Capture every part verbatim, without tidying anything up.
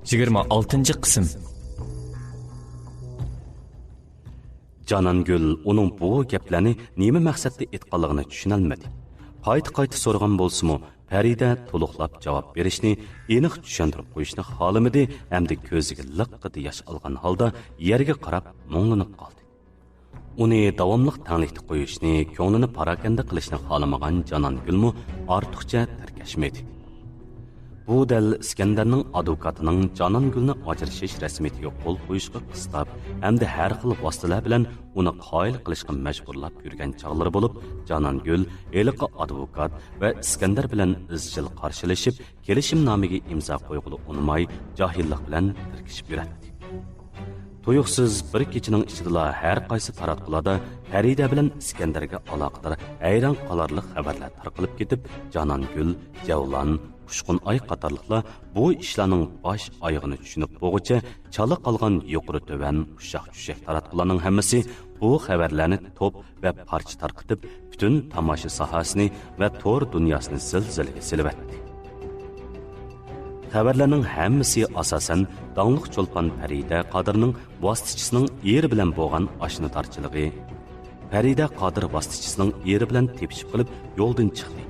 يىگىرمە ئالتىنچى قىسىم. جانانگۈل ئۇنىڭ بۇ گەپلەرنى نېمە مەقسەتتە ئېيتقانلىقىنى چۈشىنەلمىدى. قايتا-قايتا سورىغان بولسىمۇ، پەرىدە تولۇقلاپ جاۋاب بېرىشنى، ئېنىق چۈشەندۈرۈپ قويۇشنى خالىمىدى ھەمدە كۆزىگە لىققىدە ياش ئالغان ھالدا يەرگە قاراپ مۇڭلىنىپ قالدى. ئۇنى داۋاملىق تەڭلىكتە قويۇشنى، كۆڭلىنى پاراكەندە قىلىشنى خالىمىغان جانانگۈلمۇ ئارتۇقچە تىركەشمىدى. بۇ دەل ئىسكەندەرنىڭ ئادۋوكاتىنىڭ جانانگۈلنى ئاجرىشىش رەسمىيىتىگە قول قويۇشقا قىستاپ ھەمدە ھەر خىل ۋاسىتىلەر بىلەن ئۇنى قايىل قىلىشقا مەجبۇرلاپ يۈرگەن چاغلىرى بولۇپ، جانانگۈل ھېلىقى ئادۋوكات ۋە ئىسكەندەر بىلەن ئىزچىل قارشىلىشىپ، كېلىشىمنامىگە ئىمزا قويغىلى ئۇنىماي، جاھىللىق بىلەن تىركىشىپ يۈرەتتى. تۇيۇقسىز بىر كېچىنىڭ ئىچىدىلا ھەر قايسى تاراتقۇلاردا پەرىدە بىلەن ئىسكەندەرگە ئالاقىدار ھەيران قالارلىق خەۋەرلەر تارقىلىپ كېتىپ، جانانگۈل، جەۋلان، ئۇچقۇن ئاي قاتارلىقلار بۇ ئىشلارنىڭ باش ئايىغىنى چۈشىنىپ بولغۇچە، چالا قالغان يۇقىرى تۆۋەن، ئۇششاق چۈششەك تاراتقۇلارنىڭ ھەممىسى بۇ خەۋەرلەرنى توپ ۋە پارچە تارقىتىپ، پۈتۈن تاماشا ساھەسىنى ۋە تور دۇنياسىنى زىلزىلىگە سېلىۋەتتى. خەۋەرلەرنىڭ ھەممىسى ئاساسەن داڭلىق چولپان پەرىدە قادىرنىڭ ۋاسىتىچىسىنىڭ ئېرى بىلەن بولغان ئاشنىدارچىلىقى، پەرىدە قادىر ۋاسىتىچىسىنىڭ ئېرى بىلەن تېپىشىپ قېلىپ يولدىن چىقتى.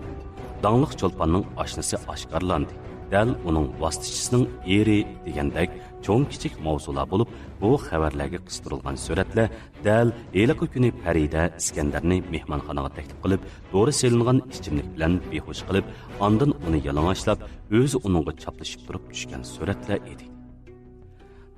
داڭلىق چولپاننىڭ ئاشنىسى ئاشكارىلاندى. دەل ئۇنىڭ ۋاسىتىچىسىنىڭ ئېرى دېگەندەك چوڭ-كىچىك ماۋزۇلار بولۇپ، بۇ خەۋەرلەرگە قىستۇرۇلغان سۈرەتلەر دەل ھېلىقى كۈنى پەرىدە ئىسكەندەرنى مېھمانخانىغا تەكلىپ قىلىپ، دورا سېلىنغان ئىچىملىك بىلەن بىھوش قىلىپ، ئاندىن ئۇنى يالىڭاچلاپ، ئۆزى ئۇنىڭغا چاپلىشىپ تۇرۇپ چۈشكەن سۈرەتلەر ئىدى.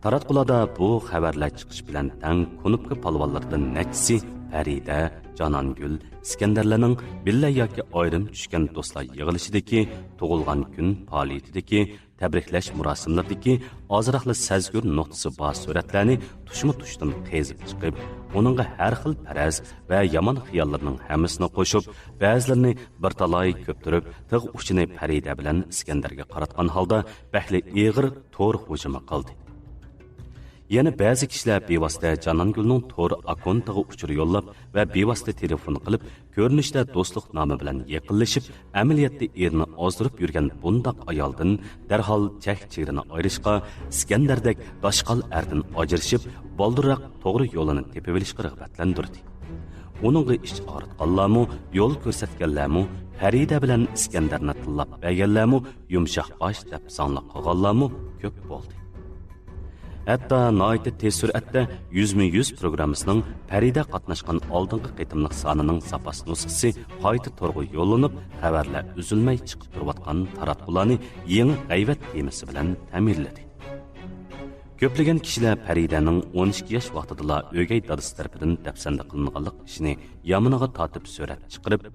تاراتقۇلاردا بۇ خەۋەرلەر چىقىش بىلەن تەڭ كۇنۇپكا پالۋانلىرىدىن نەچچىسى پەرىدە، جانانگۈل، ئىسكەندەرلەرنىڭ بىللە ياكى ئايرىم چۈشكەن دوستلار يىغىلىشىدىكى، تۇغۇلغان كۈن پائالىيىتىدىكى، تەبرىكلەش مۇراسىملىرىدىكى ئازراقلا سەزگۈر نۇقتىسى بار سۈرەتلەرنى تۇشمۇ تۇشتىن قېزىپ چىقىپ، ئۇنىڭغا ھەر خىل پەرەز ۋە يامان خىياللىرىنىڭ ھەممىسىنى قوشۇپ، بەزىلىرىنى بىر تالاي كۆپتۈرۈپ، تىغ ئۇچىنى پەرىدە بىلەن ئىسكەندەرگە قاراتقان ھالدا بەكلا ئېغىر تور ھۇجۇمى قىلدى. يەنە بەزى كىشىلەر بىۋاسىتە جانانگۈلنىڭ تور ئاكونتىغا ئۇچۇر يوللاپ ۋە بىۋاسىتە تېلېفون قىلىپ، كۆرۈنۈشتە دوستلۇق نامى بىلەن يېقىنلىشىپ، ئەمەلىيەتتە ئېرىنى ئازدۇرۇپ يۈرگەن بۇنداق ئايالدىن دەرھال چەك-چېگرىنى ئايرىشقا، ئىسكەندەردەك داشقال ئەردىن ئاجرىشىپ، بالدۇرراق توغرا يولىنى تېپىۋېلىشقا رىغبەتلەندۈردى. ئۇنىڭغا ئىچ ئاغرىتقانلارمۇ، يول كۆرسەتكەنلەرمۇ، پەرىدە بىلەن ئىسكەندەرنى تىللاپ بەرگەنلەرمۇ، يۇمشاق باش دەپ زاڭلىق قىلغانلارمۇ كۆپ بولدى. ھەتتا ناھايىتى تېز سۈرئەتتە يۈزمۇ يۈز پروگراممىسىنىڭ پەرىدە قاتناشقان ئالدىنقى قېتىملىق سانىنىڭ زاپاس نۇسخىسى قايتا تورغا يوللىنىپ، خەۋەرلەر ئۈزۈلمەي چىقىپ تۇرۇۋاتقان تاراتقۇلارنى يېڭى غەيۋەت تېمىسى بىلەن تەمىنلىدى. كۆپلىگەن كىشىلەر پەرىدەنىڭ ئون ئىككى ياش ۋاقتىدىلا ئۆگەي دادىسى تەرىپىدىن دەپسەندە قىلىنغانلىق ئىشىنى يامىنىغا تارتىپ سۈرەت چىقىرىپ،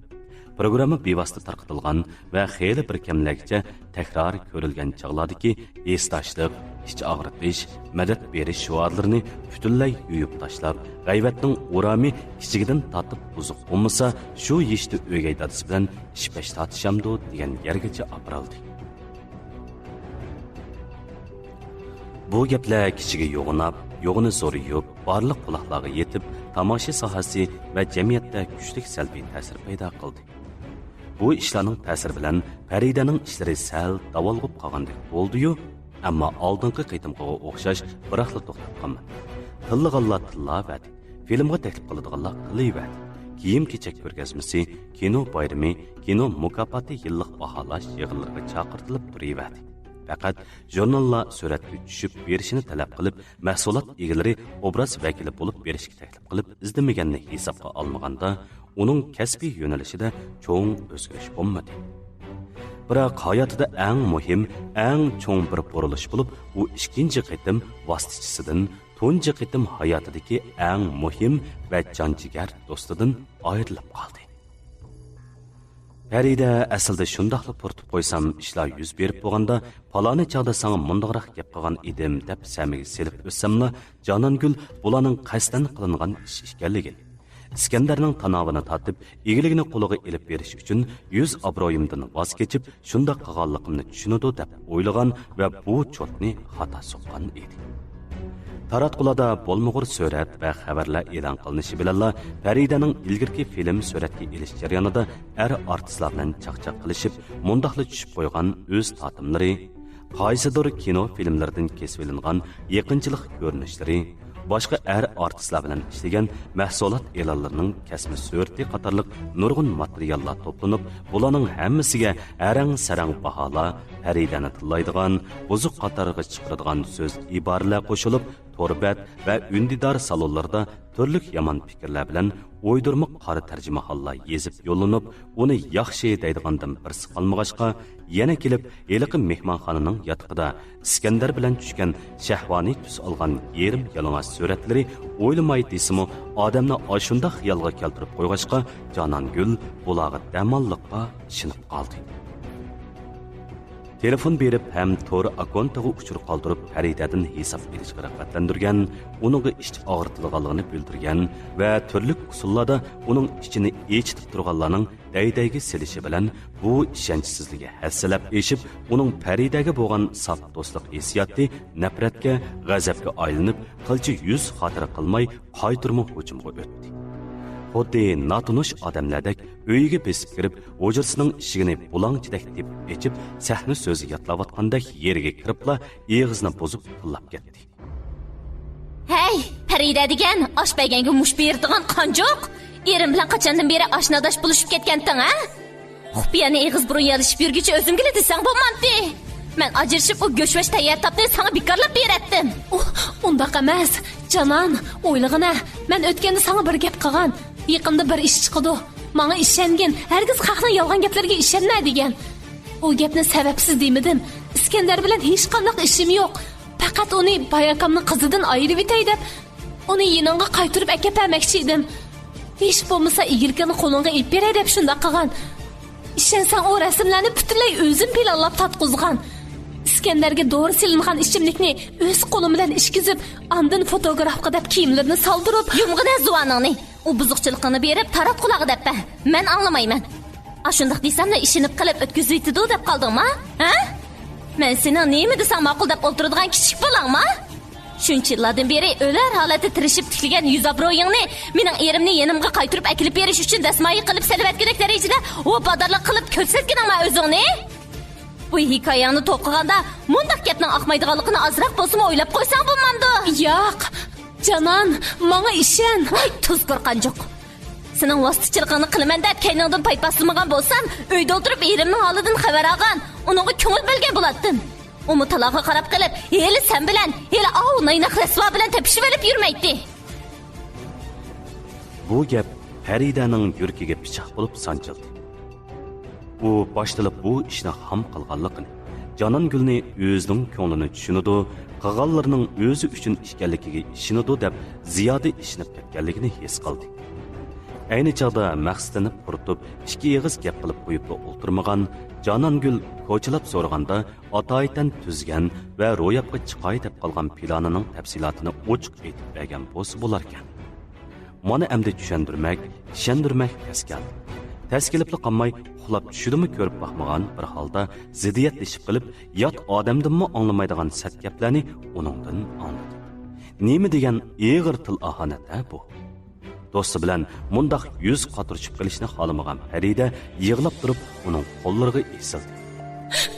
پروگرامما بىۋاسىتە تارقىتىلغان ۋە خېلى بىر كەملەرگىچە تەكرار كۆرۈلگەن چاغلاردىكى ھېسداشلىق، ئىچ ئاغرىتىش، مەدەت بېرىش شوئارلىرىنى پۈتۈنلەي يۇيۇپ تاشلاپ، غەيۋەتنىڭ ئورامى كىچىكىدىن تارتىپ بۇزۇق بولمىسا، شۇ يېشىدا ئۆگەي دادىسى بىلەن ئىش-پەش تارتىشامدۇ دېگەن يەرگىچە ئاپىرىلدى. بۇ گەپلەر كىشىگە يوغىناپ، يوغىنى زورىيىپ، بارلىق قۇلاقلارغا يېتىپ، تاماشا ساھەسى ۋە جەمئىيەتتە كۈچلۈك سەلبىي تەسىر پەيدا قىلدى. بۇ ئىشلارنىڭ تەسىرى بىلەن پەرىدەنىڭ ئىشلىرى سەل داۋالغۇپ قالغاندەك بولدىيۇ، ئەمما ئالدىنقى قېتىمقىغا ئوخشاش بىراقلا توختاپ قالمىدى. تىللىغانلار تىللاۋەردى. فىلىمغا تەكلىپ قىلىدىغانلار قىلىۋەردى. كىيىم-كېچەك كۆرگەزمىسى، كىنو بايرىمى، كىنو مۇكاپاتى يىللىق باھالاش يىغىنلىرىغا چاقىرتىلىپ تۇرۇۋەردى. پەقەت ژۇرناللار سۈرەتكە چۈشۈپ بېرىشىنى تەلەپ قىلىپ، مەھسۇلات ئىگىلىرى ئوبراز ۋەكىلى بولۇپ بېرىشكە تەكلىپ قىلىپ ئىزدىمىگەننى ھېسابقا ئالمىغاندا، ئۇنىڭ كەسپىي يۆنىلىشىدە چوڭ ئۆزگىرىش بولمىدى. بىراق ھاياتىدا ئەڭ مۇھىم، ئەڭ چوڭ بىر بۇرۇلۇش بولۇپ، ئۇ ئىككىنچى قېتىم ۋاسىتىچىسىدىن تۇنجى قېتىم ھاياتىدىكى ئەڭ مۇھىم ۋە جان جىگەر دوستىدىن ئايرىلىپ قالدى. پەرىدە ئەسلىدە شۇنداقلا پۇرىتىپ قويسام، ئىشلار يۈز بېرىپ بولغاندا، پالانى چاغدا ساڭا مۇنداقراق گەپ قىلغان ئىدىم، دەپ سەمىگە سېلىپ ئۆتسەملا، جانانگۈل بۇلارنىڭ قەستەن قىلىنغان ئىش ئىكەنلىكىنى، ئىسكەندەرنىڭ تاناۋىنى تارتىپ، ئىگىلىكىنى قولىغا ئېلىپ بېرىش ئۈچۈن يۈز ئابرۇيۇمدىن ۋاز كېچىپ، شۇنداق قىلغانلىقىمنى چۈشىنىدۇ، دەپ ئويلىغان ۋە بۇ چوتنى خاتا سوققان ئىدى. تاراتقۇلاردا بولمىغۇر سۈرەت ۋە خەۋەرلەر ئېلان قىلىنىشى بىلەنلا، پەرىدەنىڭ ئىلگىرىكى فىلىم سۈرەتكە ئېلىش جەريانىدا ئەر ئارتىسلار بىلەن چاقچاق قىلىشىپ، مۇنداقلا چۈشۈپ قويغان ئۆز تارتىملىرى، قايسىدۇر كىنو فىلىملىرىدىن كېسىۋېلىنغان يېقىنچىلىق كۆرۈنۈشلىرى، باشقا ئەر ئارتىسلار بىلەن ئىشلىگەن مەھسۇلات ئېلانلىرىنىڭ كەسمە سۈرىتى قاتارلىق نۇرغۇن ماتېرىياللار توپلىنىپ، بۇلارنىڭ ھەممىسىگە ھەرەڭ-سەرەڭ باھالار، پەرىدەنى تىللايدىغان، بۇزۇق قاتارغا چىقىرىدىغان سۆز-ئىبارىلەر قوشۇلۇپ، تور بەت ۋە ئۈندىدار سالونلىرىدا تۈرلۈك يامان پىكىرلەر بىلەن ئويدۇرما قارا تەرجىمىھاللار يېزىپ يوللىنىپ، ئۇنى ياخشى دەيدىغاندىن بىرسى قالمىغاچقا، يەنە كېلىپ ھېلىقى مېھمانخانىنىڭ ياتىقىدا ئىسكەندەر بىلەن چۈشكەن شەھۋانىي تۈس ئالغان يېرىم يالىڭاچ سۈرەتلىرى ئويلىماي دېسىمۇ ئادەمنى ئاشۇنداق خىيالغا كەلتۈرۈپ قويغاچقا، جانانگۈل بۇلارغا دەماللىققا ئىشىنىپ قالدى. تېلېفون بېرىپ ھەم تور ئاكونتىغا ئۇچۇر قالدۇرۇپ، پەرىدەدىن ھېساب ئېلىشقا رىغبەتلەندۈرگەن، ئۇنىڭغا ئىچ ئاغرىتىدىغانلىقىنى بىلدۈرگەن ۋە تۈرلۈك ئۇسۇللاردا ئۇنىڭ ئىچىنى ئېچىتىپ تۇرغانلارنىڭ دەي-دەيگە سېلىشى بىلەن، بۇ ئىشەنچسىزلىكى ھەسسىلەپ ئېشىپ، ئۇنىڭ پەرىدەگە بولغان ساپ دوستلۇق ھېسسىياتى نەپرەتكە، غەزەپكە ئايلىنىپ، قىلچە يۈز خاتىرە قىلماي قايتۇرما ھۇجۇمغا ئۆتتى. خۇددى ناتونۇش ئادەملەردەك ئۆيىگە بېسىپ كىرىپ، ھۇجرىسىنىڭ ئىشىكىنى بۇلاڭچىدەك تېپىپ ئېچىپ، سەھنە سۆزى ياتلاۋاتقاندەك يېرىگە كىرىپلا ئېغىزىنى بۇزۇپ تىللاپ كەتتى. ھەي، پەرىدە دېگەن ئاش بەرگەنگە مۇش بېرىدىغان قانجۇق! ئېرىم بىلەن قاچاندىن بېرى ئاشناداش بولۇشۇپ كەتكەنتىڭ، ھە؟ خۇپىيەنە ئېغىز بۇرۇن يالىشىپ يۈرگۈچە ئۆزۈمگىلا دېسەڭ بولمامتى؟ مەن ئاجرىشىپ، ئۇ گۆشۋەش تەييار تاپنى ساڭا بىكارلاپ بېرەتتىم. ئۇ، ئۇنداق ئەمەس، جانان، ئويلىغىنە، مەن ئۆتكەندە ساڭا بىر گەپ قىلغان. يېقىندا بىر ئىش چىقىدۇ. ماڭا ئىشەنگىن، ھەرگىز خەقنىڭ يالغان گەپلىرىگە ئىشەنمە دېگەن. ئۇ گەپنى سەۋەبسىز دېمىدىم. ئىسكەندەر بىلەن ھېچقانداق ئىشىم يوق. پەقەت ئۇنى باي ئاكامنىڭ قىزىدىن ئايرىۋېتەي دەپ، ئۇنى يېنىڭغا قايتۇرۇپ ئەكەپ بەرمەكچى ئىدىم. ھېچ بولمىسا ئىگىلىكىڭنى قولۇڭغا ئېلىپ بېرەي دەپ شۇنداق قىلغان. ئىشەنسەڭ، ئۇ رەسىملەرنى پۈتۈنلەي ئۆزۈم پىلانلاپ تارتقۇزغان. ئىسكەندەرگە دورا سېلىنغان ئىچىملىكنى ئۆز قولۇم بىلەن ئىچكۈزۈپ، ئاندىن فوتوگرافقا دەپ كىيىملىرىنى سالدۇرۇپ، يۇمغىنە زۇۋانىڭنى! ئۇ بۇزۇقچىلىقىڭنى بېرىپ تاراتقۇلارغا دەپ بەر. مەن ئاڭلىمايمەن. ئاشۇنداق دېسەملا ئىشىنىپ قېلىپ ئۆتكۈزۈۋېتىدۇ دەپ قالدىڭما؟ ھە؟ مەن سېنىڭ نېمە دېسەڭ ماقۇل دەپ ئولتۇرىدىغان كىچىك بالامما؟ شۇنچە يىللاردىن بېرى ئۆلەر ھالەتتە تىرىشىپ تىكلىگەن يۈز ئابرۇيۇڭنى مېنىڭ ئېرىمنى يېنىمغا قايتۇرۇپ ئەكېلىپ بېرىش ئۈچۈن دەسمايە قىلىپ سېلىۋەتكۈدەك دەرىجىدە ۋاپادارلىق قىلىپ كۆرسەتكىنىڭما ئۆزۈڭنى؟ بۇ ھېكايەڭنى توقۇغاندا مۇنداق گەپنىڭ ئاقمايدىغانلىقىنى ئازراق بولسىمۇ ئويلاپ قويساڭ بولمامدۇ؟ ياق، جانان، ماڭا ئىشەن. ۋاي، تۇزكور قانجۇق! سېنىڭ ۋاسىتىچىلىقىڭنى قىلىمەن دەپ، كەينىڭدىن پايپاسلىمىغان بولسام، ئۆيدە ئولتۇرۇپ ئېرىمنىڭ ھالىدىن خەۋەر ئالغان، ئۇنىڭغا كۆڭۈل بۆلگەن بولاتتىم. ئۇمۇ تالاغا قاراپ قېلىپ، ھېلى سەن بىلەن، ھېلى ئاۋۇ نايناق رەسۋا بىلەن تېپىشىۋېلىپ يۈرمەيتتى. بۇ گەپ پەرىدەنىڭ يۈرىكىگە پىچاق بولۇپ سانجىلدى. ئۇ باشتىلا بۇ ئىشنى خام قىلغانلىقىنى، جانانگۈلنى ئۆزىنىڭ كۆڭلىنى چۈشىنىدۇ، قىلغانلىرىنىڭ ئۆزى ئۈچۈن ئىكەنلىكىگە ئىشىنىدۇ دەپ زىيادە ئىشىنىپ كەتكەنلىكىنى ھېس قىلدى. ئەينى چاغدا مەقسىتىنى قۇرۇتۇپ، ئىككى ئېغىز گەپ قىلىپ قويۇپلا ئولتۇرمىغان جانانگۈل كوچىلاپ سورىغاندا، ئاتايىتەن تۈزگەن ۋە روياپقا چىقاي دەپ قالغان پىلانىنىڭ تەپسىلاتىنى ئوچۇق ئېيتىپ بەرگەن بولسا بولاركەن. مانا ئەمدى چۈشەندۈرمەك، ئىشەندۈرمەك تەس كەلدى. تەس كېلىپلا قالماي، ئۇخلاپ چۈشىدىمۇ كۆرۈپ باقمىغان بىر ھالدا زىددىيەتلىشىپ قېلىپ، يات ئادەمدىنمۇ ئاڭلىمايدىغان سەت گەپلەرنى ئۇنىڭدىن ئاڭلىدى. نېمە دېگەن ئېغىر تىل ئاھانەت-ھە بۇ! دوستى بىلەن مۇنداق يۈز قاتۇرۇشۇپ قېلىشنى خالىمىغان پەرىدە يىغلاپ تۇرۇپ ئۇنىڭ قوللىرىغا ئېسىلدى.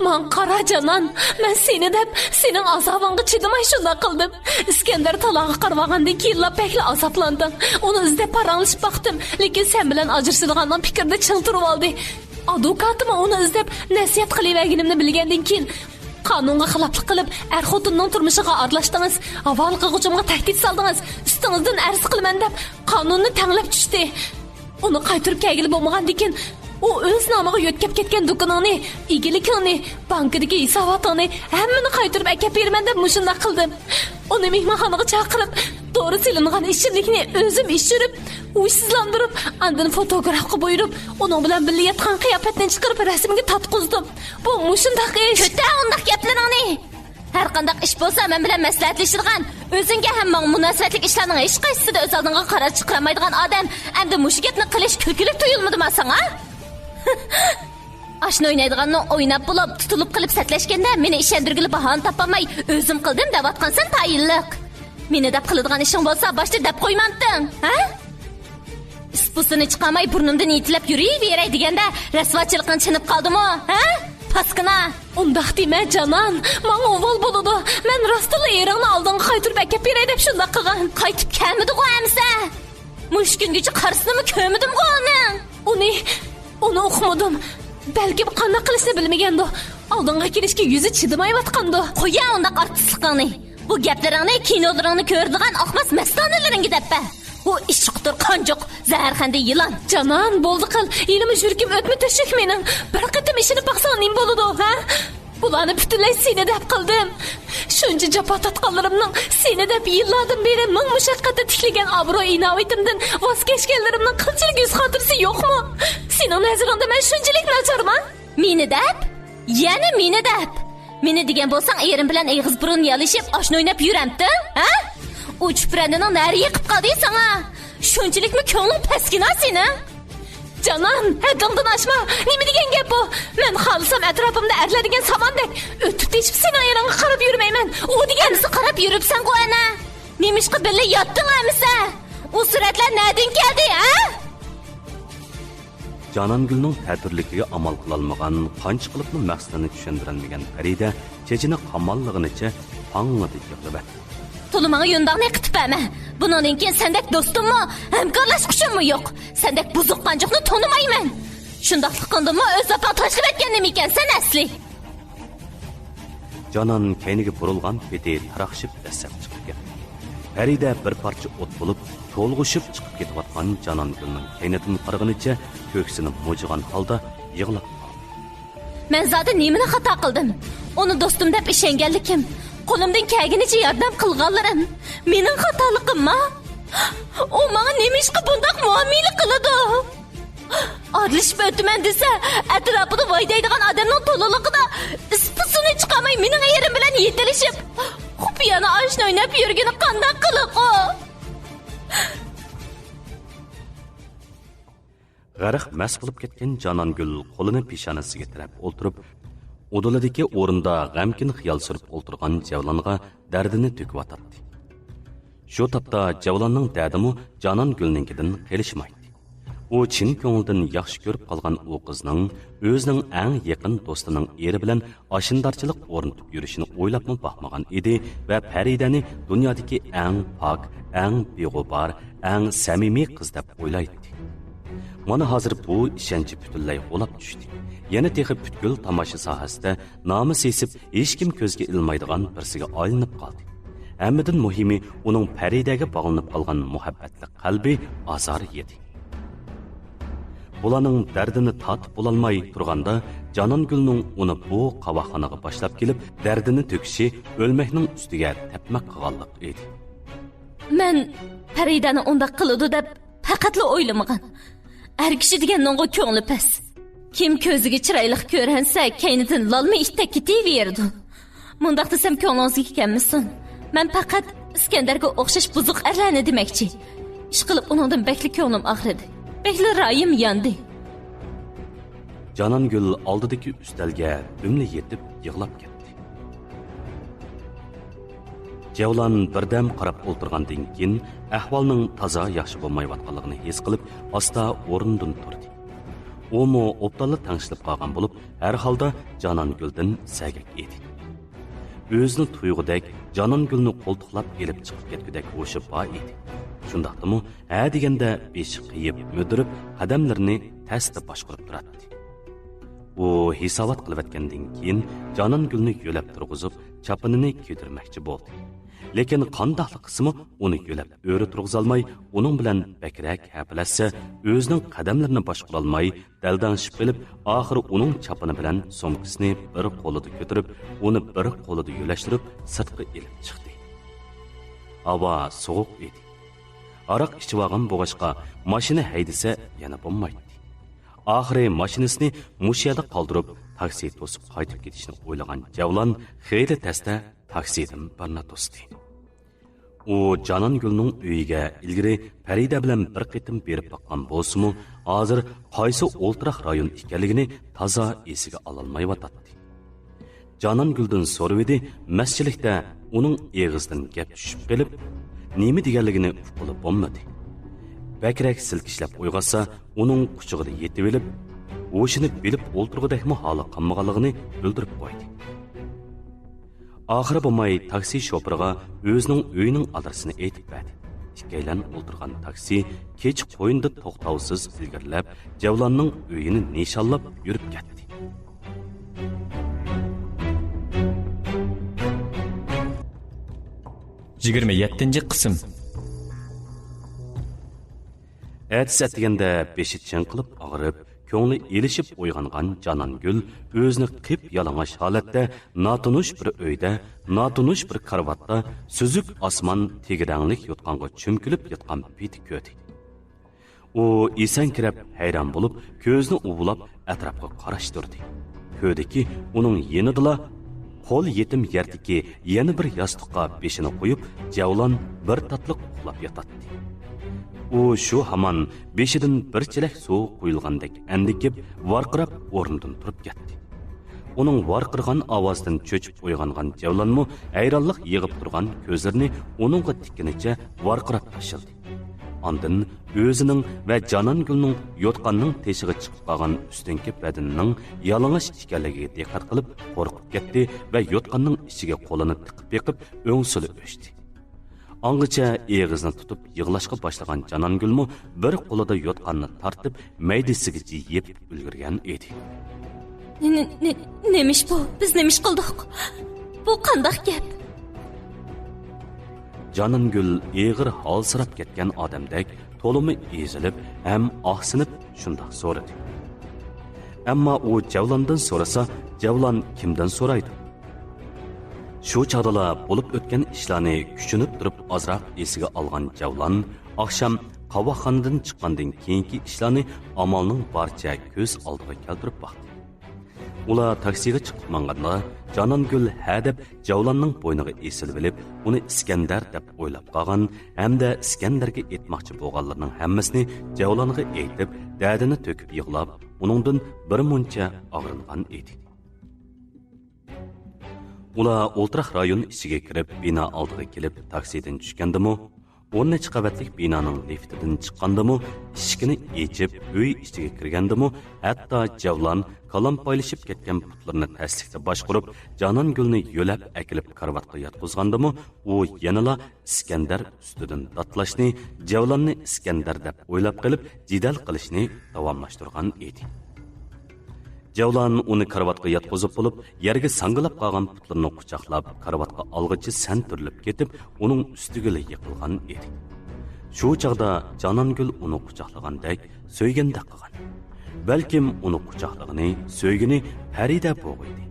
ماڭا قارا، جانان، مەن سېنى دەپ، سېنىڭ ئازابىڭغا چىدىماي شۇنداق قىلدىم. ئىسكەندەر تالاغا قارىۋالغاندىن كېيىنلا بەكلا ئازابلاندىڭ. ئۇنى ئىزدەپ پاراڭلىشىپ باقتىم، لېكىن سەن بىلەن ئاجرىشىدىغاننىڭ پىكرىدە چىڭ تۇرۇۋالدى. ئادۋوكاتىمۇ ئۇنى ئىزدەپ نەسىھەت قىلىۋەرگىنىمنى بىلگەندىن كېيىن، قانۇنغا خىلاپلىق قىلىپ، ئەر-خوتۇننىڭ تۇرمۇشىغا ئارىلاشتىڭىز، ھاۋالە قىلغۇچۇمغا تەھدىت سالدىڭىز، ئۈستىڭىزدىن ئەرز قىلىمەن دەپ، قانۇننى تەڭلەپ چۈشتى. ئۇنى قايتۇرۇپ كەلگىلى بولمىغاندىكىن، ئۇ ئۆز نامىغا يۆتكەپ كەتكەن دۇكىنىڭنى، ئىگىلىكىڭنى، بانكىدىكى ھېساباتىڭنى، ھەممىنى قايتۇرۇپ ئەكەپ بېرىمەن دەپ مۇشۇنداق قىلدىم. ئۇنى مېھمانخانىغا چاقىرىپ، دورا سېلىنغان ئىچىملىكنى ئۆزۈم ئىچۈرۈپ، ھوشسىزلاندۇرۇپ، ئاندىن فوتوگرافقا بۇيرۇپ، ئۇنىڭ بىلەن بىللە ياتقان قىياپەتنى چىقىرىپ، رەسىمگە تارتقۇزدۇم. بۇ مۇشۇنداق ئىش. كۆتەر ئۇنداق گەپلىرىڭنى! ھەرقانداق ئىش بولسا، مەن بىلەن مەسلىھەتلىشىدىغان، ئۆزۈڭگە ھەم ماڭا مۇناسىۋەتلىك ئىشلارنىڭ ھېچقايسىسىدا ئۆز ئالدىڭغا قارار چىقىرالمايدىغان ئادەم ئەمدى مۇشۇ گەپنى قىلىش كۈلكىلىك تۇيۇلمىدىما ساڭا؟ ئاشنا ئوينايدىغاننى ئويناپ بولۇپ، تۇتۇلۇپ قېلىپ سەتلەشكەندە، مېنى ئىشەندۈرگىلى باھانە تاپالماي، ئۆزۈم قىلدىم دەۋاتقانسەن تايىنلىق. مېنى دەپ قىلىدىغان ئىشىڭ بولسا، باشتا دەپ قويمامتىڭ، ھە؟ ئىس-پۇسىنى چىقارماي، بۇرنۇمدىن يېتىلەپ يۈرۈۋېرەي دېگەندە، رەسۋاچىلىقىڭ چېنىپ قالدىمۇ، ھە؟ پاسكىنا! ئۇنداق دېمە، جانان. ماڭا ئۇۋال بولىدۇ. مەن راستتىنلا ئېرىڭنى ئالدىڭغا قايتۇرۇپ ئەكەپ بېرەي دەپ شۇنداق قىلغان. قايتىپ كەلمىدىغۇ ئەمىسە. مۇشۇ كۈنگىچە قارىسىنىمۇ كۆرمىدىمغۇ ئۇنىڭ. ئۇنى، ئۇنى ئۇقمىدىم. بەلكىم قانداق قىلىشنى بىلمىگەندۇ. ئالدىڭغا كېلىشكە يۈزى چىدىمايۋاتقاندۇ. قويە ئۇنداق ئارتىسلىقىڭنى. بۇ گەپلىرىڭنى كىنولىرىڭنى كۆرىدىغان ئاقماس مەستانىلىرىڭگە دەپ بەر. ئۇ ئىششۇقتۇر قانجۇق، زەھەرخەندە يىلان. جانان، بولدى قىل. ھېلىمۇ يۈرىكىم ئۆتمە تۆشۈك مېنىڭ. بىر قېتىم ئىشىنىپ باقساڭ نېمە بولىدۇ، ھە؟ بۇلارنى پۈتۈنلەي سېنى دەپ قىلدىم. شۇنچە جاپا تارتقانلىرىمنىڭ، سېنى دەپ يىللاردىن بېرى مىڭ مۇشەققەتتە تىكلىگەن ئابرۇي-ئىناۋىتىمدىن ۋاز كەچكەنلىرىمنىڭ قىلچىلىك يۈز خاتىرىسى يوقمۇ؟ سېنىڭ نەزىرىڭدە مەن شۇنچىلىك ناچارمۇ؟ مېنى دەپ؟ يەنە مېنى دەپ؟ مېنى دېگەن بولساڭ، ئېرىم بىلەن ئېغىز بۇرۇن يالىشىپ، ئاشنا ئويناپ يۈرەمتىڭ، ھە؟ ئۇ چۈپرەندىنىڭ نەرى يېقىپ قالدى ساڭا؟ شۇنچىلىكمۇ كۆڭلۈڭ پەسكىنا سېنىڭ؟ جانان، ھەددىڭدىن ئاشما! نېمە دېگەن گەپ بۇ؟ مەن خالىسام ئەتراپىمدا ئەرلەر دېگەن ساماندەك ئۆتۈپ تېشىپ سېنىڭ ئېرىڭغا قاراپ يۈرمەيمەن. ئۇ دېگەن ئەمىسە قاراپ يۈرۈپسەنغۇ ئەنە. نېمىشقا بىللە ياتتىڭ ئەمىسە؟ ئۇ سۈرەتلەر نەدىن كەلدى، ھە؟ جانانگۈلنىڭ تەتۈرلۈكىگە ئامال قىلالمىغان، قانچە قىلىپمۇ مەقسىتىنى چۈشەندۈرەلمىگەن پەرىدە چېچىنى قاماللىغىنىچە پاڭڭىدە يىغلىۋەتتى. تولا ماڭا يۇنداڭنى قىتىپ بەرمە. بۇنىڭدىن كېيىن سەندەك دوستۇممۇ، ھەمكارلاشقۇچىممۇ يوق. سەندەك بۇزۇق قانجۇقنى تونۇمايمەن. شۇنداقلىقىڭدىنمۇ ئۆز ۋاپاڭ تاشلىۋەتكەن نېمىكەنسەن ئەسلى؟ جانان كەينىگە بۇرۇلغان پېتى تاراقشىپ دەسسەپ چىقىپ كەتتى. پەرىدە بىر پارچە ئوت بولۇپ، تولغىشىپ چىقىپ كېتىۋاتقان جانانگۈلنىڭ كەينىدىن قارىغىنىچە كۆكسىنى مۇجۇغان ھالدا يىغلاپ قالدى. مەن زادى نېمىنى خاتا قىلدىم؟ ئۇنى دوستۇم دەپ ئىشەنگەنلىكىم، قولۇمدىن كەلگىنىچە ياردەم قىلغانلىرىم مېنىڭ خاتالىقىمما؟ ئۇ ماڭا نېمىشقا بۇنداق مۇئامىلە قىلىدۇ؟ ئارىلىشىپ ئۆتىمەن دېسە، ئەتراپىدا ۋاي دەيدىغان ئادەمنىڭ تولىلىقىدا ئىس-پۇسىنى چىقارماي مېنىڭ ئېرىم بىلەن يېتىلىشىپ، خۇپىيانە ئاشنا ئويناپ يۈرگىنى قانداق قىلىقۇ؟ غەرق مەست بولۇپ كەتكەن جانانگۈل قولىنى پېشانىسىگە تىرەپ ئولتۇرۇپ، ئۇدۇلىدىكى ئورۇندا غەمكىن خىيال سۈرۈپ ئولتۇرغان جەۋلانغا دەردىنى تۆكۈۋاتاتتى. شۇ تاپتا جەۋلاننىڭ دەردىمۇ جانانگۈلنىڭكىدىن قېلىشمايتتى. ئۇ چىن كۆڭلىدىن ياخشى كۆرۈپ قالغان ئۇ قىزنىڭ ئۆزىنىڭ ئەڭ يېقىن دوستىنىڭ ئېرى بىلەن ئاشنىدارچىلىق ئورنىتىپ يۈرۈشىنى ئويلاپمۇ باقمىغان ئىدى ۋە پەرىدەنى دۇنيادىكى ئەڭ پاك، ئەڭ بىغۇبار، ئەڭ سەمىمىي قىز دەپ ئويلايتتى. مانا ھازىر بۇ ئىشەنچى پۈتۈنلەي غۇلاپ چۈشتى. يەنە تېخى پۈتكۈل تاماشا ساھەسىدە نامى سېسىپ، ھېچكىم كۆزگە ئىلمايدىغان بىرسىگە ئايلىنىپ قالدى. ھەممىدىن مۇھىمى، ئۇنىڭ پەرىدەگە باغلىنىپ قالغان مۇھەببەتلىك قەلبى ئازار يېدى. بۇلارنىڭ دەردىنى تارتىپ بولالماي تۇرغاندا، جانانگۈلنىڭ ئۇنى بۇ قاۋاقخانىغا باشلاپ كېلىپ، دەردىنى تۆكۈشى ئۆلمەكنىڭ ئۈستىگە تەپمەك قىلغانلىق ئىدى. مەن پەرىدەنى ئۇنداق قىلىدۇ دەپ پەقەتلا ئويلىمىغان. ئەر كىشى دېگەننىڭغۇ كۆڭلى پەس. كىم كۆزىگە چىرايلىق كۆرۈنسە، كەينىدىن لالما ئىتتەك كېتىۋېرىدۇ. مۇنداق دېسەم كۆڭلىڭىزگە كەلمىسۇن. مەن پەقەت ئىسكەندەرگە ئوخشاش بۇزۇق ئەرلەرنى دېمەكچى. ئىشقىلىپ ئۇنىڭدىن بەكلا كۆڭلۈم ئاغرىدى. بەكلا رايىم ياندى. جانانگۈل ئالدىدىكى ئۈستەلگە دۈملا يېتىپ يىغلاپ كەتتى. جەۋلان بىردەم قاراپ ئولتۇرغاندىن كېيىن، ئەھۋالنىڭ تازا ياخشى بولمايۋاتقانلىقىنى ھېس قىلىپ، ئاستا ئورنىدىن تۇردى. ئۇمۇ ئوبدانلا تەڭشىلىپ قالغان بولۇپ، ھەر ھالدا جانانگۈلدىن سەگەك ئىدى. ئۆزىنى تۇيغۇدەك جانانگۈلنى قولتۇقلاپ ئېلىپ چىقىپ كەتكۈدەك ھوشى بار ئىدى. شۇنداقتىمۇ ھە دېگەندە بېشى قېيىپ، مۈدۈرۈپ، قەدەملىرىنى تەستە باشقۇرۇپ تۇراتتى. ئۇ ھېسابات قىلىۋەتكەندىن كېيىن، جانانگۈلنى يۆلەپ تۇرغۇزۇپ، چاپىنىنى كىيدۈرمەكچى بولدى. لېكىن قانداقلا قىلسىمۇ ئۇنى يۆلەپ ئۆرە تۇرغۇزالماي، ئۇنىڭ بىلەن بەكرەك ھەپىلەشسە، ئۆزىنىڭ قەدەملىرىنى باشقۇرالماي، دەلدەڭشىپ قېلىپ، ئاخىرى ئۇنىڭ چاپىنى بىلەن سومكىسىنى بىر قولىدا كۆتۈرۈپ، ئۇنى بىر قولىدا يۆلەشتۈرۈپ، سىرتقا ئېلىپ چىقتى. ھاۋا سوغۇق ئىدى. ھاراق ئىچىۋالغان بولغاچقا، ماشىنا ھەيدىسە يەنە بولمايتتى. ئاخىرى ماشىنىسىنى مۇشۇ يەردە قالدۇرۇپ، تاكسى توسۇپ قايتىپ كېتىشنى ئويلىغان جەۋلان خېلى تەستە تاكسىدىن بىرنى توستى. ئۇ جانانگۈلنىڭ ئۆيىگە ئىلگىرى پەرىدە بىلەن بىر قېتىم بېرىپ باققان بولسىمۇ، ھازىر قايسى ئولتۇراق رايون ئىكەنلىكىنى تازا ئېسىگە ئالالمايۋاتاتتى. جانانگۈلدىن سورىۋىدى، مەسچىلىكتە ئۇنىڭ ئېغىزىدىن گەپ چۈشۈپ قېلىپ، نېمە دېگەنلىكىنى ئۇققىلى بولمىدى. بەكرەك سىلكىشلەپ ئويغاتسا، ئۇنىڭ قۇچىقىدا يېتىۋېلىپ، ھوشىنى بىلىپ ئولتۇرغۇدەكمۇ ھالى قالمىغانلىقىنى بىلدۈرۈپ قويدى. ئاخىرى بولماي تاكسى شوپۇرىغا ئۆزىنىڭ ئۆيىنىڭ ئادرېسىنى ئېيتىپ بەردى. ئىككىيلەن ئولتۇرغان تاكسى كېچە قوينىدا توختاۋسىز ئىلگىرىلەپ، جەۋلاننىڭ ئۆيىنى نىشانلاپ يۈرۈپ كەتتى. يىگىرمە يەتتىنچى قىسىم. ئەتىسى ئەتىگەندە بېشى چىڭقىلىپ ئاغرىپ، كۆڭلى ئېلىشىپ ئويغانغان جانانگۈل ئۆزىنى قىپيالىڭاچ ھالەتتە ناتونۇش بىر ئۆيدە، ناتونۇش بىر كارىۋاتتا، سۈزۈك ئاسمان تېگى رەڭلىك يوتقانغا چۆمكىلىپ ياتقان پېتى كۆردى. ئۇ ئېسەڭكىرەپ ھەيران بولۇپ، كۆزىنى ئۇۋىلاپ ئەتراپقا قاراشتۇردى. كۆردىكى، ئۇنىڭ يېنىدىلا قول يېتىم يەردىكى يەنە بىر ياستۇققا بېشىنى قويۇپ، جەۋلان بىر تاتلىق ئۇخلاپ ياتاتتى. ئۇ شۇ ھامان بېشىدىن بىر چېلەك سۇ قۇيۇلغاندەك ئەندىكىپ، ۋارقىراپ ئورنىدىن تۇرۇپ كەتتى. ئۇنىڭ ۋارقىرىغان ئاۋازىدىن چۆچۈپ ئويغانغان جەۋلانمۇ ھەيرانلىق يىغىپ تۇرغان كۆزلىرىنى ئۇنىڭغا تىككىنىچە ۋارقىراپ تاشلىدى. ئاندىن ئۆزىنىڭ ۋە جانانگۈلنىڭ يوتقاننىڭ تېشىغا چىقىپ قالغان ئۈستۈنكى بەدىنىنىڭ يالىڭاچ ئىكەنلىكىگە دىققەت قىلىپ قورقۇپ كەتتى ۋە يوتقاننىڭ ئىچىگە قولىنى تىقىپ بېقىپ ئۆڭسۈلى ئۆچتى. ئاڭغىچە ئېغىزىنى تۇتۇپ يىغلاشقا باشلىغان جانانگۈلمۇ بىر قولىدا يوتقاننى تارتىپ مەيدىسىگىچە يېپىپ ئۈلگۈرگەن ئىدى. نې-، نې-، نېمە ئىش بۇ؟ بىز نېمە ئىش قىلدۇق؟ بۇ قانداق گەپ؟ جانانگۈل ئېغىر ھالسىراپ كەتكەن ئادەمدەك تولىمۇ ئېزىلىپ ھەم ئاھسىنىپ شۇنداق سورىدى. ئەمما ئۇ جەۋلاندىن سورىسا، جەۋلان كىمدىن سورايدۇ؟ شۇ چاغدىلا بولۇپ ئۆتكەن ئىشلارنى كۈچىنىپ تۇرۇپ ئازراق ئېسىگە ئالغان جەۋلان ئاخشام قاۋاقخانىدىن چىققاندىن كېيىنكى ئىشلارنى ئامالنىڭ بارىچە كۆز ئالدىغا كەلتۈرۈپ باقتى. ئۇلار تاكسىغا چىقىپ ماڭغاندا، جانانگۈل ھە دەپ جەۋلاننىڭ بوينىغا ئېسىلىۋېلىپ، ئۇنى ئىسكەندەر دەپ ئويلاپ قالغان ھەمدە ئىسكەندەرگە ئېيتماقچى بولغانلىرىنىڭ ھەممىسىنى جەۋلانغا ئېيتىپ، دەردىنى تۆكۈپ يىغلاپ، ئۇنىڭدىن بىر مۇنچە ئاغرىنغان ئىدى. ئۇلار ئولتۇراق رايون ئىچىگە كىرىپ، بىنا ئالدىغا كېلىپ، تاكسىدىن چۈشكەندىمۇ، ئون نەچچە قەۋەتلىك بىنانىڭ لىفتىدىن چىققاندىمۇ، ئىشىكىنى ئېچىپ، ئۆي ئىچىگە كىرگەندىمۇ، ھەتتا جەۋلان كالامپايلىشىپ كەتكەن پۇتلىرىنى تەسلىكتە باشقۇرۇپ، جانانگۈلنى يۆلەپ ئەكېلىپ كارىۋاتقا ياتقۇزغاندىمۇ، ئۇ يەنىلا ئىسكەندەر ئۈستىدىن داتلاشنى، جەۋلاننى ئىسكەندەر دەپ ئويلاپ قېلىپ، جېدەل قىلىشنى داۋاملاشتۇرغان ئىدى. جەۋلان ئۇنى كارىۋاتقا ياتقۇزۇپ بولۇپ، يەرگە ساڭگىلاپ قالغان پۇتلىرىنى قۇچاقلاپ، كارىۋاتقا ئالغىچە سەنتۈرۈلۈپ كېتىپ، ئۇنىڭ ئۈستىگىلا يىقىلغان ئىدى. شۇ چاغدا جانانگۈل ئۇنى قۇچاقلىغاندەك، سۆيگەندەك قىلغان. بەلكىم ئۇنى قۇچاقلىغىنى، سۆيگىنى پەرىدە بوغىيدى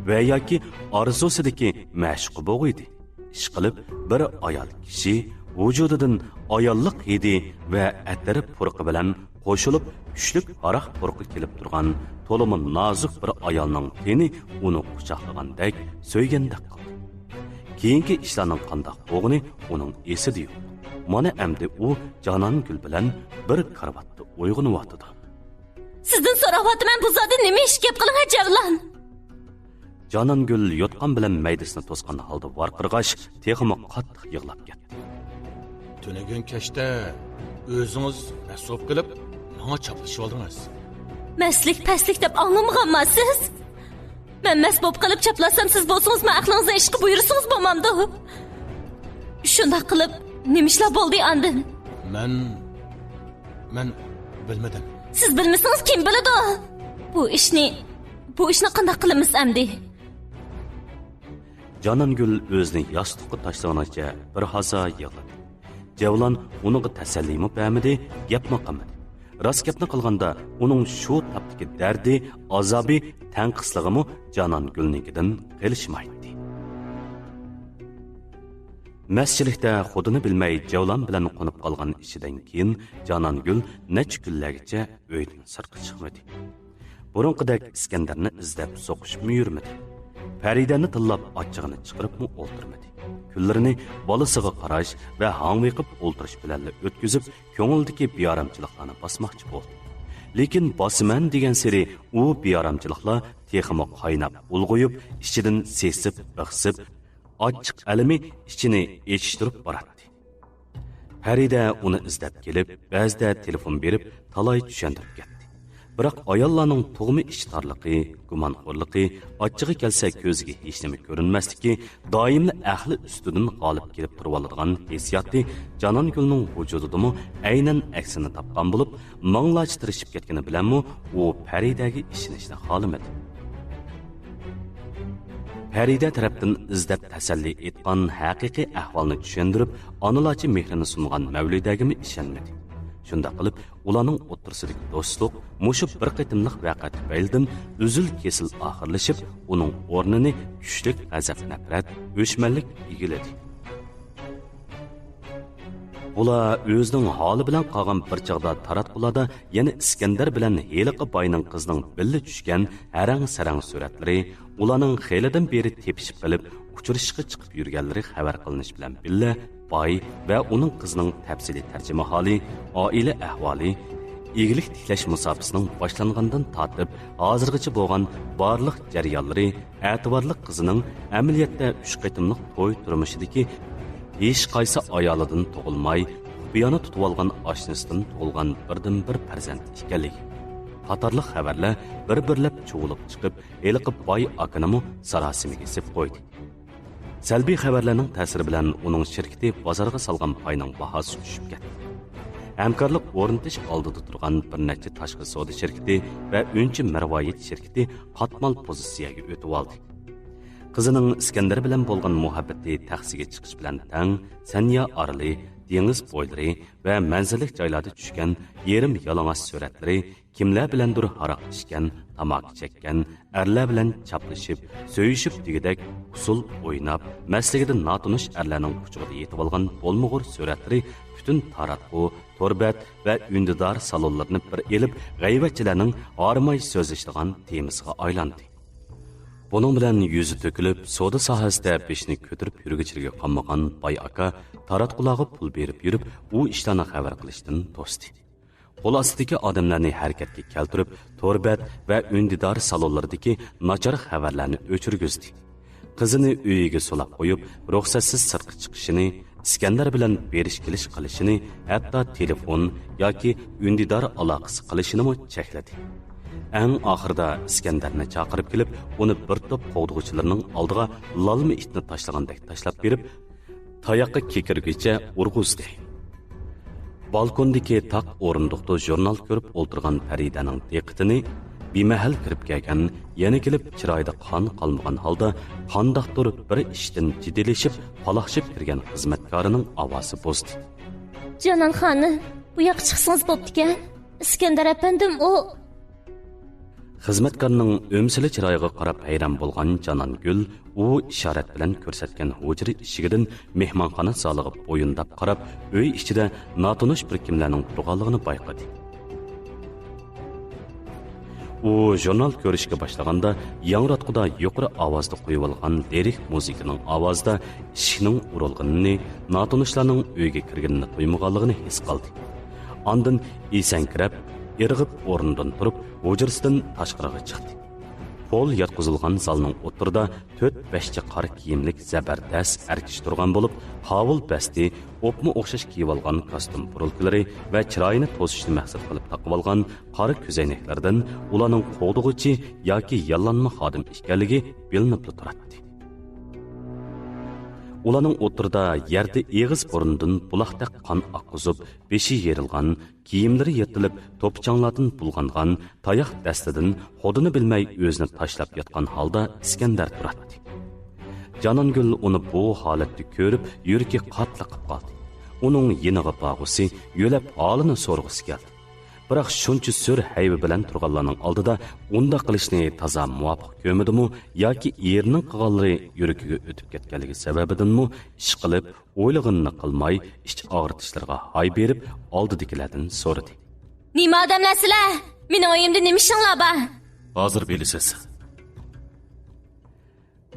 ۋە ياكى ئارزۇسىدىكى مەشۇقى بوغىيدى. ئىشقىلىپ، بىر ئايال كىشى ۋۇجۇدىدىن ئاياللىق ھىدى ۋە ئەتىر پۇرىقى بىلەن قوشۇلۇپ، كۈچلۈك ھاراق پۇرىقى كېلىپ تۇرغان تولىمۇ نازۇك بىر ئايالنىڭ تېنى ئۇنى قۇچاقلىغاندەك، سۆيگەندەك قىلدى. كېيىنكى ئىشلارنىڭ قانداق بولغىنى ئۇنىڭ ئېسىدە يوق. مانا ئەمدى ئۇ جانانگۈل بىلەن بىر كارىۋاتتا ئويغىنىۋاتىدۇ. سىزدىن سوراۋاتىمەن، بۇ زادى نېمە ئىش؟ گەپ قىلىڭ، ھە، جەۋلان! جانانگۈل يوتقان بىلەن مەيدىسىنى توسقان ھالدا ۋارقىرىغاچ، تېخىمۇ قاتتىق يىغلاپ كەتتى. تۈنۈگۈن كەچتە ئۆزىڭىز مەست بولۇپ قېلىپ، ماڭا چاپلىشىۋالدىڭىز. مەستلىك، پەسلىك دەپ ئاڭلىمىغانما سىز؟ مەن مەست بولۇپ قېلىپ چاپلاسام، سىز بولسىڭىز مەن ئەقلىڭىزنى ئىشقا بۇيرۇسىڭىز بولمامدۇ؟ شۇنداق قىلىپ، نېمە ئىشلار بولدى ئاندىن؟ مەن، مەن بىلمىدىم. سىز بىلمىسىڭىز، كىم بىلىدۇ؟ بۇ ئىشنى، بۇ ئىشنى قانداق قىلىمىز ئەمدى؟ جانانگۈل ئۆزىنى ياستۇققا تاشلىغىنىچە بىر ھازا يىغلىدى. جەۋلان ئۇنىڭغا تەسەللىمۇ بەرمىدى، گەپمۇ قىلمىدى. راست گەپنى قىلغاندا، ئۇنىڭ شۇ تاپتىكى دەردى، ئازابى، تەڭقىسلىقىمۇ جانانگۈلنىڭكىدىن قېلىشمايتتى. مەستچىلىكتە خۇدىنى بىلمەي جەۋلان بىلەن قونۇپ قالغان ئىشىدىن كېيىن، جانانگۈل نەچچە كۈنلەرگىچە ئۆيدىن سىرتقا چىقمىدى. بۇرۇنقىدەك ئىسكەندەرنى ئىزدەپ سوقۇشۇپمۇ يۈرمىدى. پەرىدەنى تىللاپ ئاچچىقىنى چىقىرىپمۇ ئولتۇرمىدى. كۈنلىرىنى بالىسىغا قاراش ۋە ھاڭۋېقىپ ئولتۇرۇش بىلەنلا ئۆتكۈزۈپ، كۆڭلىدىكى بىئارامچىلىقلارنى باسماقچى بولدى. لېكىن باسىمەن دېگەنسېرى ئۇ بىئارامچىلىقلار تېخىمۇ قايناپ، ئۇلغىيىپ، ئىچىدىن سېسىپ، ئىقسىپ، ئاچچىق ئەلىمى ئىچىنى ئېچىشتۇرۇپ باراتتى. پەرىدە ئۇنى ئىزدەپ كېلىپ، بەزىدە تېلېفون بېرىپ، تالاي چۈشەندۈرۈپ كەتتى. بىراق ئاياللارنىڭ تۇغما ئىچى تارلىقى، گۇمانخورلۇقى، ئاچچىقى كەلسە كۆزىگە ھېچنېمە كۆرۈنمەسلىكى، دائىملا ئەقلى ئۈستىدىن غالىب كېلىپ تۇرۇۋالىدىغان ھېسسىياتى جانانگۈلنىڭ ۋۇجۇدىدىمۇ ئەينەن ئەكسىنى تاپقان بولۇپ، ماڭىلاچە تىرىشىپ كەتكىنى بىلەنمۇ ئۇ پەرىدەگە ئىشىنىشنى خالىمىدى. پەرىدە تەرەپتىن ئىزدەپ تەسەللى ئېيتقان ھەقىقىي ئەھۋالنى چۈشەندۈرۈپ، ئانىلاچە مېھرىنى سۇنغان مەۋلىدەگىمۇ ئىشەنمىدى. شۇنداق قىلىپ، ئۇلارنىڭ ئوتتۇرىسىدىكى دوستلۇق مۇشۇ بىر قېتىملىق ۋەقە تۈپەيلىدىن ئۈزۈل-كېسىل ئاخىرلىشىپ، ئۇنىڭ ئورنىنى كۈچلۈك غەزەپ-نەپرەت، ئۆچمەنلىك ئىگىلىدى. بۇلار ئۆزىنىڭ ھالى بىلەن قالغان بىر چاغدا تاراتقۇلاردا يەنە ئىسكەندەر بىلەن ھېلىقى باينىڭ قىزىنىڭ بىللە چۈشكەن ھەرەڭ-سەرەڭ سۈرەتلىرى، ئۇلارنىڭ خېلىدىن بېرى تېپىشىپ قېلىپ، ئۇچرىشىشقا چىقىپ يۈرگەنلىرى خەۋەر قىلىنىش بىلەن بىللە، باي ۋە ئۇنىڭ قىزىنىڭ تەپسىلىي تەرجىمىھالى، ئائىلە ئەھۋالى، ئىگىلىك تىكلەش مۇساپىسىنىڭ باشلانغاندىن تارتىپ ھازىرغىچە بولغان بارلىق جەريانلىرى، ئەتىۋارلىق قىزىنىڭ ئەمەلىيەتتە ئۈچ قېتىملىق توي تۇرمۇشىدىكى ھېچقايسى ئايالىدىن تۇغۇلماي، خۇپىيانە تۇتۇۋالغان ئاشنىسىدىن تۇغۇلغان بىردىنبىر پەرزەنت ئىكەنلىكى قاتارلىق خەۋەرلەر بىر-بىرلەپ چۇۋۇلۇپ چىقىپ، ھېلىقى باي ئاكىنىمۇ ساراسىمىگە سېلىپ قويدى. سەلبىي خەۋەرلەرنىڭ تەسىرى بىلەن ئۇنىڭ شىركىتى بازارغا سالغان پاينىڭ باھاسى چۈشۈپ كەتتى. ھەمكارلىق ئورنىتىش ئالدىدا تۇرغان بىر نەچچە تاشقى سودا شىركىتى ۋە ئۈنچە مەرۋايىت شىركىتى قاتمال پوزىتسىيەگە ئۆتۈۋالدى. قىزىنىڭ ئىسكەندەر بىلەن بولغان مۇھەببىتى تەخسىگە چىقىش بىلەن تەڭ، سەنيا ئارىلى، دېڭىز بويلىرى ۋە مەنزىرىلىك جايلاردا چۈشكەن يېرىم يالىڭاچ سۈرەتلىرى، كىملەر بىلەندۇر ھاراق ئىچكەن، تاماكا چەككەن، ئەرلەر بىلەن چاپلىشىپ، سۆيۈشۈپ دېگۈدەك ئۇسسۇل ئويناپ، مەستلىكىدە ناتونۇش ئەرلەرنىڭ قۇچىقىدا يېتىۋالغان بولمىغۇر سۈرەتلىرى پۈتۈن تاراتقۇ، تور بەت ۋە ئۈندىدار سالونلىرىنى بىر ئېلىپ، غەيۋەتچىلەرنىڭ ھارماي سۆزلىشىدىغان تېمىسىغا ئايلاندى. بۇنىڭ بىلەن يۈزى تۆكۈلۈپ، سودا ساھەسىدە بېشىنى كۆتۈرۈپ يۈرگۈچىلىكى قالمىغان باي ئاكا تاراتقۇلارغا پۇل بېرىپ يۈرۈپ، ئۇ ئىشلارنى خەۋەر قىلىشتىن توستى. قول ئاستىدىكى ئادەملەرنى ھەرىكەتكە كەلتۈرۈپ، تور بەت ۋە ئۈندىدار سالونلىرىدىكى ناچار خەۋەرلەرنى ئۆچۈرگۈزدى. قىزىنى ئۆيىگە سولاپ قويۇپ، رۇخسەتسىز سىرتقا چىقىشىنى، ئىسكەندەر بىلەن بېرىش-كېلىش قىلىشىنى، ھەتتا تېلېفون ياكى ئۈندىدار ئالاقىسى قىلىشىنىمۇ چەكلىدى. ئەڭ ئاخىرىدا ئىسكەندەرنى چاقىرىپ كېلىپ، ئۇنى بىر توپ قوغدىغۇچىلىرىنىڭ ئالدىغا لالما ئىتنى تاشلىغاندەك تاشلاپ بېرىپ، تاياققا كېكىرگۈچە ئۇرغۇزدى. بالكوندىكى تاق ئورۇندۇقتا ژۇرنال كۆرۈپ ئولتۇرغان پەرىدەنىڭ دىققىتىنى بىمەھەل كىرىپ كەلگەن، يەنە كېلىپ چىرايىدا قان قالمىغان ھالدا قانداقتۇر بىر ئىشتىن جىددىيلىشىپ، پالاقشىپ كىرگەن خىزمەتكارىنىڭ ئاۋازى بۇزدى. جانان خانىم، بۇ ياققا چىقسىڭىز بوپتىكەن. ئىسكەندەر ئەپەندىم ئۇ. خىزمەتكارنىڭ ئۆمسىلى چىرايىغا قاراپ ھەيران بولغان جانانگۈل ئۇ ئىشارەت بىلەن كۆرسەتكەن ھۇجرا ئىشىكىدىن مېھمانخانا زالىغا بويۇنداپ قاراپ، ئۆي ئىچىدە ناتونۇش بىر كىملەرنىڭ تۇرغانلىقىنى بايقىدى. ئۇ ژۇرنال كۆرۈشكە باشلىغاندا، ياڭراتقۇدا يۇقىرى ئاۋازدا قويۇۋالغان لىرىك مۇزىكىنىڭ ئاۋازىدا ئىشىكنىڭ ئۇرۇلغىنىنى، ناتونۇشلارنىڭ ئۆيگە كىرگىنىنى تۇيمىغانلىقىنى ھېس قىلدى. ئاندىن ئېسەڭكىرەپ، ئىرغىپ ئورنىدىن تۇرۇپ، ھۇجرىسىدىن تاشقىرىغا چىقتى. پول ياتقۇزۇلغان زالنىڭ ئوتتۇرىدا تۆت-بەشچە قارا كىيىملىك زەبەردەس ئەر كىشى تۇرغان بولۇپ، قاۋۇل بەستى، ئوپمۇ ئوخشاش كىيىۋالغان كاستيۇم بۇرۇلكىلىرى ۋە چىرايىنى توسۇشنى مەقسەت قىلىپ تاقىۋالغان قارا كۆزەينەكلىرىدىن ئۇلارنىڭ قوغدىغۇچى ياكى ياللانما خادىم ئىكەنلىكى بىلىنىپلا تۇراتتى. ئۇلارنىڭ ئوتتۇرىدا يەردە ئېغىز بۇرنىدىن بۇلاقتەك قان ئاققۇزۇپ، بېشى يېرىلغان، كىيىملىرى يىرتىلىپ، توپا-چاڭلاردىن بۇلغانغان، تاياق دەستىدىن خۇدىنى بىلمەي ئۆزىنى تاشلاپ ياتقان ھالدا ئىسكەندەر تۇراتتى. جانانگۈل ئۇنى بۇ ھالەتتە كۆرۈپ، يۈرىكى قاتلىقىپ قالدى. ئۇنىڭ يېنىغا بارغۇسى، يۆلەپ ھالىنى سورىغۇسى كەلدى. بىراق شۇنچە سۈر ھەيۋە بىلەن تۇرغانلارنىڭ ئالدىدا ئۇنداق قىلىشنى تازا مۇۋاپىق كۆرمىدىمۇ ياكى ئېرىنىڭ قىلغانلىرى يۈرىكىگە ئۆتۈپ كەتكەنلىكى سەۋەبىدىنمۇ ئىشقىلىپ، ئويلىغىنىنى قىلماي، ئىچ ئاغرىتىشلىرىغا ھاي بېرىپ، ئالدىدىكىلەردىن سورىدى. نېمە ئادەملەر سىلەر؟ مېنىڭ ئۆيۈمدە نېمە ئىشىڭلار بار؟ ھازىر بىلىسىز.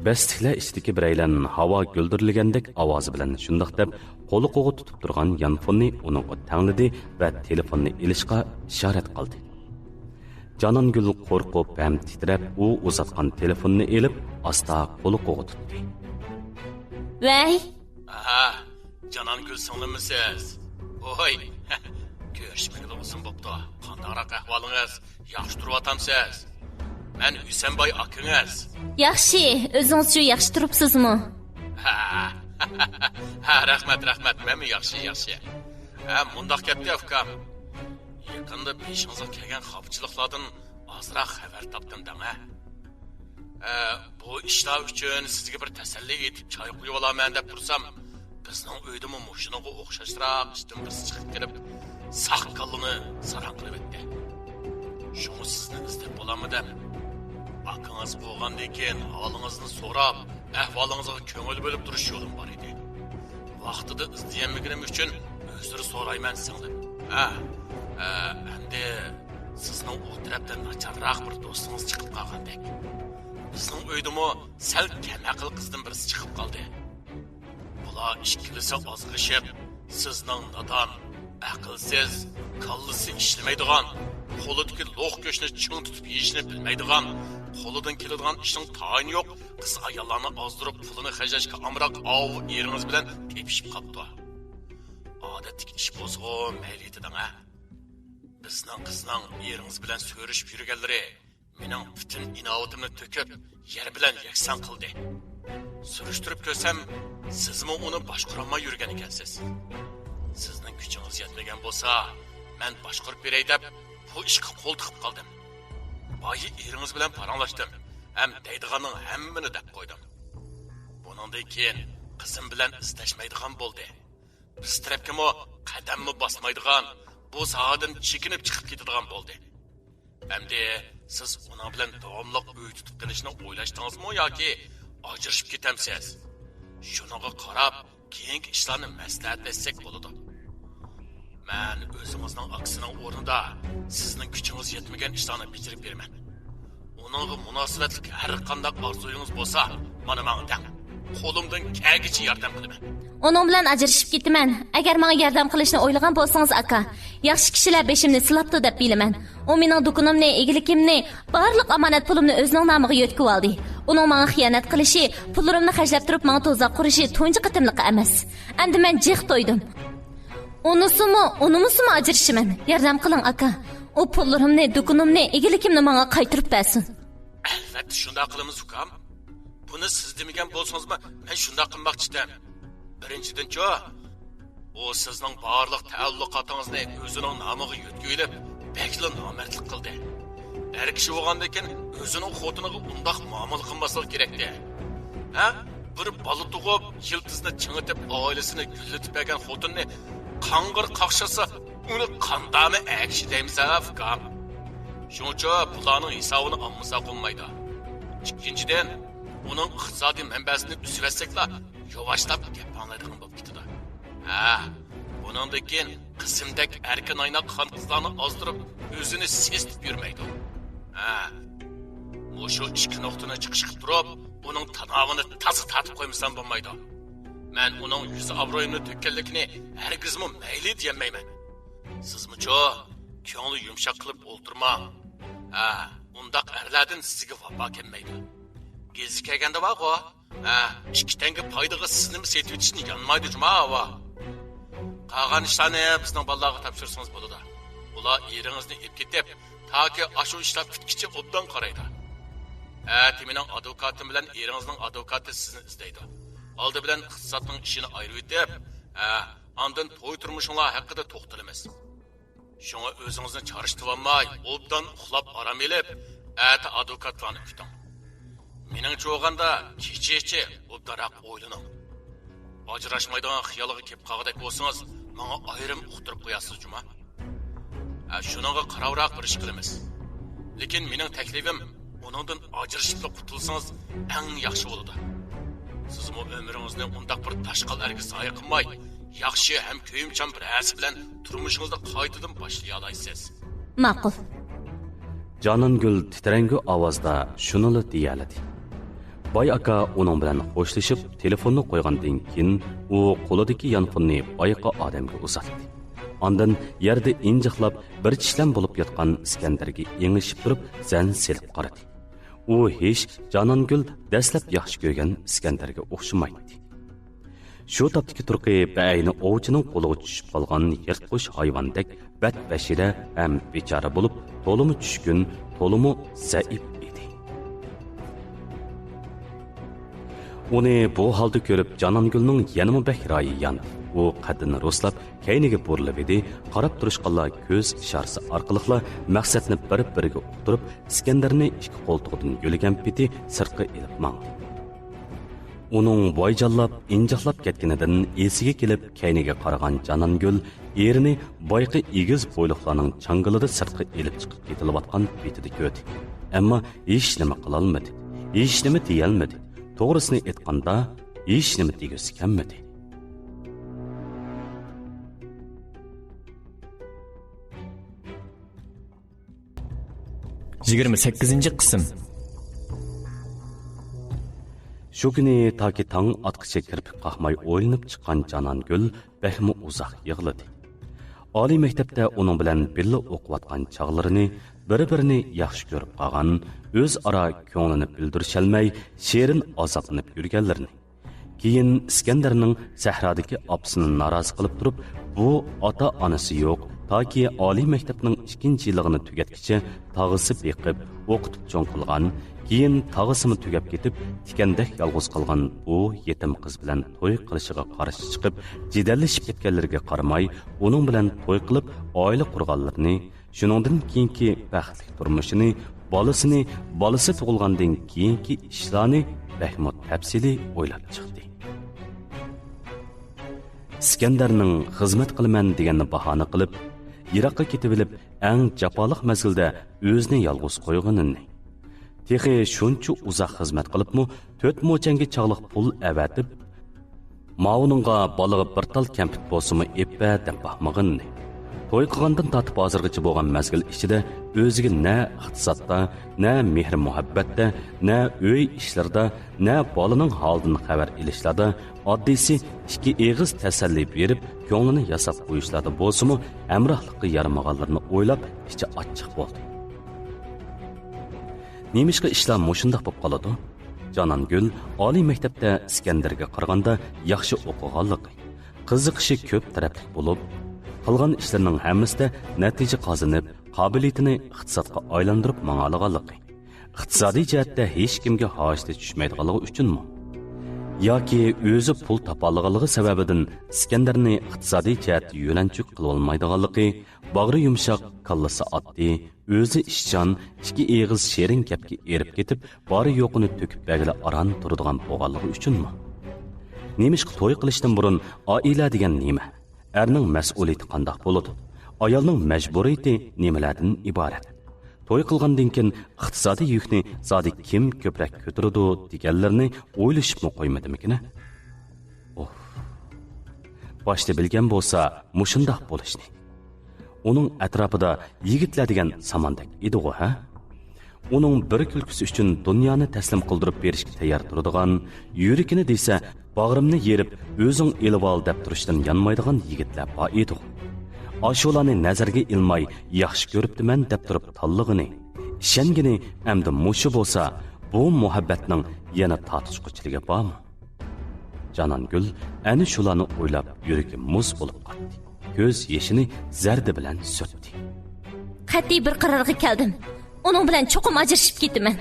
بەستلىكلەر ئىچىدىكى بىرەيلەن ھاۋا گۈلدۈرلىگەندەك ئاۋازى بىلەن شۇنداق دەپ، قولى قوغا تۇتۇپ تۇرغان يانفوننى ئۇنىڭغا تەڭلىدى ۋە تېلېفوننى ئېلىشقا ئىشارەت قىلدى. جانانگۈل قورقۇپ ھەم تىترەپ، ئۇ ئۇزاتقان تېلېفوننى ئېلىپ، ئاستا قولى قوغا تۇتتى. ۋەي! ھە، جانانگۈل سىڭلىممىسىز؟ ۋوي! كۆرۈشمىگىلى ئۇزۇن بوپتۇ. قانداقراق ئەھۋالىڭىز؟ ياخشى تۇرۇۋاتامسىز؟ مەن ھۈسەنباي ئاكىڭىز. ياخشى، ئۆزىڭىزچۇ ياخشى تۇرۇپسىزمۇ؟ ھە، ھە، رەھمەت، رەھمەت. مەنمۇ ياخشى، ياخشى. ھە، مۇنداق گەپتى، ئۇكام. يېقىندا بېشىڭىزغا كەلگەن خاپىچىلىقلاردىن ئازراق خەۋەر تاپتىم دەڭ، ھە. ئە، بۇ ئىشلار ئۈچۈن سىزگە بىر تەسەللى ئېيتىپ چاي قۇيۇۋالامەن دەپ تۇرسام، بىزنىڭ ئۆيدىمۇ مۇشۇنىڭغا ئوخشاشراق ئىشتىن بىرسى چىقىپ كېلىپ، ساق كاللىنى ساراڭ قىلىۋەتتى. شۇڭا سىزنى ئىزدەپ بولالمىدىم. ئاكىڭىز بولغاندىن كېيىن ھالىڭىزنى سوراپ، ئەھۋالىڭىزغا كۆڭۈل بۆلۈپ تۇرۇش يولۇم بار ئىدى. ۋاقتىدا ئىزدىيەلمىگىنىم ئۈچۈن ئۆزرە سورايمەن، سىڭلىم. ھە، ئە، ئەمدى سىزنىڭ ئۇ تەرەپتە ناچارراق بىر دوستىڭىز چىقىپ قالغاندەك. بىزنىڭ ئۆيدىمۇ سەل كەم ئەقىل قىزدىن بىرسى چىقىپ قالدى. بۇلار ئىككىلىسى ئازغىشىپ، سىزنىڭ نادان، ئەقىلسىز، كاللىسى ئىشلىمەيدىغان، قولىدىكى لوق گۆشنى چىڭ تۇتۇپ يېيىشنى بىلمەيدىغان، قولىدىن كېلىدىغان ئىشنىڭ تايىنى يوق، قىز-ئاياللارنى ئازدۇرۇپ، پۇلىنى خەجلەشكە ئامراق ئاۋۇ ئېرىڭىز بىلەن تېپىشىپ قاپتۇ. ئادەتتىكى ئىش بولسىغۇ مەيلى ئېيتىدىڭ، ھە؟ بىزنىڭ قىزنىڭ ئېرىڭىز بىلەن سۆرۈشۈپ يۈرگەنلىرى مېنىڭ پۈتۈن ئىناۋىتىمنى تۆكۈپ، يەر بىلەن يەكسان قىلدى. سۈرۈشتۈرۈپ كۆرسەم، سىزمۇ ئۇنى باشقۇرالماي يۈرگەن ئىكەنسىز. سىزنىڭ كۈچىڭىز يەتمىگەن بولسا، مەن باشقۇرۇپ بېرەي دەپ، بۇ ئىشقا قول تىقىپ قالدىم. بايا ئېرىڭىز بىلەن پاراڭلاشتىم ھەم دەيدىغاننىڭ ھەممىنى دەپ قويدۇم. بۇنىڭدىن كېيىن قىزىم بىلەن ئىزدەشمەيدىغان بولدى. بىز تەرەپكىمۇ قەدەممۇ باسمايدىغان، بۇ ساھەدىن چېكىنىپ چىقىپ كېتىدىغان بولدى. ئەمدى سىز ئۇنىڭ بىلەن داۋاملىق ئۆي تۇتۇپ قېلىشنى ئويلاشتىڭىزمۇ ياكى ئاجرىشىپ كېتەمسىز؟ شۇنىڭغا قاراپ، كېيىنكى ئىشلارنى مەسلىھەتلەشسەك بولىدۇ. مەن ئۆزىڭىزنىڭ ئاكىسىنىڭ ئورنىدا سىزنىڭ كۈچىڭىز يەتمىگەن ئىشلارنى بېجىرىپ بېرىمەن. ئۇنىڭغا مۇناسىۋەتلىك ھەر قانداق ئارزۇيىڭىز بولسا، مانا ماڭا دەڭ. قولۇمدىن كەلگىچە ياردەم قىلىمەن. ئۇنىڭ بىلەن ئاجرىشىپ كېتىمەن. ئەگەر ماڭا ياردەم قىلىشنى ئويلىغان بولسىڭىز، ئاكا، ياخشى كىشىلەر بېشىمنى سىلاپتۇ دەپ بىلىمەن. ئۇ مېنىڭ دۇكىنىمنى، ئىگىلىكىمنى، بارلىق ئامانەت پۇلۇمنى ئۆزىنىڭ نامىغا يۆتكىۋالدى. ئۇنىڭ ماڭا خىيانەت قىلىشى، پۇللىرىمنى خەجلەپ تۇرۇپ ماڭا تۇزاق قۇرۇشى تۇنجى قېتىملىقى ئەمەس. ئەمدى مەن جىق تويدۇم. ئۇنىسىمۇ، ئۇنىمىسىمۇ ئاجرىشىمەن. ياردەم قىلىڭ، ئاكا. ئۇ پۇللىرىمنى، دۇكىنىمنى، ئىگىلىكىمنى ماڭا قايتۇرۇپ بەرسۇن. ئەلۋەتتە شۇنداق قىلىمىز، ئۇكام. بۇنى سىز دېمىگەن بولسىڭىزمۇ، مەن شۇنداق قىلماقچى ئىدىم. بىرىنچىدىنچۇ، ئۇ سىزنىڭ بارلىق تەئەللۇقاتىڭىزنى ئۆزىنىڭ نامىغا يۆتكىۋېلىپ، بەكلا نامەردلىك قىلدى. ئەر كىشى بولغاندىكىن ئۆزىنىڭ خوتۇنىغا ئۇنداق مۇئامىلە قىلماسلىقى كېرەكتى. ھە؟ بىر بالا تۇغۇپ، يىلتىزىنى چىڭىتىپ، ئائىلىسىنى گۈللىتىپ بەرگەن خوتۇننى قاڭغىر قاقشاتسا، ئۇنى قانداقمۇ ئەگىشى دەيمىز ھە، ئۇكام؟ شۇڭىچۇ پۇللارنىڭ ھېسابىنى ئالمىساق بولمايدۇ. ئىككىنچىدىن، ئۇنىڭ ئىقتىسادىي مەنبەسىنى ئۈزۈۋەتسەكلا، ياۋاشلاپ گەپ ئاڭلايدىغان بولۇپ كېتىدۇ. ھە، بۇنىڭدىن كېيىن قىسىمدەك ئەركىن ئايناق خان-قىزلارنى ئازدۇرۇپ، ئۆزىنى سېسىتىپ يۈرمەيدۇ. ھە، مۇشۇ ئىككى نۇقتىنى چىقىش قىلىپ تۇرۇپ، ئۇنىڭ تاناۋىنى تازا تارتىپ قويمىسام بولمايدۇ. مەن ئۇنىڭ يۈز-ئابرۇيۇمنى تۆككەنلىكىنى ھەرگىزمۇ مەيلى دېيەلمەيمەن. سىزمۇچۇ، كۆڭلى يۇمشاق قىلىپ ئولتۇرماڭ. ھە، ئۇنداق ئەرلەردىن سىزگە ۋاپا كەلمەيدۇ. گېزىت كەلگەندە بارغۇ. ھە، ئىككى تەڭگە پايدىغا سىزنىمۇ سېتىۋېتىشتىن يانمايدۇ جۇما ھاۋا. قالغان ئىشلارنى بىزنىڭ بالىلارغا تاپشۇرسىڭىز بولىدۇ. ئۇلار ئېرىڭىزنى ئېلىپ كېتىپ، تاكى ئاشۇ ئىشلار پۈتكىچە ئوبدان قارايدۇ. ئەتە مېنىڭ ئادۋوكاتىم بىلەن ئېرىڭىزنىڭ ئادۋوكاتى سىزنى ئىزدەيدۇ. ئالدى بىلەن ئىقتىسادنىڭ ئىشىنى ئايرىۋېتىپ، ھە، ئاندىن توي تۇرمۇشۇڭلار ھەققىدە توختىلىمىز. شۇڭا ئۆزىڭىزنى چارچىتىۋالماي، ئوبدان ئۇخلاپ ئارام ئېلىپ، ئەتە ئادۋوكاتلارنى كۈتۈڭ. مېنىڭچە بولغاندا، كېچىچە ئوبدانراق ئويلىنىڭ. ئاجراشمايدىغان خىيالغا كېلىپ قالغۇدەك بولسىڭىز، ماڭا ئايرىم ئۇقتۇرۇپ قويارسىز جۇما. ھە، شۇنىڭغا قاراۋراق بىر ئىش قىلىمىز. لېكىن مېنىڭ تەكلىپىم، ئۇنىڭدىن ئاجرىشىپلا قۇتۇلسىڭىز ئەڭ ياخشى بولىدۇ. سىزمۇ ئۆمرىڭىزنى ئۇنداق بىر داشقال ئەرگە زايە قىلماي، ياخشى ھەم كۆيۈمچان بىر ھەرىسى بىلەن تۇرمۇشىڭىزنى قايتىدىن باشلىيالايسىز. ماقۇل. جانانگۈل تىترەڭگۈ ئاۋازدا شۇنىلا دېيەلىدى. باي ئاكا ئۇنىڭ بىلەن خوشلىشىپ، تېلېفوننى قويغاندىن كېيىن، ئۇ قولىدىكى يانفوننى بايىقى ئادەمگە ئۇزاتتى. ئاندىن يەردە ئىنجىقلاپ بىر چىشلەم بولۇپ ياتقان ئىسكەندەرگە ئېڭىشىپ تۇرۇپ زەن سېلىپ قارىدى. ئۇ ھېچ جانانگۈل دەسلەپ ياخشى كۆرگەن ئىسكەندەرگە ئوخشىمايتتى. شۇ تاپتىكى تۇرقى بەئەينى ئوۋچىنىڭ قولىغا چۈشۈپ قالغان يىرتقۇچ ھايۋاندەك بەت-بەشىرە ھەم بىچارە بولۇپ، تولىمۇ چۈشكۈن، تولىمۇ زەئىپ ئىدى. ئۇنى بۇ ھالدا كۆرۈپ، جانانگۈلنىڭ يەنىمۇ بەك رايى ياندى. ئۇ قەددىنى رۇسلاپ، كەينىگە بۇرۇلۇۋىدى، قاراپ تۇرۇشقانلار كۆز ئىشارىسى ئارقىلىقلا مەقسەتنى بىر-بىرىگە ئۇقتۇرۇپ، ئىسكەندەرنى ئىككى قولتۇقىدىن يۆلىگەن پېتى سىرتقا ئېلىپ ماڭدى. ئۇنىڭ ۋايجانلاپ، ئىنجىقلاپ كەتكىنىدىن ئېسىگە كېلىپ، كەينىگە قارىغان جانانگۈل ئېرىنى بايىقى ئېگىز بويلۇقلارنىڭ چاڭگىلىدا سىرتقا ئېلىپ چىقىپ كېتىلىۋاتقان پېتىدە كۆردى. ئەمما ھېچنېمە قىلالمىدى، ھېچنېمە دېيەلمىدى. توغرىسىنى ئېيتقاندا، ھېچنېمە دېگۈسى كەلمىدى. يىگىرمە سەككىزىنچى قىسىم. شۇ كۈنى تاكى تاڭ ئاتقىچە كىرپىك قاقماي ئويلىنىپ چىققان جانانگۈل بەكمۇ ئۇزاق يىغلىدى. ئالىي مەكتەپتە ئۇنىڭ بىلەن بىللە ئوقۇۋاتقان چاغلىرىنى، بىر-بىرىنى ياخشى كۆرۈپ قالغان، ئۆزئارا كۆڭلىنى بىلدۈرۈشەلمەي، شېرىن ئازابلىنىپ يۈرگەنلىرىنى، كېيىن ئىسكەندەرنىڭ سەھرادىكى ئاپىسىنى نارازى قىلىپ تۇرۇپ، بۇ ئاتا-ئانىسى يوق، تاكى ئالىي مەكتەپنىڭ ئىككىنچى يىلىغىنى تۈگەتكىچە تاغىسى بېقىپ، ئوقۇتۇپ چوڭ قىلغان، كېيىن تاغىسىمۇ تۈگەپ كېتىپ، تىكەندەك يالغۇز قالغان بۇ يېتىم قىز بىلەن توي قىلىشىغا قارشى چىقىپ، جېدەللىشىپ كەتكەنلىرىگە قارىماي، ئۇنىڭ بىلەن توي قىلىپ، ئائىلە قۇرغانلىرىنى، شۇنىڭدىن كېيىنكى بەختلىك تۇرمۇشىنى، بالىسىنى، بالىسى تۇغۇلغاندىن كېيىنكى ئىشلارنى بەكمۇ تەپسىلىي ئويلاپ چىقتى. ئىسكەندەرنىڭ خىزمەت قىلىمەن دېگەننى باھانە قىلىپ، يىراققا كېتىۋېلىپ، ئەڭ جاپالىق مەزگىلدە ئۆزىنى يالغۇز قويغىنىنى، تېخى شۇنچە ئۇزاق خىزمەت قىلىپمۇ، تۆت موچەنگە چاغلىق پۇل ئەۋەتىپ، ماۋۇنىڭغا بالىغا بىر تال كەمپۈت بولسىمۇ ئېپە دەپ باقمىغىنىنى، توي قىلغاندىن تارتىپ ھازىرغىچە بولغان مەزگىل ئىچىدە ئۆزىگە نە ئىقتىسادتا، نە مېھىر-مۇھەببەتتە، نە ئۆي ئىشلىرىدا، نە بالىنىڭ ھالىدىن خەۋەر ئېلىشلاردا، ئاددىيسى ئىككى ئېغىز تەسەللى بېرىپ، كۆڭلىنى ياساپ قويۇشلاردا بولسىمۇ ھەمراھلىققا يارىمىغانلىرىنى ئويلاپ ئىچى ئاچچىق بولدى. نېمىشقا ئىشلار مۇشۇنداق بولۇپ قالىدۇ؟ جانانگۈل ئالىي مەكتەپتە ئىسكەندەرگە قارىغاندا ياخشى ئوقۇغانلىقى، قىزىقىشى كۆپ تەرەپلىك بولۇپ، قىلغان ئىشلىرىنىڭ ھەممىسىدە نەتىجە قازىنىپ، قابىلىيىتىنى ئىقتىسادقا ئايلاندۇرۇپ ماڭالىغانلىقى، ئىقتىسادىي جەھەتتە ھېچكىمگە ھاجىتى چۈشمەيدىغانلىقى ئۈچۈنمۇ؟ ياكى ئۆزى پۇل تاپالىغانلىقى سەۋەبىدىن ئىسكەندەرنى ئىقتىسادىي جەھەتتە يۆلەنچۈك قىلىۋالمايدىغانلىقى، باغرى يۇمشاق، كاللىسى ئاددىي، ئۆزى ئىشچان، ئىككى ئېغىز شېرىن گەپكە ئېرىپ كېتىپ، بارى يوقىنى تۆكۈپ بەرگىلى ئاران تۇرىدىغان بولغانلىقى ئۈچۈنمۇ؟ نېمىشقا توي قىلىشتىن بۇرۇن ئائىلە دېگەن نېمە؟ ئەرنىڭ مەسئۇلىيىتى قانداق بولىدۇ؟ ئايالنىڭ مەجبۇرىيىتى نېمىلەردىن ئىبارەت؟ توي قىلغاندىن كېيىن ئىقتىسادىي يۈكنى زادى كىم كۆپرەك كۆتۈرىدۇ دېگەنلىرىنى ئويلىشىپمۇ قويمىدىمىكىن؟ ئوھ. باشتا بىلگەن بولسا مۇشۇنداق بولۇشنى. ئۇنىڭ ئەتراپىدا يىگىتلەر دېگەن ساماندەك ئىدىغۇ، ھە؟ ئۇنىڭ بىر كۈلكىسى ئۈچۈن دۇنيانى تەسلىم قىلدۇرۇپ بېرىشكە تەييار تۇرىدىغان، يۈرىكىنى دېسە باغرىمنى يېرىپ، ئۆزۈڭ ئېلىۋال دەپ تۇرۇشتىن يانمايدىغان يىگىتلەر بار ئىدىغۇ. ئاشۇلارنى نەزەرگە ئىلماي، ياخشى كۆرۈپتىمەن دەپ تۇرۇپ تاللىغىنى، ئىشەنگىنى ئەمدى مۇشۇ بولسا، بۇ مۇھەببەتنىڭ يەنە تارتىشقۇچىلىكى بارمۇ؟ جانانگۈل ئەنە شۇلارنى ئويلاپ، يۈرىكى مۇز بولۇپ قاتتى. كۆز يېشىنى زەردە بىلەن سۈرتتى. قەتئىي بىر قارارغا كەلدىم. ئۇنىڭ بىلەن چوقۇم ئاجرىشىپ كېتىمەن.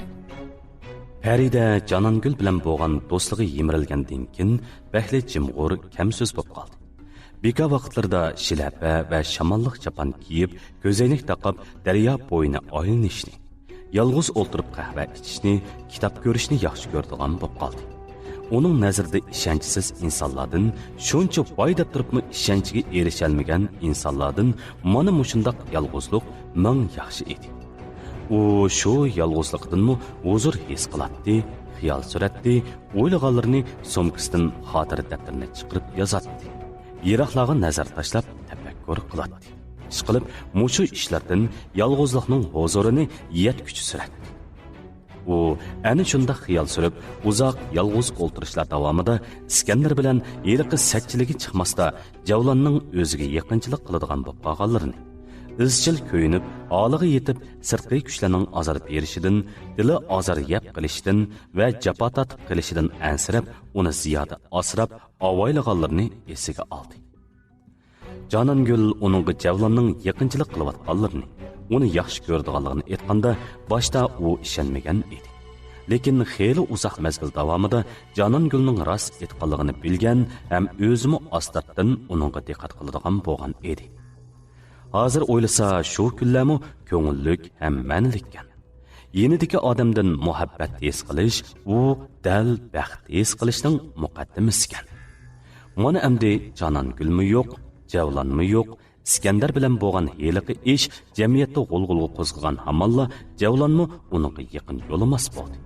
پەرىدە جانانگۈل بىلەن بولغان دوستلۇقى يىمىرىلگەندىن كېيىن بەكلا جىمغۇر، كەم سۆز بولۇپ قالدى. بىكار ۋاقىتلىرىدا شىلەپە ۋە شاماللىق چاپان كىيىپ، كۆزەينەك تاقاپ، دەريا بويىنى ئايلىنىشنى، يالغۇز ئولتۇرۇپ قەھۋە ئىچىشنى، كىتاب كۆرۈشنى ياخشى كۆرىدىغان بولۇپ قالدى. ئۇنىڭ نەزىرىدە ئىشەنچسىز ئىنسانلاردىن، شۇنچە باي دەپ تۇرۇپمۇ ئىشەنچىگە ئېرىشەلمىگەن ئىنسانلاردىن مانا مۇشۇنداق يالغۇزلۇق مىڭ ياخشى ئىدى. ئۇ شۇ يالغۇزلۇقىدىنمۇ ھۇزۇر ھېس قىلاتتى، خىيال سۈرەتتى، ئويلىغانلىرىنى سومكىسىدىن خاتىرە دەپتىرىنى چىقىرىپ يازاتتى. يىراقلارغا نەزەر تاشلاپ تەپەككۇر قىلاتتى. ئىشقىلىپ، مۇشۇ ئىشلاردىن يالغۇزلۇقنىڭ ھۇزۇرىنى يەتكۈچە سۈرەتتى. ئۇ ئەنە شۇنداق خىيال سۈرۈپ، ئۇزاق يالغۇز ئولتۇرۇشلار داۋامىدا ئىسكەندەر بىلەن ھېلىقى سەتچىلىكى چىقماستا جەۋلاننىڭ ئۆزىگە يېقىنچىلىق قىلىدىغان بولۇپ قالغانلىرىنى، ئىزچىل كۆيۈنۈپ، ھالىغا يېتىپ، سىرتقى كۈچلەرنىڭ ئازار بېرىشىدىن، دىلى ئازار يەپ قېلىشىدىن ۋە جاپا تارتىپ قېلىشىدىن ئەنسىرەپ، ئۇنى زىيادە ئاسراپ، ئاۋايلىغانلىرىنى ئېسىگە ئالدى. جانانگۈل ئۇنىڭغا جەۋلاننىڭ يېقىنچىلىق قىلىۋاتقانلىرىنى، ئۇنى ياخشى كۆرىدىغانلىقىنى ئېيتقاندا، باشتا ئۇ ئىشەنمىگەن ئىدى. لېكىن خېلى ئۇزاق مەزگىل داۋامىدا جانانگۈلنىڭ راست ئېيتقانلىقىنى بىلگەن ھەم ئۆزىمۇ ئاستىرتىن ئۇنىڭغا دىققەت قىلىدىغان بولغان ئىدى. ھازىر ئويلىسا، شۇ كۈنلەرمۇ كۆڭۈللۈك ھەم مەنىلىككەن. يېنىدىكى ئادەمدىن مۇھەببەت ھېس قىلىش، ئۇ دەل بەخت ھېس قىلىشنىڭ مۇقەددىمىسىكەن. مانا ئەمدى جانانگۈلمۇ يوق، جەۋلانمۇ يوق. ئىسكەندەر بىلەن بولغان ھېلىقى ئىش جەمئىيەتتە غۇلغۇلا قوزغىغان ھامانلا جەۋلانمۇ ئۇنىڭغا يېقىن يولىماس بولدى.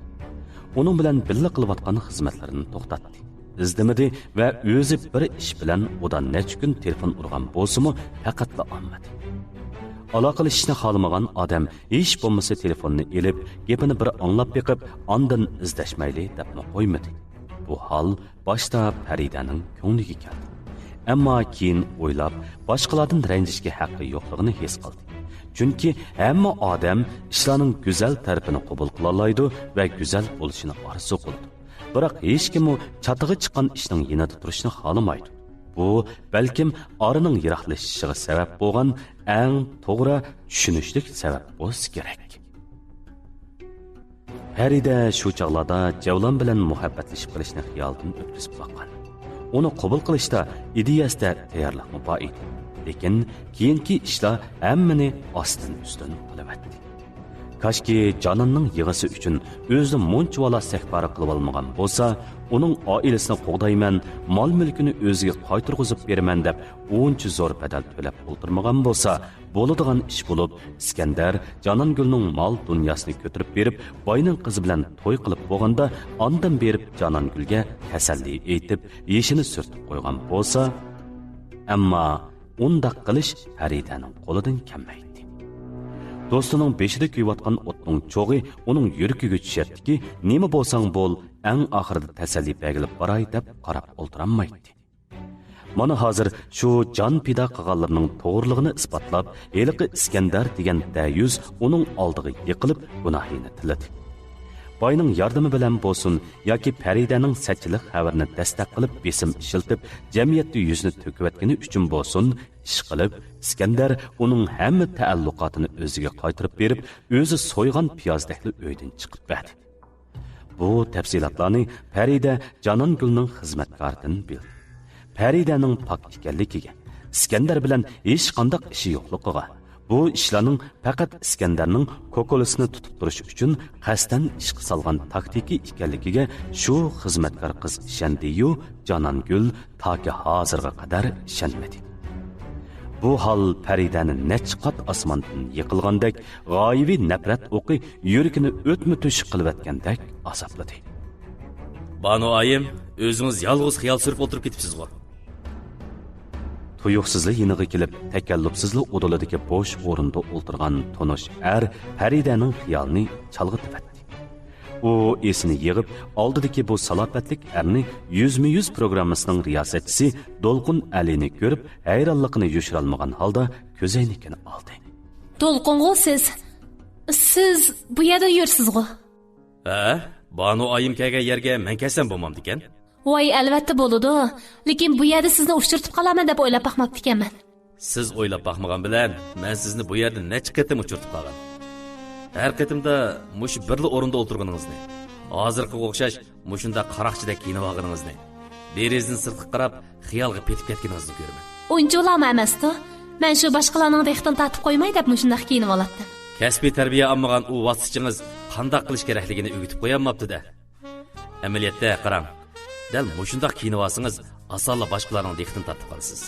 ئۇنىڭ بىلەن بىللە قىلىۋاتقان خىزمەتلىرىنى توختاتتى. ئىزدىمىدى ۋە ئۆزى بىر ئىش بىلەن ئۇدا نەچچە كۈن تېلېفون ئۇرغان بولسىمۇ، پەقەتلا ئالمىدى. ئالاقىلىشىشنى خالىمىغان ئادەم ھېچ بولمىسا تېلېفوننى ئېلىپ، گېپىنى بىر ئاڭلاپ بېقىپ، ئاندىن ئىزدەشمەيلى دەپمۇ قويمىدى. بۇ ھال باشتا پەرىدەنىڭ كۆڭلىگە كەلدى. ئەمما كېيىن ئويلاپ، باشقىلاردىن رەنجىشكە ھەققى يوقلۇقىنى ھېس قىلدى. چۈنكى ھەممە ئادەم ئىشلارنىڭ گۈزەل تەرىپىنى قوبۇل قىلالايدۇ ۋە گۈزەل بولۇشىنى ئارزۇ قىلىدۇ. بىراق ھېچكىممۇ چاتىقى چىققان ئىشنىڭ يېنىدا تۇرۇشنى خالىمايدۇ. بۇ، بەلكىم، ئارىنىڭ يىراقلىشىشىغا سەۋەب بولغان ئەڭ توغرا، چۈشىنىشلىك سەۋەب بولسا كېرەك. پەرىدە شۇ چاغلاردا جەۋلان بىلەن مۇھەببەتلىشىپ قېلىشنى خىيالىدىن ئۆتكۈزۈپ باققان. ئۇنى قوبۇل قىلىشتا ئىدىيەسىدە تەييارلىقمۇ بار ئىدى. لېكىن كېيىنكى ئىشلار ھەممىنى ئاستىن ئۈستۈن قىلىۋەتتى. كاشكى جاناننىڭ يىغىسى ئۈچۈن ئۆزىنى مۇنچىۋالا سەكپارە قىلىۋالمىغان بولسا، ئۇنىڭ ئائىلىسىنى قوغدايمەن، مال-مۈلكىنى ئۆزىگە قايتۇرغۇزۇپ بېرىمەن دەپ ئۇنچە زور بەدەل تۆلەپ ئولتۇرمىغان بولسا، بولىدىغان ئىش بولۇپ، ئىسكەندەر جانانگۈلنىڭ مال-دۇنياسىنى كۆتۈرۈپ بېرىپ، باينىڭ قىزى بىلەن توي قىلىپ بولغاندا، ئاندىن بېرىپ جانانگۈلگە تەسەللى ئېيتىپ، يېشىنى سۈرتۈپ قويغان بولسا. ئەمما ئۇنداق قىلىش پەرىدەنىڭ قولىدىن كەلمەيتتى. دوستىنىڭ بېشىدا كۆيۈۋاتقان ئوتنىڭ چوغى ئۇنىڭ يۈرىكىگە چۈشەتتىكى، نېمە بولساڭ بول، ئەڭ ئاخىرىدا تەسەللى بەرگىلى باراي دەپ قاراپ ئولتۇرالمايتتى. مانا ھازىر شۇ جان پىدا قىلغانلىرىنىڭ توغرىلىقىنى ئىسپاتلاپ، ھېلىقى ئىسكەندەر دېگەن دەييۇس ئۇنىڭ ئالدىغا يىقىلىپ، گۇناھىنى تىلىدى. باينىڭ ياردىمى بىلەن بولسۇن ياكى پەرىدەنىڭ سەتچىلىك خەۋىرىنى دەستەك قىلىپ بېسىم ئىشلىتىپ، جەمئىيەتتە يۈزىنى تۆكۈۋەتكىنى ئۈچۈن بولسۇن، ئىشقىلىپ، ئىسكەندەر ئۇنىڭ ھەممە تەئەللۇقاتىنى ئۆزىگە قايتۇرۇپ بېرىپ، ئۆزى سويغان پىيازدەكلا ئۆيدىن چىقىپ بەردى. بۇ تەپسىلاتلارنى پەرىدە جانانگۈلنىڭ خىزمەتكارىدىن بىلدى. پەرىدەنىڭ پاك ئىكەنلىكىگە، ئىسكەندەر بىلەن ھېچقانداق ئىشى يوقلۇقىغا، بۇ ئىشلارنىڭ پەقەت ئىسكەندەرنىڭ كوكۇلىسىنى تۇتۇپ تۇرۇش ئۈچۈن قەستەن ئىشقا سالغان تاكتىكا ئىكەنلىكىگە شۇ خىزمەتكار قىز ئىشەندى-يۇ، جانانگۈل تاكى ھازىرغا قەدەر ئىشەنمىدى. بۇ ھال پەرىدەنى نەچچە قات ئاسماندىن يىقىلغاندەك، غايىۋى نەپرەت ئوقى يۈرىكىنى ئۆتمە تۆشۈك قىلىۋەتكەندەك ئازابلىدى. بانۇ ئايىم، ئۆزىڭىز يالغۇز خىيال سۈرۈپ ئولتۇرۇپ كېتىپسىزغۇ؟ تۇيۇقسىزلا يېنىغا كېلىپ، تەكەللۇپسىزلا ئۇدۇلىدىكى بوش ئورۇندا ئولتۇرغان تونۇش ئەر پەرىدەنىڭ خىيالىنى چالغىتىۋەتتى. ئۇ ئېسىنى يىغىپ، ئالدىدىكى بۇ سالاپەتلىك ئەرنى يۈزمۇ يۈز پروگراممىسىنىڭ رىياسەتچىسى دولقۇن ئەلىنى كۆرۈپ، ھەيرانلىقىنى يوشۇرالمىغان ھالدا كۆزەينىكىنى ئالدى. دولقۇنغۇ سىز؟ سىز بۇ يەردە يۈرسىزغۇ؟ ھە؟ بانۇ ئايىم كەلگەن يەرگە مەن كەلسەم بولمامدىكەن؟ ۋاي، ئەلۋەتتە بولىدۇ. لېكىن بۇ يەردە سىزنى ئۇچرىتىپ قالارمەن دەپ ئويلاپ باقماپتىكەنمەن. سىز ئويلاپ باقمىغان بىلەن مەن سىزنى بۇ يەردە نەچچە قېتىم ئۇچرىتىپ قالغان. ھەر قېتىمدا مۇشۇ بىرلا ئورۇندا ئولتۇرغىنىڭىزنى، ھازىرقىغا ئوخشاش مۇشۇنداق قاراقچىدەك كىيىنىۋالغىنىڭىزنى، دېرىزىدىن سىرتقا قاراپ خىيالغا پېتىپ كەتكىنىڭىزنى كۆرىمەن. ئۇنچىۋالامۇ ئەمەستۇ. مەن شۇ باشقىلارنىڭ دىققىتىنى تارتىپ قويماي دەپ مۇشۇنداق كىيىنىۋالاتتىم. كەسپىي تەربىيە ئالمىغان ئۇ ۋاسىتىچىڭىز قانداق قىلىش كېرەكلىكىنى ئۆگىتىپ قويالماپتۇ-دە. ئەمەلىيەتتە قاراڭ، دەل مۇشۇنداق كىيىنىۋالسىڭىز، ئاسانلا باشقىلارنىڭ دىققىتىنى تارتىپ قالىسىز.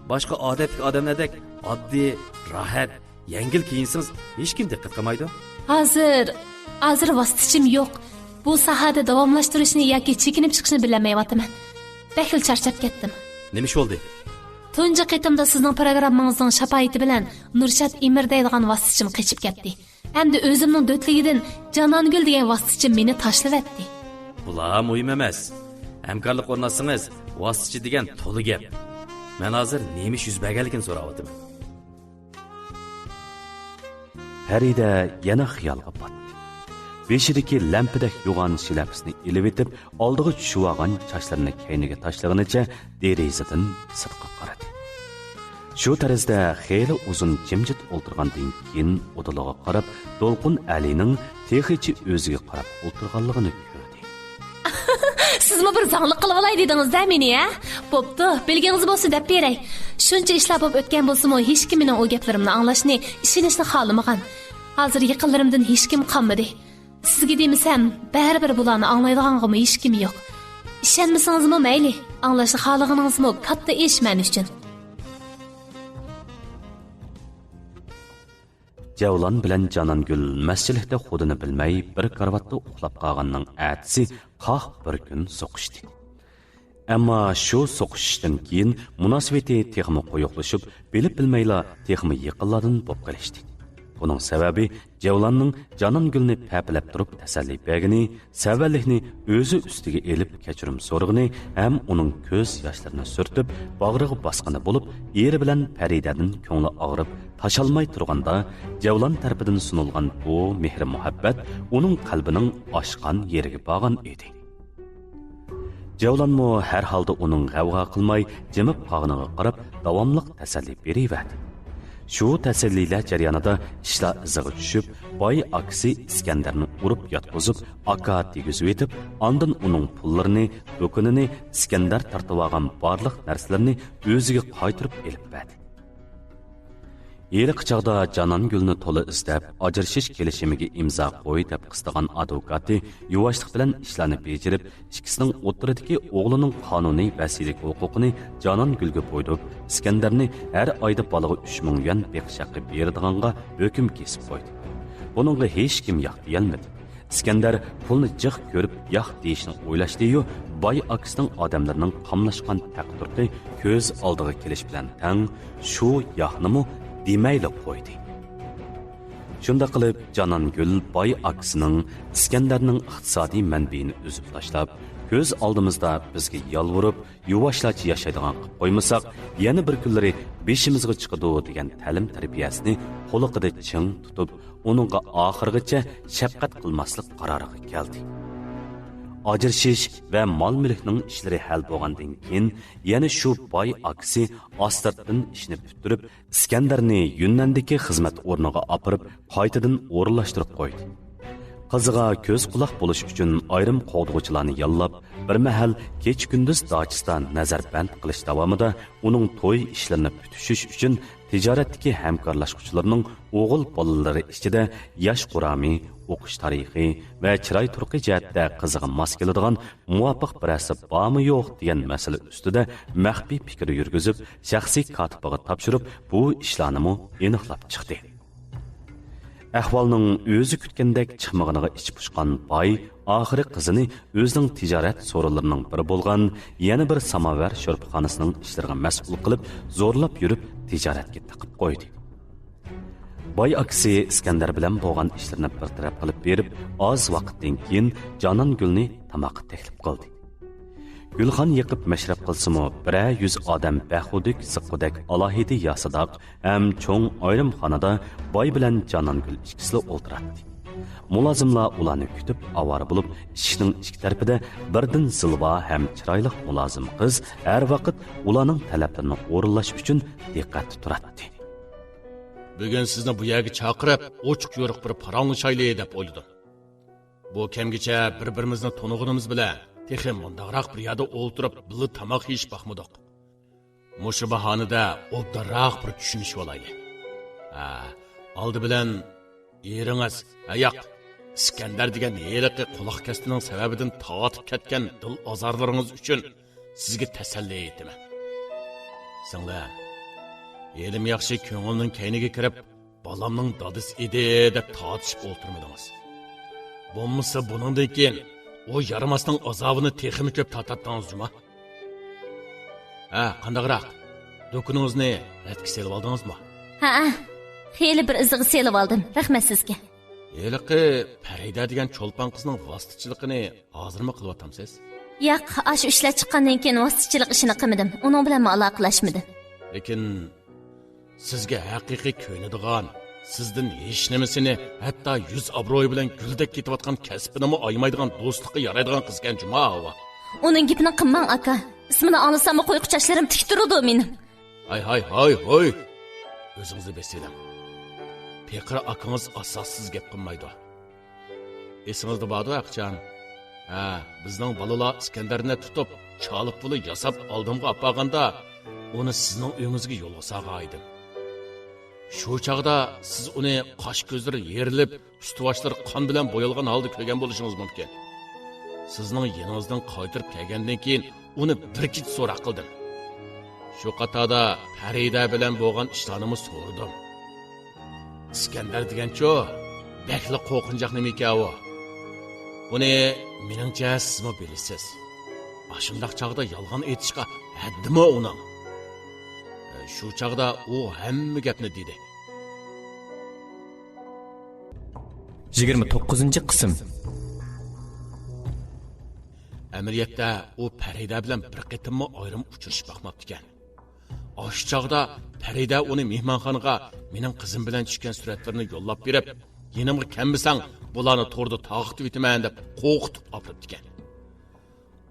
باشقا ئادەتتىكى ئادەملەردەك ئاددىي، راھەت، يەڭگىل كىيىنسىڭىز، ھېچكىم دىققەت قىلمايدۇ. ھازىر، ھازىر ۋاسىتىچىم يوق. بۇ ساھەدە داۋاملاشتۇرۇشنى ياكى چېكىنىپ چىقىشنى بىلەلمەيۋاتىمەن. بەكلا چارچاپ كەتتىم. نېمە ئىش بولدى؟ تۇنجى قېتىمدا سىزنىڭ پروگراممىڭىزنىڭ شاپائىتى بىلەن نۇرشات ئىمىر دەيدىغان ۋاسىتىچىم قېچىپ كەتتى. ئەمدى ئۆزۈمنىڭ دۆتلۈكىدىن جانانگۈل دېگەن ۋاسىتىچىم مېنى تاشلىۋەتتى. بۇلار مۇھىم ئەمەس. ھەمكارلىق ئورناتسىڭىز، ۋاسىتىچى دېگەن تولا گەپ. مەن ھازىر نېمە ئىش يۈز بەرگەنلىكىنى سوراۋاتىمەن. پەرىدە يەنە خىيالغا پاتتى. بېشىدىكى لەمپىدەك يوغان شىلەپىسىنى ئېلىۋېتىپ، ئالدىغا چۈشۈۋالغان چاچلىرىنى كەينىگە تاشلىغىنىچە دېرىزىدىن سىرتقا قارىدى. شۇ تەرزدە خېلى ئۇزۇن جىمجىت ئولتۇرغاندىن كېيىن، ئۇدۇلىغا قاراپ، دولقۇن ئەلىنىڭ تېخىچە ئۆزىگە قاراپ ئولتۇرغانلىقىنى كۆردى. سىزمۇ بىر زاڭلىق قىلىۋالاي دېدىڭىز-دە مېنى، ھە؟ بوپتۇ، بىلگىڭىز بولسۇن دەپ بېرەي. شۇنچە ئىشلار بولۇپ ئۆتكەن بولسىمۇ، ھېچكىم مېنىڭ ئۇ گەپلىرىمنى ئاڭلاشنى، ئىشىنىشنى خالىمىغان. ھازىر يېقىنلىرىمدىن ھېچكىم قالمىدى. سىزگە دېمىسەم، بەرىبىر بۇلارنى ئاڭلايدىغانغىمۇ ھېچكىم يوق. ئىشەنمىسىڭىزمۇ مەيلى، ئاڭلاشنى خالىغىنىڭىزمۇ كاتتا ئىش مەن ئۈچۈن. جەۋلان بىلەن جانانگۈل مەستچىلىكتە خۇدىنى بىلمەي بىر كارىۋاتتا ئۇخلاپ قالغاننىڭ ئەتىسى قاھ بىر كۈن سوقۇشتى. ئەمما شۇ سوقۇشۇشتىن كېيىن مۇناسىۋىتى تېخىمۇ قويۇقلىشىپ، بىلىپ بىلمەيلا تېخىمۇ يېقىنلاردىن بولۇپ قېلىشتى. بۇنىڭ سەۋەبى جەۋلاننىڭ جانانگۈلنى پەپىلەپ تۇرۇپ تەسەللى بەرگىنى، سەۋەنلىكنى ئۆزى ئۈستىگە ئېلىپ كەچۈرۈم سورىغىنى ھەم ئۇنىڭ كۆز ياشلىرىنى سۈرتۈپ، باغرىغا باسقىنى بولۇپ، ئېرى بىلەن پەرىدەدىن كۆڭلى ئاغرىپ، تاشالماي تۇرغاندا، جەۋلان تەرىپىدىن سۇنۇلغان بۇ مېھرى مۇھەببەت ئۇنىڭ قەلبىنىڭ ئاشقان يېرىگە بارغان ئىدى. جەۋلانمۇ ھەر ھالدا ئۇنىڭ غەۋغا قىلماي، جىمىپ قالغىنىغا قاراپ، داۋاملىق تەسەللى بېرىۋەردى. شۇ تەسەللىلەر جەريانىدا ئىشلار ئىزىغا چۈشۈپ، باي ئاكىسى ئىسكەندەرنى ئۇرۇپ ياتقۇزۇپ، ئاكا دېگۈزۈۋېتىپ، ئاندىن ئۇنىڭ پۇللىرىنى، دۇكىنىنى، ئىسكەندەر تارتىۋالغان بارلىق نەرسىلىرىنى ئۆزىگە قايتۇرۇپ ئېلىپ بەردى. ھېلىقى چاغدا جانانگۈلنى تولا ئىزدەپ، ئاجرىشىش كېلىشىمىگە ئىمزا قوي دەپ قىستىغان ئادۋوكاتى يۇۋاشلىق بىلەن ئىشلارنى بېجىرىپ، ئىككىسىنىڭ ئوتتۇرىدىكى ئوغلىنىڭ قانۇنىي ۋەسىيلىك ھوقۇقىنى جانانگۈلگە بويىدۇرۇپ، ئىسكەندەرنى ھەر ئايدا بالىغا ئۈچ مىڭ يۈەن بېقىش ھەققى بېرىدىغانغا ھۆكۈم كېسىپ قويدى. بۇنىڭغا ھېچكىم ياق دېيەلمىدى. ئىسكەندەر پۇلنى جىق كۆرۈپ، ياق دېيىشنى ئويلاشتى-يۇ، باي ئاكىسىنىڭ ئادەملىرىنىڭ قاملاشقان تەقدىرى كۆز ئالدىغا كېلىش بىلەن تەڭ شۇ ياقنىمۇ دېمەيلا قويدى. شۇنداق قىلىپ، جانانگۈل باي ئاكىسىنىڭ ئىسكەندەرنىڭ ئىقتىسادىي مەنبىيىنى ئۈزۈپ تاشلاپ، كۆز ئالدىمىزدا بىزگە يالۋۇرۇپ، يۇۋاشلارچە ياشايدىغان قىلىپ قويمىساق، يەنە بىر كۈنلىرى بېشىمىزغا چىقىدۇ دېگەن تەلىم-تەربىيەسىنى قۇلىقىدا چىڭ تۇتۇپ، ئۇنىڭغا ئاخىرغىچە شەپقەت قىلماسلىق قارارىغا كەلدى. ئاجرىشىش ۋە مال-مۈلۈكنىڭ ئىشلىرى ھەل بولغاندىن كېيىن، يەنە شۇ باي ئاكىسى ئاستىرتتىن ئىشنى پۈتتۈرۈپ، ئىسكەندەرنى يۈننەندىكى خىزمەت ئورنىغا ئاپىرىپ، قايتىدىن ئورۇنلاشتۇرۇپ قويدى. قىزىغا كۆز-قۇلاق بولۇش ئۈچۈن ئايرىم قوغدىغۇچىلارنى ياللاپ، بىر مەھەل كېچە-كۈندۈز داچىسىدا نەزەربەند قىلىش داۋامىدا ئۇنىڭ توي ئىشلىرىنى پۈتۈشۈش ئۈچۈن تىجارەتتىكى ھەمكارلاشقۇچىلىرىنىڭ ئوغۇل بالىلىرى ئىچىدە ياش قۇرامى، ئوقۇش تارىخى ۋە چىراي تۇرقى جەھەتتە قىزىغا ماس كېلىدىغان مۇۋاپىق بىرەرسى بارمۇ يوق دېگەن مەسىلە ئۈستىدە مەخپىي پىكىر يۈرگۈزۈپ، شەخسىي كاتىپىغا تاپشۇرۇپ، بۇ ئىشلارنىمۇ ئېنىقلاپ چىقتى. ئەھۋالنىڭ ئۆزى كۈتكەندەك چىقمىغىنىغا ئىچى پۇشقان باي ئاخىرى قىزىنى ئۆزىنىڭ تىجارەت سورۇنلىرىنىڭ بىرى بولغان يەنە بىر ساماۋەر شورپىخانىسىنىڭ ئىشلىرىغا مەسئۇل قىلىپ، زورلاپ يۈرۈپ تىجارەتكە تىقىپ قويدى. باي ئاكىسى ئىسكەندەر بىلەن بولغان ئىشلىرىنى بىر تەرەپ قىلىپ بېرىپ، ئاز ۋاقىتتىن كېيىن جانانگۈلنى تاماققا تەكلىپ قىلدى. گۈلخان يېقىپ مەشرەپ قىلسىمۇ، بىرەر يۈز ئادەم بەخۇدۈك زىققۇدەك ئالاھىدە ياسىداق ھەم چوڭ ئايرىمخانىدا باي بىلەن جانانگۈل ئىككىسىلا ئولتۇراتتى. مۇلازىملار ئۇلارنى كۈتۈپ ئاۋارە بولۇپ، ئىشىكنىڭ ئىككى تەرىپىدە بىردىن زىلۋا ھەم چىرايلىق مۇلازىم قىز ھەر ۋاقىت ئۇلارنىڭ تەلەپلىرىنى ئورۇنلاش ئۈچۈن دىققەتتە تۇراتتى. بۈگۈن سىزنى بۇ يەرگە چاقىرىپ، ئوچۇق-يورۇق بىر پاراڭلىشايلى دەپ ئويلىدىم. بۇ كەمگىچە بىر-بىرىمىزنى تونۇغىنىمىز بىلەن، تېخى مۇنداقراق بىر يەردە ئولتۇرۇپ، بىللە تاماق يېيىش باقمىدۇق. مۇشۇ باھانىدە ئوبدانراق بىر چۈشىنىشىۋالايلى. ھە، ئالدى بىلەن ئېرىڭىز، ھە ياق، ئىسكەندەر دېگەن ھېلىقى قۇلاق كەستىنىڭ سەۋەبىدىن تارتىپ كەتكەن دىل ئازارلىرىڭىز ئۈچۈن سىزگە تەسەللى ئېيتىمەن. سىڭلىم، ھېلىمۇ ياخشى كۆڭۈلنىڭ كەينىگە كىرىپ، بالامنىڭ دادىسى ئىدى دەپ تارتىشىپ ئولتۇرمىدىڭىز. بولمىسا بۇنىڭدىن كېيىن ئۇ يارىماسنىڭ ئازابىنى تېخىمۇ كۆپ تارتاتتىڭىز جۇما. ھە، قانداقراق؟ دۇكىنىڭىزنى رەتكە سېلىۋالدىڭىزمۇ؟ ھەئە، خېلى بىر ئىزىغا سېلىۋالدىم. رەھمەت سىزگە. ھېلىقى پەرىدە دېگەن چولپان قىزنىڭ ۋاسىتىچىلىقىنى ھازىرمۇ قىلىۋاتامسىز؟ ياق، ئاشۇ ئىشلار چىققاندىن كېيىن ۋاسىتىچىلىق ئىشىنى قىلمىدىم. ئۇنىڭ بىلەنمۇ ئالاقىلەشمىدىم. لېكىن سىزگە ھەقىقىي كۆيۈنىدىغان، سىزدىن ھېچنېمىسىنى، ھەتتا يۈز ئابرۇيى بىلەن گۈلدەك كېتىۋاتقان كەسپىنىمۇ ئايىمايدىغان دوستلۇققا يارايدىغان قىزكەن جۇما ھاۋا. ئۇنىڭ گېپىنى قىلماڭ، ئاكا. ئىسمىنى ئاڭلىساممۇ قويقا چاچلىرىم تىك تۇرىدۇ مېنىڭ. ھاي، ھاي، ھاي، ھاي! ئۆزىڭىزنى بېسىۋېلىڭ. پېقىر ئاكىڭىز ئاساسسىز گەپ قىلمايدۇ. ئېسىڭىزدە باردۇ ھەقىچان؟ ھە، بىزنىڭ بالىلار ئىسكەندەرنى تۇتۇپ، چالىقۇلى ياساپ ئالدىمغا ئاپارغاندا، ئۇنى سىزنىڭ ئۆيىڭىزگە يولغا سالغان ئىدىم. شۇ چاغدا سىز ئۇنى قاش-كۆزلىرى يېرىلىپ، ئۈستى-باشلىرى قان بىلەن بويالغان ھالدا كۆرگەن بولۇشىڭىز مۇمكىن. سىزنىڭ يېنىڭىزدىن قايتىرىپ كەلگەندىن كېيىن ئۇنى بىر كېچە سوراق قىلدىم. شۇ قاتاردا پەرىدە بىلەن بولغان ئىشلارنىمۇ سورىدىم. ئىسكەندەر دېگەنچۇ، بەكلا قورقۇنچاق نېمىكەن ئۇ. بۇنى، مېنىڭچە، سىزمۇ بىلىسىز. ئاشۇنداق چاغدا يالغان ئېيتىشقا ھەددىمۇ ئۇنىڭ. شۇ چاغدا ئۇ ھەممە گەپنى دېدى. يىگىرمە توققۇزىنچى قىسىم. ئەمەلىيەتتە ئۇ پەرىدە بىلەن بىر قېتىممۇ ئايرىم ئۇچرىشىپ باقماپتىكەن. ئاشۇ چاغدا پەرىدە ئۇنى مېھمانخانىغا مېنىڭ قىزىم بىلەن چۈشكەن سۈرەتلىرىنى يوللاپ بېرىپ، يېنىمغا كەلمىسەڭ، بۇلارنى توردا تارقىتىۋېتىمەن دەپ قورقۇتۇپ ئاپىرىپتىكەن.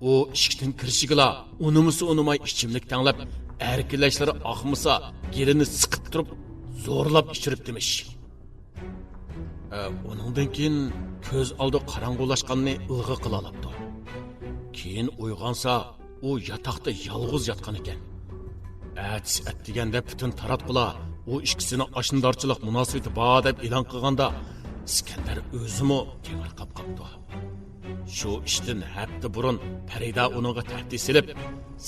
ئۇ ئىشىكتىن كىرىشىگىلا ئۇنىمىسا ئۇنىماي ئىچىملىك تەڭلەپ، ئەركىلەشلىرى ئاقمىسا، گېلىنى سىقىپ تۇرۇپ، زورلاپ ئىچۈرۈپتىمىش. ئە، ئۇنىڭدىن كېيىن كۆز ئالدى قاراڭغۇلاشقاننى ئىلغا قىلالاپتۇ. كېيىن ئويغانسا، ئۇ ياتاقتا يالغۇز ياتقان ئىكەن. ئەتىسى ئەتىگەندە پۈتۈن تاراتقۇلار ئۇ ئىككىسىنىڭ ئاشنىدارچىلىق مۇناسىۋىتى بار دەپ ئېلان قىلغاندا، ئىسكەندەر ئۆزىمۇ تېڭىرقاپ قاپتۇ. شۇ ئىشتىن ھەپتە بۇرۇن پەرىدە ئۇنىڭغا تەھدىت سېلىپ،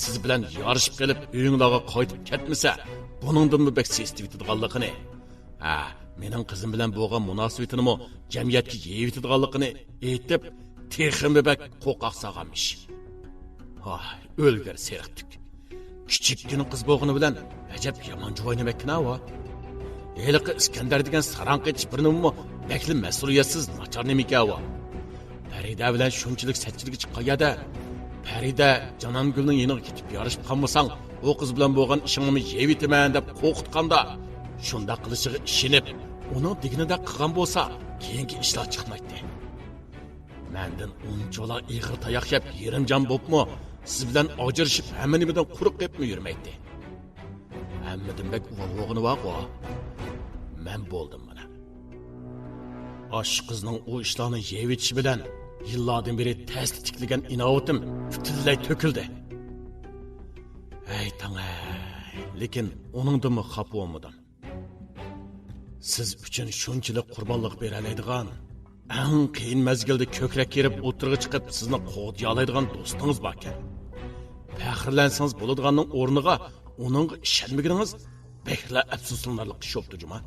سىز بىلەن يارىشىپ قېلىپ، ئۆيۈڭلارغا قايتىپ كەتمىسە، بۇنىڭدىنمۇ بەك سېسىتىۋېتىدىغانلىقىنى، ھە، مېنىڭ قىزىم بىلەن بولغان مۇناسىۋىتىنىمۇ جەمئىيەتكە يېيىۋېتىدىغانلىقىنى ئېيتىپ، تېخىمۇ بەك قورقاق سالغانمىش. ھاي، ئۆلگۈر سېرىقتۈك. كىچىككىنە قىز بولغىنى بىلەن ئەجەب يامان جۇۋاي نېمەككىن ئاۋۇ. ھېلىقى ئىسكەندەر دېگەن ساراڭ قېچىش بىر نېمىمۇ بەكلا مەسئۇلىيەتسىز ناچار نېمىكەن ئاۋۇ. پەرىدە بىلەن شۇنچىلىك سەتچىلىككە چىققان يەردە، پەرىدە جانانگۈلنىڭ يېنىغا كېتىپ يارىشىپ قالمىساڭ، ئۇ قىز بىلەن بولغان ئىشىڭنىمۇ يېيىۋېتىمەن دەپ قورقۇتقاندا، شۇنداق قىلىشىغا ئىشىنىپ، ئۇنىڭ دېگىنىدەك قىلغان بولسا، كېيىنكى ئىشلار چىقمايتتى. مەندىن ئۇنچىۋالا ئېغىر تاياق يەپ، يېرىم جان بوپمۇ، سىز بىلەن ئاجرىشىپ، ھەممە نېمىدىن قۇرۇق قېپمۇ يۈرمەيتتى. ھەممىدىن بەك ئۇۋال بولغىنى بارغۇ. مەن بولدۇم مانا. ئاشۇ قىزنىڭ ئۇ ئىشلارنى يەۋېتىشى بىلەن يىللاردىن بېرى تەستە تىكلىگەن ئىناۋىتىم پۈتۈنلەي تۆكۈلدى. ھەي تاڭ ھەي، لېكىن ئۇنىڭدىنمۇ خاپا بولمىدىم. سىز ئۈچۈن شۇنچىلىك قۇربانلىق بېرەلەيدىغان، ئەڭ قىيىن مەزگىلدە كۆكرەك كېرىپ ئوتتۇرىغا چىقىپ سىزنى قوغدىيالايدىغان دوستىڭىز باركەن. پەخىرلەنسىڭىز بولىدىغاننىڭ ئورنىغا ئۇنىڭغا ئىشەنمىگىنىڭىز بەكلا ئەپسۇسلىنارلىق ئىش بوپتۇ جۇما.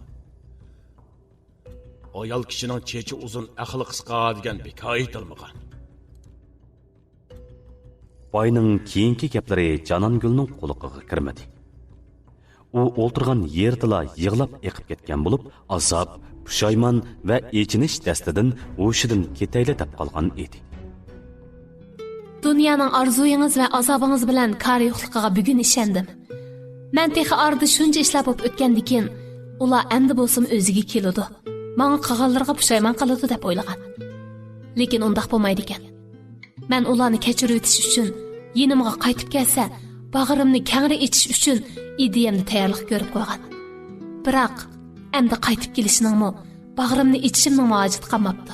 ئايال كىشىنىڭ چېچى ئۇزۇن، ئەقلى قىسقا دېگەن بىكار ئېيتىلمىغان. باينىڭ كېيىنكى گەپلىرى جانانگۈلنىڭ قۇلىقىغا كىرمىدى. ئۇ ئولتۇرغان يېرىدىلا يىغلاپ ئېقىپ كەتكەن بولۇپ، ئازاب، پۇشايمان ۋە ئېچىنىش دەستىدىن ھوشىدىن كېتەيلى دەپ قالغان ئىدى. دۇنيانىڭ ئارزۇيىڭىز ۋە ئازابىڭىز بىلەن كارى يوقلۇقىغا بۈگۈن ئىشەندىم. مەن تېخى ئارىدا شۇنچە ئىشلار بولۇپ ئۆتكەندىكىن، ئۇلار ئەمدى بولسىمۇ ئۆزىگە كېلىدۇ، ماڭا قىلغانلىرىغا پۇشايمان قىلىدۇ دەپ ئويلىغان. لېكىن ئۇنداق بولمايدىكەن. مەن ئۇلارنى كەچۈرۈۋېتىش ئۈچۈن، يېنىمغا قايتىپ كەلسە، باغرىمنى كەڭرى ئېچىش ئۈچۈن ئىدىيەمدە تەييارلىق كۆرۈپ قويغان. بىراق، ئەمدى قايتىپ كېلىشنىڭمۇ، باغرىمنى ئېچىشىمنىڭمۇ ھاجىتى قالماپتۇ.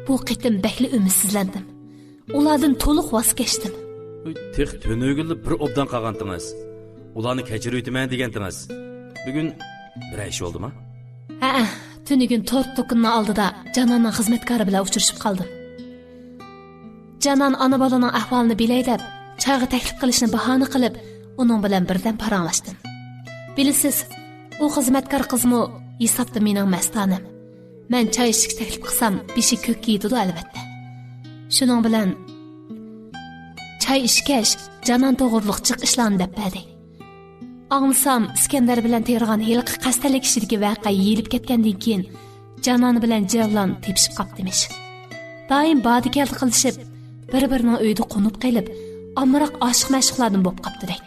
بۇ قېتىم بەكلا ئۈمىدسىزلەندىم. ئۇلاردىن تولۇق ۋاز كەچتىم. تېخى تۈنۈگۈنلا بىر ئوبدان قالغانتىڭىز. ئۇلارنى كەچۈرۈۋېتىمەن دېگەنتىڭىز. بۈگۈن بىرەر ئىش بولدىما؟ ھەئە، تۈنۈگۈن تورت دۇكىنىنىڭ ئالدىدا جاناننىڭ خىزمەتكارى بىلەن ئۇچرىشىپ قالدىم. جانان ئانا-بالىنىڭ ئەھۋالىنى بىلەي دەپ، چايغا تەكلىپ قىلىشنى باھانە قىلىپ، ئۇنىڭ بىلەن بىردەم پاراڭلاشتىم. بىلىسىز، ئۇ خىزمەتكار قىزمۇ ھېسابتا مېنىڭ مەستانەم. مەن چاي ئىچىشكە تەكلىپ قىلسام، بېشى كۆككە يېتىدۇ، ئەلۋەتتە. شۇنىڭ بىلەن چاي ئىچكەچ، جانان توغرۇلۇق جىق ئىشلارنى دەپ بەردى. ئاڭلىسام، ئىسكەندەر بىلەن تېرىغان ھېلىقى قەستەنلىك ئىچىدىكى ۋەقە يېيىلىپ كەتكەندىن كېيىن، جانان بىلەن جەۋلان تېپىشىپ قاپتىمىش. دائىم باردا-كەلدە قىلىشىپ، بىر-بىرىنىڭ ئۆيىدە قونۇپ قېلىپ، ئامراق ئاشىق-مەشۇقلاردىن بوپ قاپتۇدەك.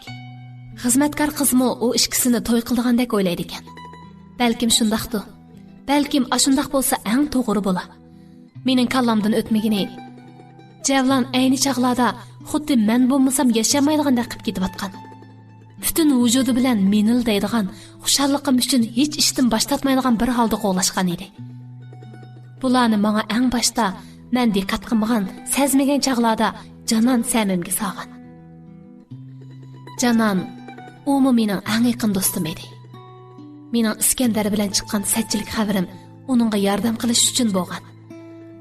خىزمەتكار قىزمۇ ئۇ ئىككىسىنى توي قىلىدىغاندەك ئويلايدىكەن. بەلكىم شۇنداقتۇ. بەلكىم ئاشۇنداق بولسا ئەڭ توغرا بولا. مېنىڭ كاللامدىن ئۆتمىگىنى، جەۋلان ئەينى چاغلاردا خۇددى مەن بولمىسام ياشىيالمايدىغاندەك قىلىپ كېتىۋاتقان. پۈتۈن ۋۇجۇدى بىلەن مىنىلدەيدىغان، خۇشاللىقىم ئۈچۈن ھېچ ئىشتىن باش تارتمايدىغان بىر ھالدا قوغلاشقان ئىدى. بۇلارنى ماڭا ئەڭ باشتا مەن دىققەت قىلمىغان، سەزمىگەن چاغلاردا جانان سەمىمگە سالغان. جانان، ئۇمۇ مېنىڭ ئەڭ يېقىن دوستۇم ئىدى. مېنىڭ ئىسكەندەر بىلەن چىققان سەتچىلىك خەۋىرىم ئۇنىڭغا ياردەم قىلىش ئۈچۈن بولغان.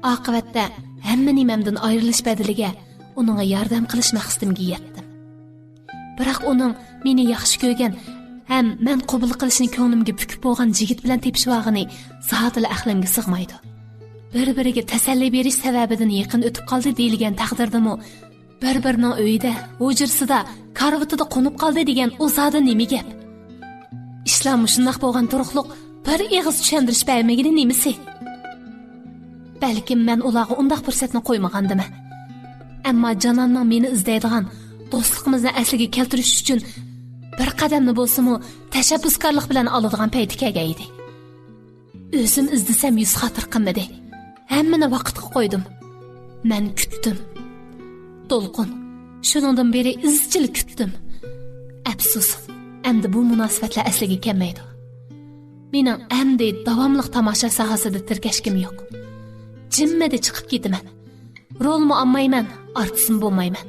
ئاقىۋەتتە ھەممە نېمەمدىن ئايرىلىش بەدىلىگە ئۇنىڭغا ياردەم قىلىش مەقسىتىمگە يەتتىم. بىراق ئۇنىڭ مېنى ياخشى كۆرگەن ھەم مەن قوبۇل قىلىشنى كۆڭلۈمگە پۈكۈپ بولغان يىگىت بىلەن تېپىشىۋالغىنى زادىلا ئەقلىمگە سىغمايدۇ. بىر-بىرىگە تەسەللى بېرىش سەۋەبىدىن يېقىن ئۆتۈپ قالدى دېيىلگەن تەقدىردىمۇ، بىر-بىرىنىڭ ئۆيىدە، ھۇجرىسىدا، كارىۋىتىدا قونۇپ قالدى دېگەن ئۇ زادى نېمە گەپ؟ ئىشلار مۇشۇنداق بولغان تۇرۇقلۇق بىر ئېغىز چۈشەندۈرۈش بەرمىگىنى نېمىسى؟ بەلكىم مەن ئۇلارغا ئۇنداق پۇرسەتنى قويمىغاندىمەن. ئەمما جاناننىڭ مېنى ئىزدەيدىغان، دوستلۇقىمىزنى ئەسلىگە كەلتۈرۈش ئۈچۈن بىر قەدەمنى بولسىمۇ تەشەببۇسكارلىق بىلەن ئالىدىغان پەيتى كەلگەن ئىدى. ئۆزۈم ئىزدىسەم يۈز خاتىرە قىلمىدى. ھەممىنى ۋاقىتقا قويدۇم. مەن كۈتتۈم. دولقۇن، شۇنىڭدىن بېرى ئىزچىل كۈتتۈم. ئەپسۇس، ئەمدى بۇ مۇناسىۋەتلەر ئەسلىگە كەلمەيدۇ. مېنىڭ ئەمدى داۋاملىق تاماشا ساھەسىدە تىركەشكۈم يوق. جىممىدە چىقىپ كېتىمەن. رولمۇ ئالمايمەن، ئارتىسمۇ بولمايمەن.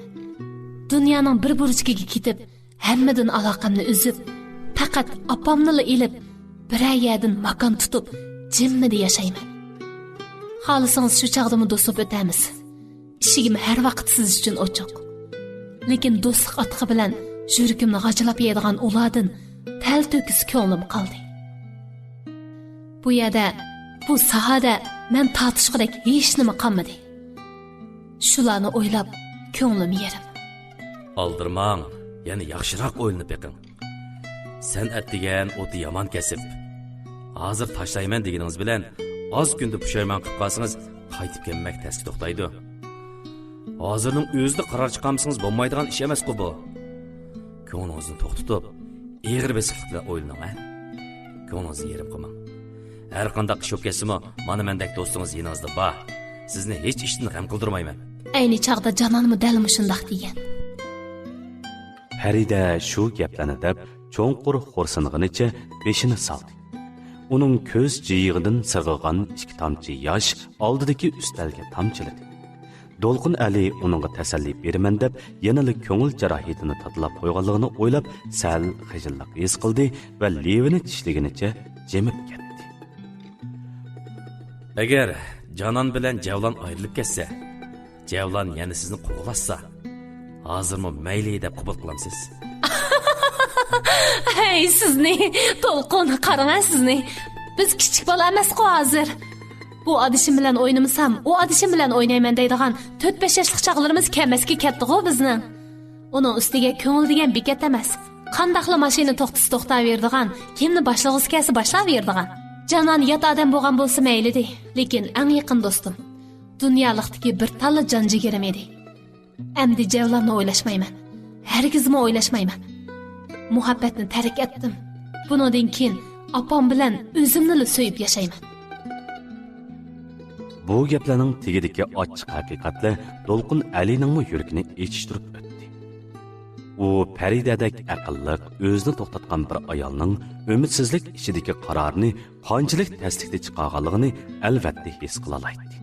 دۇنيانىڭ بىر بۇرجىكىگە كېتىپ، ھەممىدىن ئالاقەمنى ئۈزۈپ، پەقەت ئاپامنىلا ئېلىپ، بىرەر يەردىن ماكان تۇتۇپ، جىممىدە ياشايمەن. خالىسىڭىز شۇ چاغدىمۇ دوستلۇق ئۆتەمىز. ئىشىكىم ھەر ۋاقىت سىز ئۈچۈن ئوچۇق. لېكىن دوستلۇق ئاتىقى بىلەن يۈرىكىمنى غاجىلاپ يەيدىغان ئۇلاردىن تەلتۆكۈس كۆڭلۈم قالدى. بۇ يەردە، بۇ ساھەدە مەن تارتىشقۇدەك ھېچنېمە قالمىدى. شۇلارنى ئويلاپ، كۆڭلۈم يېرىم. ئالدىرىماڭ، يەنە ياخشىراق ئويلىنىپ بېقىڭ. سەنئەت دېگەن ئوتى يامان كەسىپ. ھازىر تاشلايمەن دېگىنىڭىز بىلەن ئاز كۈندە پۇشايمان قىلىپ قالسىڭىز، قايتىپ كەلمەك تەسكە توختايدۇ. ھازىرنىڭ ئۆزىدە قارار چىقارمىسىڭىز بولمايدىغان ئىش ئەمەسقۇ بۇ. كۆڭلىڭىزنى توختىتىپ، ئېغىر بېسىقلىق بىلەن ئويلىنىڭ، ھە؟ كۆڭلىڭىزنى يېرىم قىلماڭ. ھەر قانداق ئىش بولۇپ كەتسىمۇ، مانا مەندەك دوستىڭىز يېنىڭىزدا بار. سىزنى ھېچ ئىشتىن غەم قىلدۇرمايمەن. ئەينى چاغدا جانانمۇ دەل مۇشۇنداق دېگەن. پەرىدە شۇ گەپلەرنى دەپ، چوڭقۇر خورسىنغىنىچە بېشىنى سالدى. ئۇنىڭ كۆز جىيىغىدىن سىرغىغان ئىككى تامچە ياش ئالدىدىكى ئۈستەلگە تامچىلىدى. دولقۇن ئەلى ئۇنىڭغا تەسەللى بېرىمەن دەپ، يەنىلا كۆڭۈل جاراھىتىنى تاتىلاپ قويغانلىقىنى ئويلاپ، سەل خىجىللىق ھېس قىلدى ۋە لېۋىنى چىشلىگىنىچە جىمىپ كەتتى. ئەگەر جانان بىلەن جەۋلان ئايرىلىپ كەتسە، جەۋلان يەنە سىزنى قوغلاشسا، ھازىرمۇ مەيلى دەپ قوبۇل قىلامسىز؟ ھەي، سىزنى، دولقۇن، قاراڭە سىزنى. بىز كىچىك بالا ئەمەسقۇ ھازىر. بۇ ئادىشىم بىلەن ئوينىمىسام، ئۇ ئادىشىم بىلەن ئوينايمەن دەيدىغان تۆت-بەش ياشلىق چاغلىرىمىز كەلمەسكە كەتتىغۇ بىزنىڭ. ئۇنىڭ ئۈستىگە كۆڭۈل دېگەن بېكەت ئەمەس. قانداقلا ماشىنا توختىسا توختاۋېرىدىغان، كىمنى باشلىغۇسى كەلسە باشلاۋېرىدىغان. جانان يات ئادەم بولغان بولسا مەيلىدى، لېكىن ئەڭ يېقىن دوستۇم. دۇنيالىقتىكى بىر تاللا جان جىگىرىم ئىدى. ئەمدى جەۋلاننى ئويلاشمايمەن. ھەرگىزمۇ ئويلاشمايمەن. مۇھەببەتنى تەرك ئەتتىم. بۇنىڭدىن كېيىن ئاپام بىلەن ئۆزۈمنىلا سۆيۈپ ياشايمەن. بۇ گەپلەرنىڭ تېگىدىكى ئاچچىق ھەقىقەتلەر دولقۇن ئەلىنىڭمۇ يۈرىكىنى ئېچىشتۇرۇپ ئۆتتى. ئۇ پەرىدەدەك ئەقىللىق، ئۆزىنى توختاتقان بىر ئايالنىڭ ئۈمىدسىزلىك ئىچىدىكى قارارىنى قانچىلىك تەسلىكتە چىقارغانلىقىنى ئەلۋەتتە ھېس قىلالايتتى.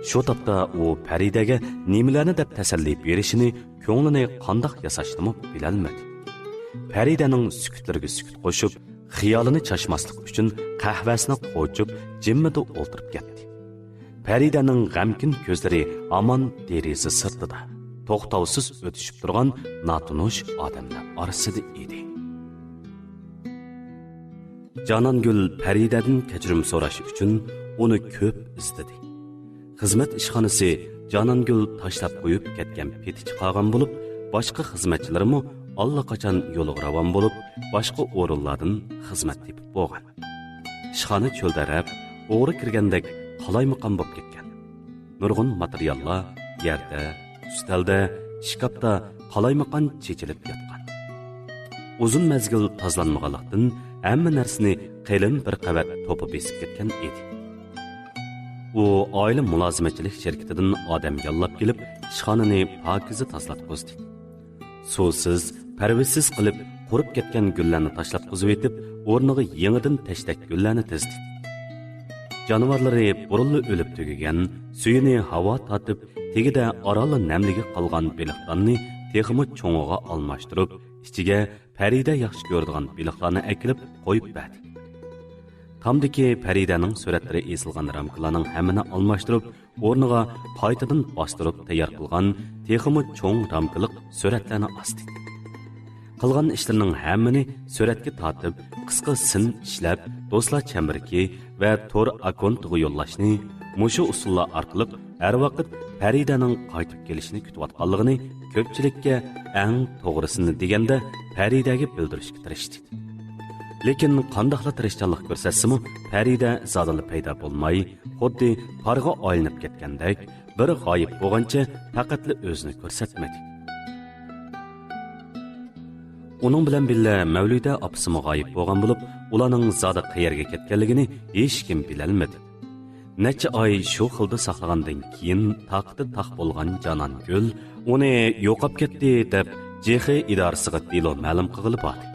شۇ تاپتا ئۇ پەرىدەگە نېمىلەرنى دەپ تەسەللى بېرىشىنى، كۆڭلىنى قانداق ياساشنىمۇ بىلەلمىدى. پەرىدەنىڭ سۈكۈتلىرىگە سۈكۈت قوشۇپ، خىيالىنى چاچماسلىق ئۈچۈن قەھۋەسىنى قوچۇپ، جىممىدە ئولتۇرۇپ كەتتى. پەرىدەنىڭ غەمكىن كۆزلىرى ھامان دېرىزە سىرتىدا، توختاۋسىز ئۆتۈشۈپ تۇرغان ناتونۇش ئادەملەر ئارىسىدا ئىدى. جانانگۈل پەرىدەدىن كەچۈرۈم سوراش ئۈچۈن ئۇنى كۆپ ئىزدىدى. خىزمەت ئىشخانىسى جانانگۈل تاشلاپ قويۇپ كەتكەن پېتى چىقارغان بولۇپ، باشقا خىزمەتچىلىرىمۇ ئاللىقاچان يولىغا راۋان بولۇپ، باشقا ئورۇنلاردىن خىزمەت تېپىپ بولغان. ئىشخانا چۆلدەرەپ، ئوغرى كىرگەندەك قالايمىقان بولۇپ كەتكەن. نۇرغۇن ماتېرىياللار يەردە، ئۈستەلدە، ئىشكاپتا قالايمىقان چېچىلىپ ياتقان. ئۇزۇن مەزگىل تازىلانمىغانلىقتىن، ھەممە نەرسىنى قېلىن بىر قەۋەت توپا بېسىپ كەتكەن ئىدى. ئۇ ئائىلە مۇلازىمەتچىلىك شىركىتىدىن ئادەم ياللاپ كېلىپ، ئىشخانىنى پاكىزە تازىلاتقۇزدى. سۇسىز، پەرۋىشسىز قىلىپ قۇرۇپ كەتكەن گۈللەرنى تاشلاتقۇزۇۋېتىپ، ئورنىغا يېڭىدىن تەشتەك گۈللەرنى تىزدى. جانىۋارلىرى بۇرۇنلا ئۆلۈپ تۈگىگەن، سۈيىنى ھاۋا تارتىپ، تېگىدە ئارانلا نەملىكى قالغان بېلىقداننى تېخىمۇ چوڭىغا ئالماشتۇرۇپ، ئىچىگە پەرىدە ياخشى كۆرىدىغان بېلىقلارنى ئەكېلىپ قويۇپ بەردى. تامدىكى پەرىدەنىڭ سۈرەتلىرى ئېسىلغان رامكىلارنىڭ ھەممىنى ئالماشتۇرۇپ، ئورنىغا قايتىدىن باستۇرۇپ تەييار قىلغان تېخىمۇ چوڭ رامكىلىق سۈرەتلەرنى ئاستى. قىلغان ئىشلىرىنىڭ ھەممىنى سۈرەتكە تارتىپ، قىسقا سىن ئىشلەپ، دوستلار چەمبىرىكى ۋە تور ئاككونتىغا يوللاشنى، مۇشۇ ئۇسۇللار ئارقىلىق ھەر ۋاقىت پەرىدەنىڭ قايتىپ كېلىشىنى كۈتۈۋاتقانلىقىنى كۆپچىلىككە، ئەڭ توغرىسىنى دېگەندە، پەرىدەگە بىلدۈرۈشكە تىرىشتى. لېكىن قانداقلا تىرىشچانلىق كۆرسەتسىمۇ، پەرىدە زادىلا پەيدا بولماي، خۇددى پارغا ئايلىنىپ كەتكەندەك، بىر غايىب بولغانچە پەقەتلا ئۆزىنى كۆرسەتمىدى. ئۇنىڭ بىلەن بىللە مەۋلىدە ئاپىسىمۇ غايىب بولغان بولۇپ، ئۇلارنىڭ زادى قەيەرگە كەتكەنلىكىنى ھېچكىم بىلەلمىدى. نەچچە ئاي شۇ خىلدا ساقلىغاندىن كېيىن، تاقىتى تاق بولغان جانانگۈل ئۇنى يوقاپ كەتتى دەپ، جېخې ئىدارىسىغا دېلو مەلۇم قىلغىلى باردى.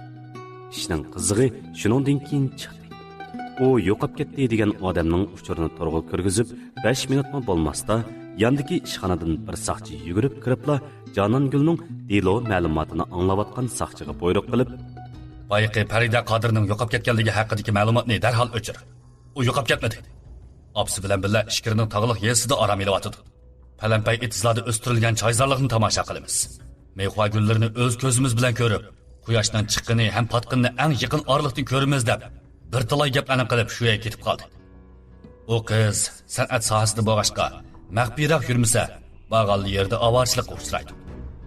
ئىشنىڭ قىزىقى شۇنىڭدىن كېيىن چىقتى. ئۇ يوقاپ كەتتى دېگەن ئادەمنىڭ ئۇچۇرىنى تورغا كىرگۈزۈپ، بەش مىنۇتمۇ بولماستا، ياندىكى ئىشخانىدىن بىر ساقچى يۈگۈرۈپ كىرىپلا، جانانگۈلنىڭ دېلو مەلۇماتىنى ئاڭلاۋاتقان ساقچىغا بۇيرۇق قىلىپ، بايىقى پەرىدە قادىرنىڭ يوقاپ كەتكەنلىكى ھەققىدىكى مەلۇماتنى دەرھال ئۆچۈر. ئۇ يوقاپ كەتمىدى. ئاپىسى بىلەن بىللە ئىچكىرىنىڭ تاغلىق يېزىسىدا ئارام ئېلىۋاتىدۇ. پەلەمپەي ئېتىزلاردا ئۆستۈرۈلگەن چايزارلىقنى تاماشا قىلىمىز. مېخۇا گۈللىرىنى ئۆز كۆزىمىز بىلەن كۆرۈپ، قۇياشنىڭ چىققىنى ھەم پاتقىنىنى ئەڭ يېقىن ئارىلىقتىن كۆرىمىز دەپ، بىر تالاي گەپلەرنى قىلىپ، شۇ يەرگە كېتىپ قالدى. ئۇ قىز سەنئەت ساھەسىدە بولغاچقا، مەخپىيراق يۈرمىسە، بارغانلا يېرىدە ئاۋارىچىلىققا ئۇچرايدۇ.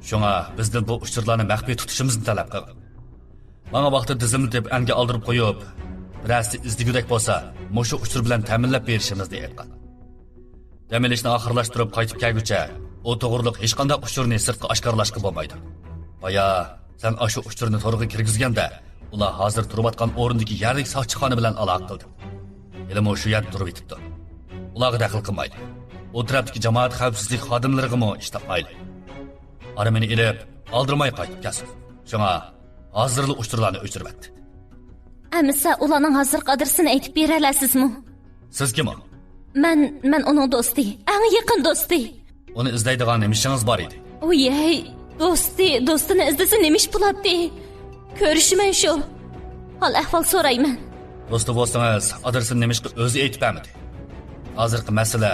شۇڭا بىزدىن بۇ ئۇچۇرلارنى مەخپىي تۇتۇشىمىزنى تەلەپ قىلغان. ماڭا ۋاقتىدا تىزىملىتىپ ئەنگە ئالدۇرۇپ قويۇپ، بىرەرسى ئىزدىگۈدەك بولسا، مۇشۇ ئۇچۇر بىلەن تەمىنلەپ بېرىشىمىزنى ئېيتقان. دەم ئېلىشنى ئاخىرلاشتۇرۇپ قايتىپ كەلگۈچە، ئۇ توغرۇلۇق ھېچقانداق ئۇچۇرنى سىرتقا ئاشكارىلاشقا بولمايدۇ. بايا سەن ئاشۇ ئۇچۇرنى تورغا كىرگۈزگەندە، ئۇلار ھازىر تۇرۇۋاتقان ئورۇندىكى يەرلىك ساقچىخانا بىلەن ئالاقە قىلدىم. ھېلىمۇ شۇ يەردە تۇرۇۋېتىپتۇ. ئۇلارغا دەخلى قىلمايلى. ئۇ تەرەپتىكى جامائەت خەۋپسىزلىك خادىملىرىغىمۇ ئىش تاپمايلى. ئارمىنى ئېلىپ، ئالدىرىماي قايتىپ كەلسۇن. شۇڭا ھازىرلا ئۇچۇرلارنى ئۆچۈرۈۋەت. ئەمىسە ئۇلارنىڭ ھازىرقى ئادرېسىنى ئېيتىپ بېرەلەيسىزمۇ؟ سىز كىم ئۇ؟ مەن، مەن ئۇنىڭ دوستى، ئەڭ يېقىن دوستى. ئۇنى ئىزدەيدىغان نېمە ئىشىڭىز بار ئىدى؟ ۋىيەي، دوستى، دوستىنى ئىزدىسە نېمە ئىش بولاتتى؟ كۆرۈشىمەن شۇ. ھال ئەھۋال سورايمەن. دوستى بولسىڭىز، ئادرېسىنى نېمىشقا ئۆزى ئېيتىپ بەرمىدى؟ ھازىرقى مەسىلە،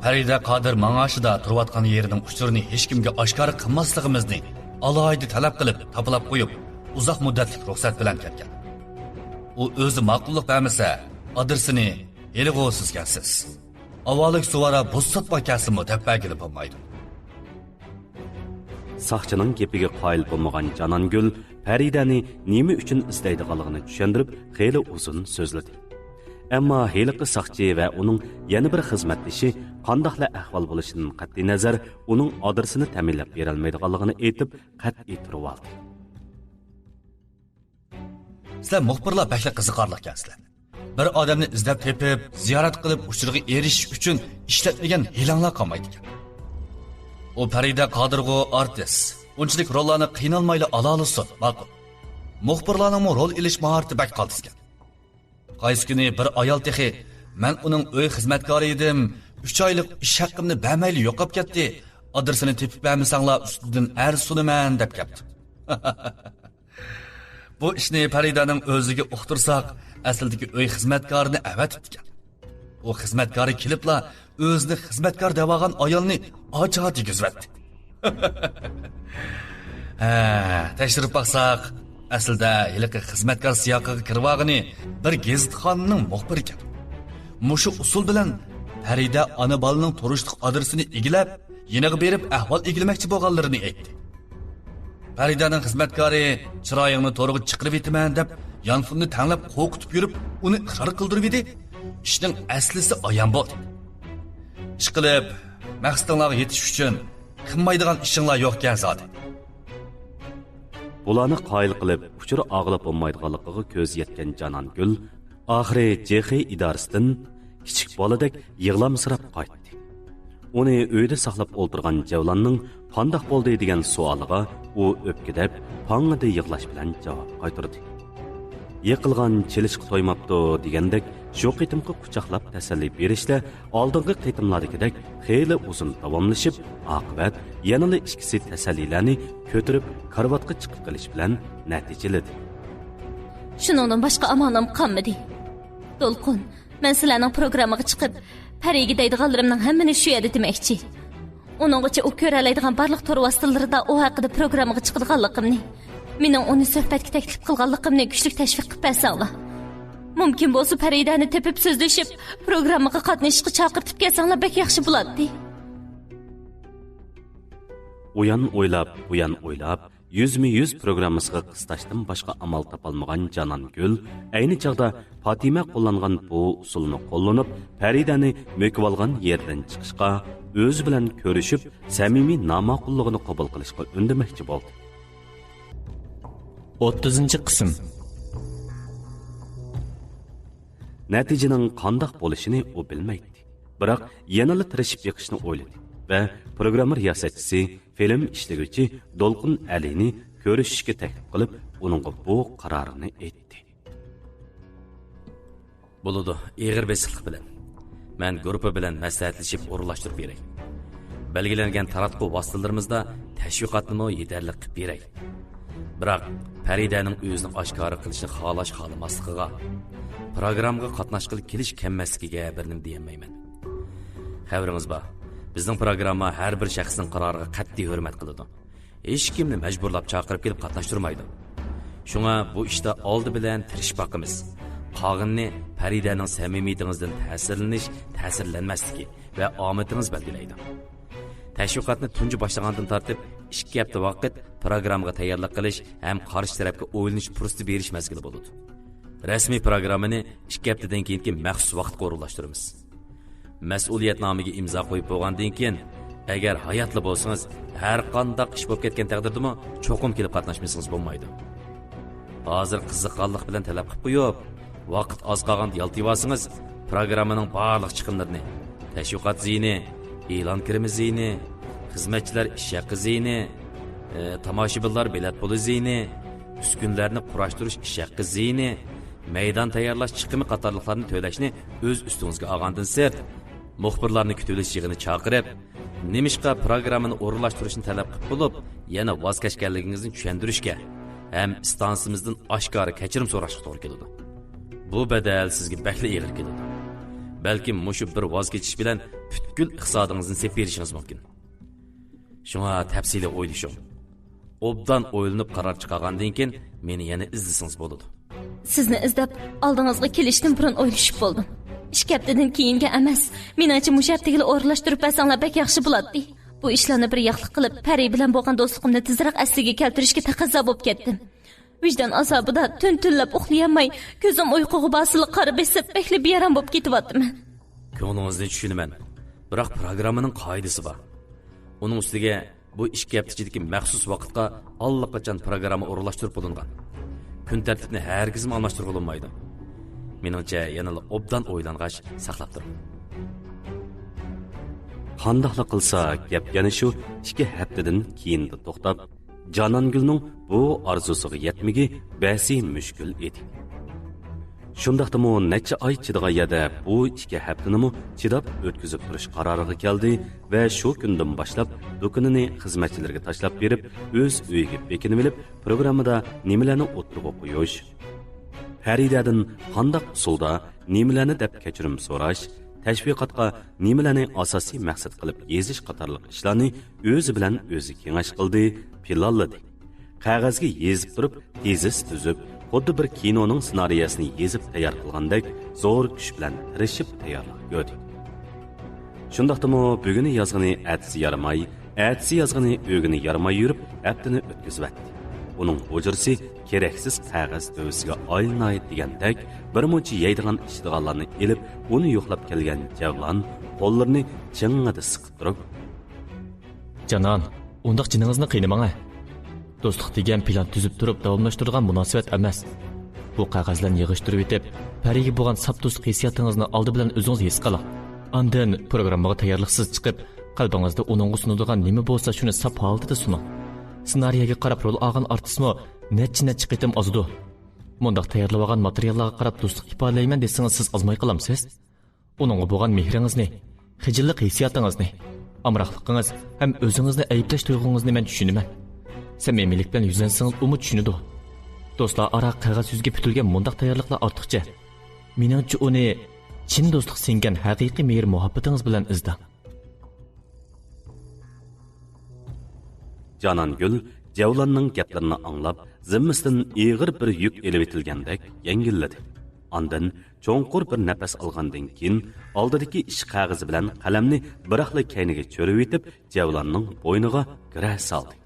پەرىدە قادىر ماڭاشىدا تۇرۇۋاتقان يېرىنىڭ ئۇچۇرىنى ھېچكىمگە ئاشكارا قىلماسلىقىمىزنى ئالاھىدە تەلەپ قىلىپ، تاپىلاپ قويۇپ، ئۇزاق مۇددەتلىك رۇخسەت بىلەن كەلگەن. ئۇ ئۆزى ماقۇللۇق بەرمىسە، ئادرېسىنى ھېلىغۇ سىزگەنسىز. ئاۋۋالىك سۇۋارا بۇز ساتماي كەلسىمۇ دەپ بەرگىلى بولمايدۇ. ساقچىنىڭ گېپىگە قايىل بولمىغان جانانگۈل پەرىدەنى نېمە ئۈچۈن ئىزدەيدىغانلىقىنى چۈشەندۈرۈپ، خېلى ئۇزۇن سۆزلىدى. ئەمما ھېلىقى ساقچى ۋە ئۇنىڭ يەنە بىر خىزمەتدىشى قانداقلا ئەھۋال بولۇشىدىن قەتئىينەزەر، ئۇنىڭ ئادرېسىنى تەمىنلەپ بېرەلمەيدىغانلىقىنى ئېيتىپ، قەتئىي تۇرۇۋالدى. سىلەر مۇخبىرلار بەكلا قىزىقارلىقكەنسىلەر. بىر ئادەمنى ئىزدەپ تېپىپ، زىيارەت قىلىپ، ئۇچۇرىغا ئېرىشىش ئۈچۈن ئىشلەتمىگەن ھىيلەڭلار قالمايدىكەن. ئۇ پەرىدە قادىرغۇ ئارتىس. ئۇنچىلىك روللارنى قىينالمايلا ئالالىسۇن، ماقۇل. مۇخبىرلارنىڭمۇ رول ئېلىش ماھارىتى بەك قالتىسكەن. قايسى كۈنى بىر ئايال تېخى، مەن ئۇنىڭ ئۆي خىزمەتكارى ئىدىم، ئۈچ ئايلىق ئىش ھەققىمنى بەرمەيلا يوقاپ كەتتى، ئادرېسىنى تېپىپ بەرمىسەڭلار ئۈستىدىن ئەرز سۇنىمەن دەپ كەپتۇ. بۇ ئىشنى پەرىدەنىڭ ئۆزىگە ئۇقتۇرساق، ئەسلىدىكى ئۆي خىزمەتكارىنى ئەۋەتىپتىكەن. ئۇ خىزمەتكارى كېلىپلا ئۆزىنى خىزمەتكار دەۋالغان ئايالنى ئاچا دېگۈزۈۋەتتى. ھە، تەكشۈرۈپ باقساق، ئەسلىدە ھېلىقى خىزمەتكار سىياقىغا كىرىۋالغىنى بىر گېزىتخانىنىڭ مۇخبىرى ئىكەن. مۇشۇ ئۇسۇل بىلەن پەرىدە ئانا بالىنىڭ تۇرۇشلۇق ئادرېسىنى ئىگىلەپ، يېنىغا بېرىپ ئەھۋال ئىگىلىمەكچى بولغانلىرىنى ئېيتتى. پەرىدەنىڭ خىزمەتكارى چىرايىڭنى تورغا چىقىرىۋېتىمەن دەپ يانفوننى تەڭلەپ قورقۇتۇپ يۈرۈپ، ئۇنى ئىقرار قىلدۇرۇۋىدى. ئىشنىڭ ئەسلىسى ئايان بولدى. ئىشقىلىپ، مەقسىتىڭلارغا يېتىش ئۈچۈن قىلمايدىغان ئىشىڭلار يوقكەن زادى. بۇلارنى قايىل قىلىپ، ئۇچۇر ئاغىلاپ بولمايدىغانلىقىغا كۆزى يەتكەن جانانگۈل ئاخىرى جېخې ئىدارىسىدىن كىچىك بالىدەك يىغلامسىراپ قايتتى. ئۇنى ئۆيدە ساقلاپ ئولتۇرغان جەۋلاننىڭ «قانداق بولدى؟» دېگەن سوئالىغا ئۇ ئۆپكىدەپ، پاڭڭىدە يىغلاش بىلەن جاۋاب قايتۇردى. «يىقىلغان چېلىشقا تويماپتۇ» دېگەندەك، شۇ قېتىمقى قۇچاقلاپ تەسەللى بېرىشلەر ئالدىنقى قېتىملاردىكىدەك خېلى ئۇزۇن داۋاملىشىپ، ئاقىۋەت يەنىلا ئىككىسى تەسەللىلەرنى كۆتۈرۈپ، كارىۋاتقا چىقىپ قېلىش بىلەن نەتىجىلىدى. شۇنىڭدىن باشقا ئامالىم قالمىدى. دولقۇن، مەن سىلەرنىڭ پروگراممىغا چىقىپ، پەرىگە دەيدىغانلىرىمنىڭ ھەممىنى شۇ يەردە دېمەكچى. ئۇنىڭغىچە ئۇ كۆرەلەيدىغان بارلىق تور ۋاسىتىلىرىدا ئۇ ھەققىدە پروگراممىغا چىقىدىغانلىقىمنى، مېنىڭ ئۇنى سۆھبەتكە تەكلىپ قىلغانلىقىمنى كۈچلۈك تەشۋىق قىلىپ بەرسەڭلار. مۇمكىن بولسا پەرىدەنى تېپىپ سۆزلىشىپ، پروگراممىغا قاتنىشىشقا چاقىرتىپ كەلسەڭلار بەك ياخشى بولاتتى. ئۇيان ئويلاپ، بۇيان ئويلاپ، يۈزمۇ يۈز پروگراممىسىغا قىستاشتىن باشقا ئامال تاپالمىغان جانانگۈل ئەينى چاغدا پاتىمە قوللانغان بۇ ئۇسۇلنى قوللىنىپ، پەرىدەنى مۆكۈۋالغان يېرىدىن چىقىشقا، ئۆزى بىلەن كۆرۈشۈپ، سەمىمىي ناماقۇللۇقىنى قوبۇل قىلىشقا ئۈندىمەكچى بولدى. ئوتتۇزىنچى قىسىم. نەتىجىنىڭ قانداق بولۇشىنى ئۇ بىلمەيتتى. بىراق يەنىلا تىرىشىپ بېقىشنى ئويلىدى ۋە پروگرامما رىياسەتچىسى، فىلىم ئىشلىگۈچى دولقۇن ئەلىنى كۆرۈشۈشكە تەكلىپ قىلىپ، ئۇنىڭغا بۇ قارارىنى ئېيتتى. بولىدۇ، ئېغىر بېسىقلىق بىلەن. مەن گۇرۇپپا بىلەن مەسلىھەتلىشىپ ئورۇنلاشتۇرۇپ بېرەي. بەلگىلەنگەن تاراتقۇ ۋاسىتىلىرىمىزدا تەشۋىقاتنىمۇ يېتەرلىك قىلىپ بېرەي. بىراق پەرىدەنىڭ ئۆزىنى ئاشكارا قىلىشنى خالاش-خالىماسلىقىغا، پروگراممىغا قاتناشقىلى كېلىش-كەلمەسلىكىگە بىر نېمە دېيەلمەيمەن. خەۋىرىڭىز بار، بىزنىڭ پروگرامما ھەر بىر شەخسنىڭ قارارىغا قەتئىي ھۆرمەت قىلىدۇ. ھېچكىمنى مەجبۇرلاپ چاقىرىپ كېلىپ قاتناشتۇرمايدۇ. شۇڭا بۇ ئىشتا ئالدى بىلەن تىرىشىپ باقىمىز. قالغىنىنى پەرىدەنىڭ سەمىمىيىتىڭىزدىن تەسىرلىنىش، تەسىرلەنمەسلىكى ۋە ئامىتىڭىز بەلگىلەيدۇ. تەشۋىقاتنى تۇنجى باشلىغاندىن تارتىپ ئىككى ھەپتە ۋاقىت پروگراممىغا تەييارلىق قىلىش ھەم قارشى تەرەپكە ئويلىنىش پۇرسىتى بېرىش مەزگىلى بولىدۇ. رەسمىي پروگراممىنى ئىككى ھەپتىدىن كېيىنكى مەخسۇس ۋاقىتقا ئورۇنلاشتۇرىمىز. مەسئۇلىيەتنامىگە ئىمزا قويۇپ بولغاندىن كېيىن، ئەگەر ھاياتلا بولسىڭىز، ھەر قانداق ئىش بولۇپ كەتكەن تەقدىردىمۇ چوقۇم كېلىپ قاتناشمىسىڭىز بولمايدۇ. ھازىر قىزىققانلىق بىلەن تەلەپ قىلىپ قويۇپ، ۋاقىت ئاز قالغاندا يالتىۋالسىڭىز، پروگراممىنىڭ بارلىق چىقىملىرىنى، تەشۋىقات زىيىنى، ئېلان كىرىمى زىيىنى، خىزمەتچىلەر ئىش ھەققى زىيىنى، ئى، تاماشىبىنلار بېلەت پۇلى زىيىنى، ئۈسكۈنىلەرنى قۇراشتۇرۇش ئىش ھەققى زىيىنى، مەيدان تەييارلاش چىقىمى قاتارلىقلارنى تۆلەشنى ئۆز ئۈستىڭىزگە ئالغاندىن سىرت، مۇخبىرلارنى كۈتۈۋېلىش يىغىنى چاقىرىپ، نېمىشقا پروگراممىنى ئورۇنلاشتۇرۇشنى تەلەپ قىلىپ بولۇپ، يەنە ۋاز كەچكەنلىكىڭىزنى چۈشەندۈرۈشكە ھەم ئىستانسىمىزدىن ئاشكارا كەچۈرۈم سوراشقا توغرا كېلىدۇ. بۇ بەدەل سىزگە بەكلا ئېغىر كېلىدۇ. بەلكىم مۇشۇ بىر ۋاز كېچىش بىلەن پۈتكۈل ئىقتىسادىڭىزنى سېتىپ بېرىشىڭىز مۇمكىن. شۇڭا تەپسىلىي ئويلىشىڭ. ئوبدان ئويلىنىپ قارار چىقارغاندىن كېيىن مېنى يەنە ئىزدىسىڭىز بولىدۇ. سىزنى ئىزدەپ، ئالدىڭىزغا كېلىشتىن بۇرۇن ئويلىشىپ بولدۇم. ئىككى ھەپتىدىن كېيىنگە ئەمەس، مېنىڭچە مۇشۇ ھەپتىگىلا ئورۇنلاشتۇرۇپ بەرسەڭلار بەك ياخشى بولاتتى. بۇ ئىشلارنى بىر ياقلىق قىلىپ، پەرى بىلەن بولغان دوستلۇقۇمنى تېزرەك ئەسلىگە كەلتۈرۈشكە تەقەززا بولۇپ كەتتىم. ۋىجدان ئازابىدا تۈن تۈنلەپ ئۇخلىيالماي، كۆزۈم ئۇيقۇغا بارسىلا قارا بېسىپ، بەكلا بىئارام بولۇپ كېتىۋاتىمەن. كۆڭلىڭىزنى چۈشىنىمەن. بىراق پروگراممىنىڭ قائىدىسى بار. ئۇنىڭ ئۈستىگە بۇ ئىككى ھەپتە ئىچىدىكى مەخسۇس ۋاقىتقا ئاللىقاچان پروگرامما ئورۇنلاشتۇرۇپ بولۇنغان. كۈن تەرتىپنى ھەرگىزمۇ ئالماشتۇرغىلى بولمايدۇ. مېنىڭچە يەنىلا ئوبدان ئويلانغاچ ساقلاپ تۇرۇڭ. قانداقلا قىلسا گەپ يەنە شۇ ئىككى ھەپتىدىن كېيىندا توختاپ، جانانگۈلنىڭ بۇ ئارزۇسىغا يەتمىكى بەسى مۈشكۈل ئىدى. شۇنداقتىمۇ نەچچە ئاي چىدىغان يەردە بۇ ئىككى ھەپتىنىمۇ چىداپ ئۆتكۈزۈپ تۇرۇش قارارىغا كەلدى ۋە شۇ كۈندىن باشلاپ دۇكىنىنى خىزمەتچىلىرىگە تاشلاپ بېرىپ، ئۆز ئۆيىگە بېكىنىۋېلىپ، پروگراممىدا نېمىلەرنى ئوتتۇرىغا قويۇش، پەرىدەدىن قانداق ئۇسۇلدا نېمىلەرنى دەپ كەچۈرۈم سوراش، تەشۋىقاتقا نېمىلەرنى ئاساسىي مەقسەت قىلىپ يېزىش قاتارلىق ئىشلارنى ئۆزى بىلەن ئۆزى كېڭەش قىلدى، پىلانلىدى. قەغەزگە يېزىپ تۇرۇپ، تېزىس تۈزۈپ، خۇددى بىر كىنونىڭ سېنارىيەسىنى يېزىپ تەييار قىلغاندەك زور كۈچ بىلەن تىرىشىپ تەييارلىق كۆردى. شۇنداقتىمۇ بۈگۈنى يازغىنى ئەتىسى يارىماي، ئەتىسى يازغىنى ئۆگۈنى يارىماي يۈرۈپ ھەپتىنى ئۆتكۈزۈۋەتتى. ئۇنىڭ ھۇجرىسى كېرەكسىز قەغەز دۆۋىسىگە ئايلىناي دېگەندەك، بىر مۇنچە يەيدىغان ئىچىدىغانلارنى ئېلىپ، ئۇنى يوقلاپ كەلگەن جەۋلان قوللىرىنى چىڭڭىدە سىقىپ تۇرۇپ، جانان، ئۇنداق جېنىڭىزنى قىينىماڭ ھە. دوستلۇق دېگەن پىلان تۈزۈپ تۇرۇپ داۋاملاشتۇرىدىغان مۇناسىۋەت ئەمەس. بۇ قەغەزلەرنى يىغىشتۇرۇۋېتىپ، پەرىگە بولغان ساپ دوستلۇق ھېسسىياتىڭىزنى ئالدى بىلەن ئۆزىڭىز ھېس قىلىڭ. ئاندىن پروگراممىغا تەييارلىقسىز چىقىپ، قەلبىڭىزدە ئۇنىڭغا سۇنىدىغان نېمە بولسا، شۇنى ساپ ھالىتىدە سۇنۇڭ. سېنارىيەگە قاراپ رول ئالغان ئارتىسمۇ نەچچە-نەچچە قېتىم ئازىدۇ. مۇنداق تەييارلىۋالغان ماتېرىياللارغا قاراپ دوستلۇق ئىپادىلەيمەن دېسىڭىز، سىز ئازماي قالامسىز؟ ئۇنىڭغا بولغان مېھرىڭىزنى، خىجىللىق ھېسسىياتىڭىزنى، ئامراقلىقىڭىز ھەم ئۆزىڭىزنى ئەيىبلەش تۇيغۇڭىزنى مەن چۈشىنىمەن. سەمىمىيلىك بىلەن يۈزلەنسىڭىز، ئۇمۇ چۈشىنىدۇ. دوستلار ئارا قەغەز يۈزىگە پۈتۈلگەن مۇنداق تەييارلىقلار ئارتۇقچە. مېنىڭچە، ئۇنى چىن دوستلۇق سىڭگەن ھەقىقىي مېھىر-مۇھەببىتىڭىز بىلەن ئىزدەڭ. جانانگۈل جەۋلاننىڭ گەپلىرىنى ئاڭلاپ، زىممىسىدىن ئېغىر بىر يۈك ئېلىۋېتىلگەندەك يەڭگىللىدى. ئاندىن چوڭقۇر بىر نەپەس ئالغاندىن كېيىن، ئالدىدىكى ئىش قەغىزى بىلەن قەلەمنى بىراقلا كەينىگە چۆرۈۋېتىپ، جەۋلاننىڭ بوينىغا گىرە سالدى.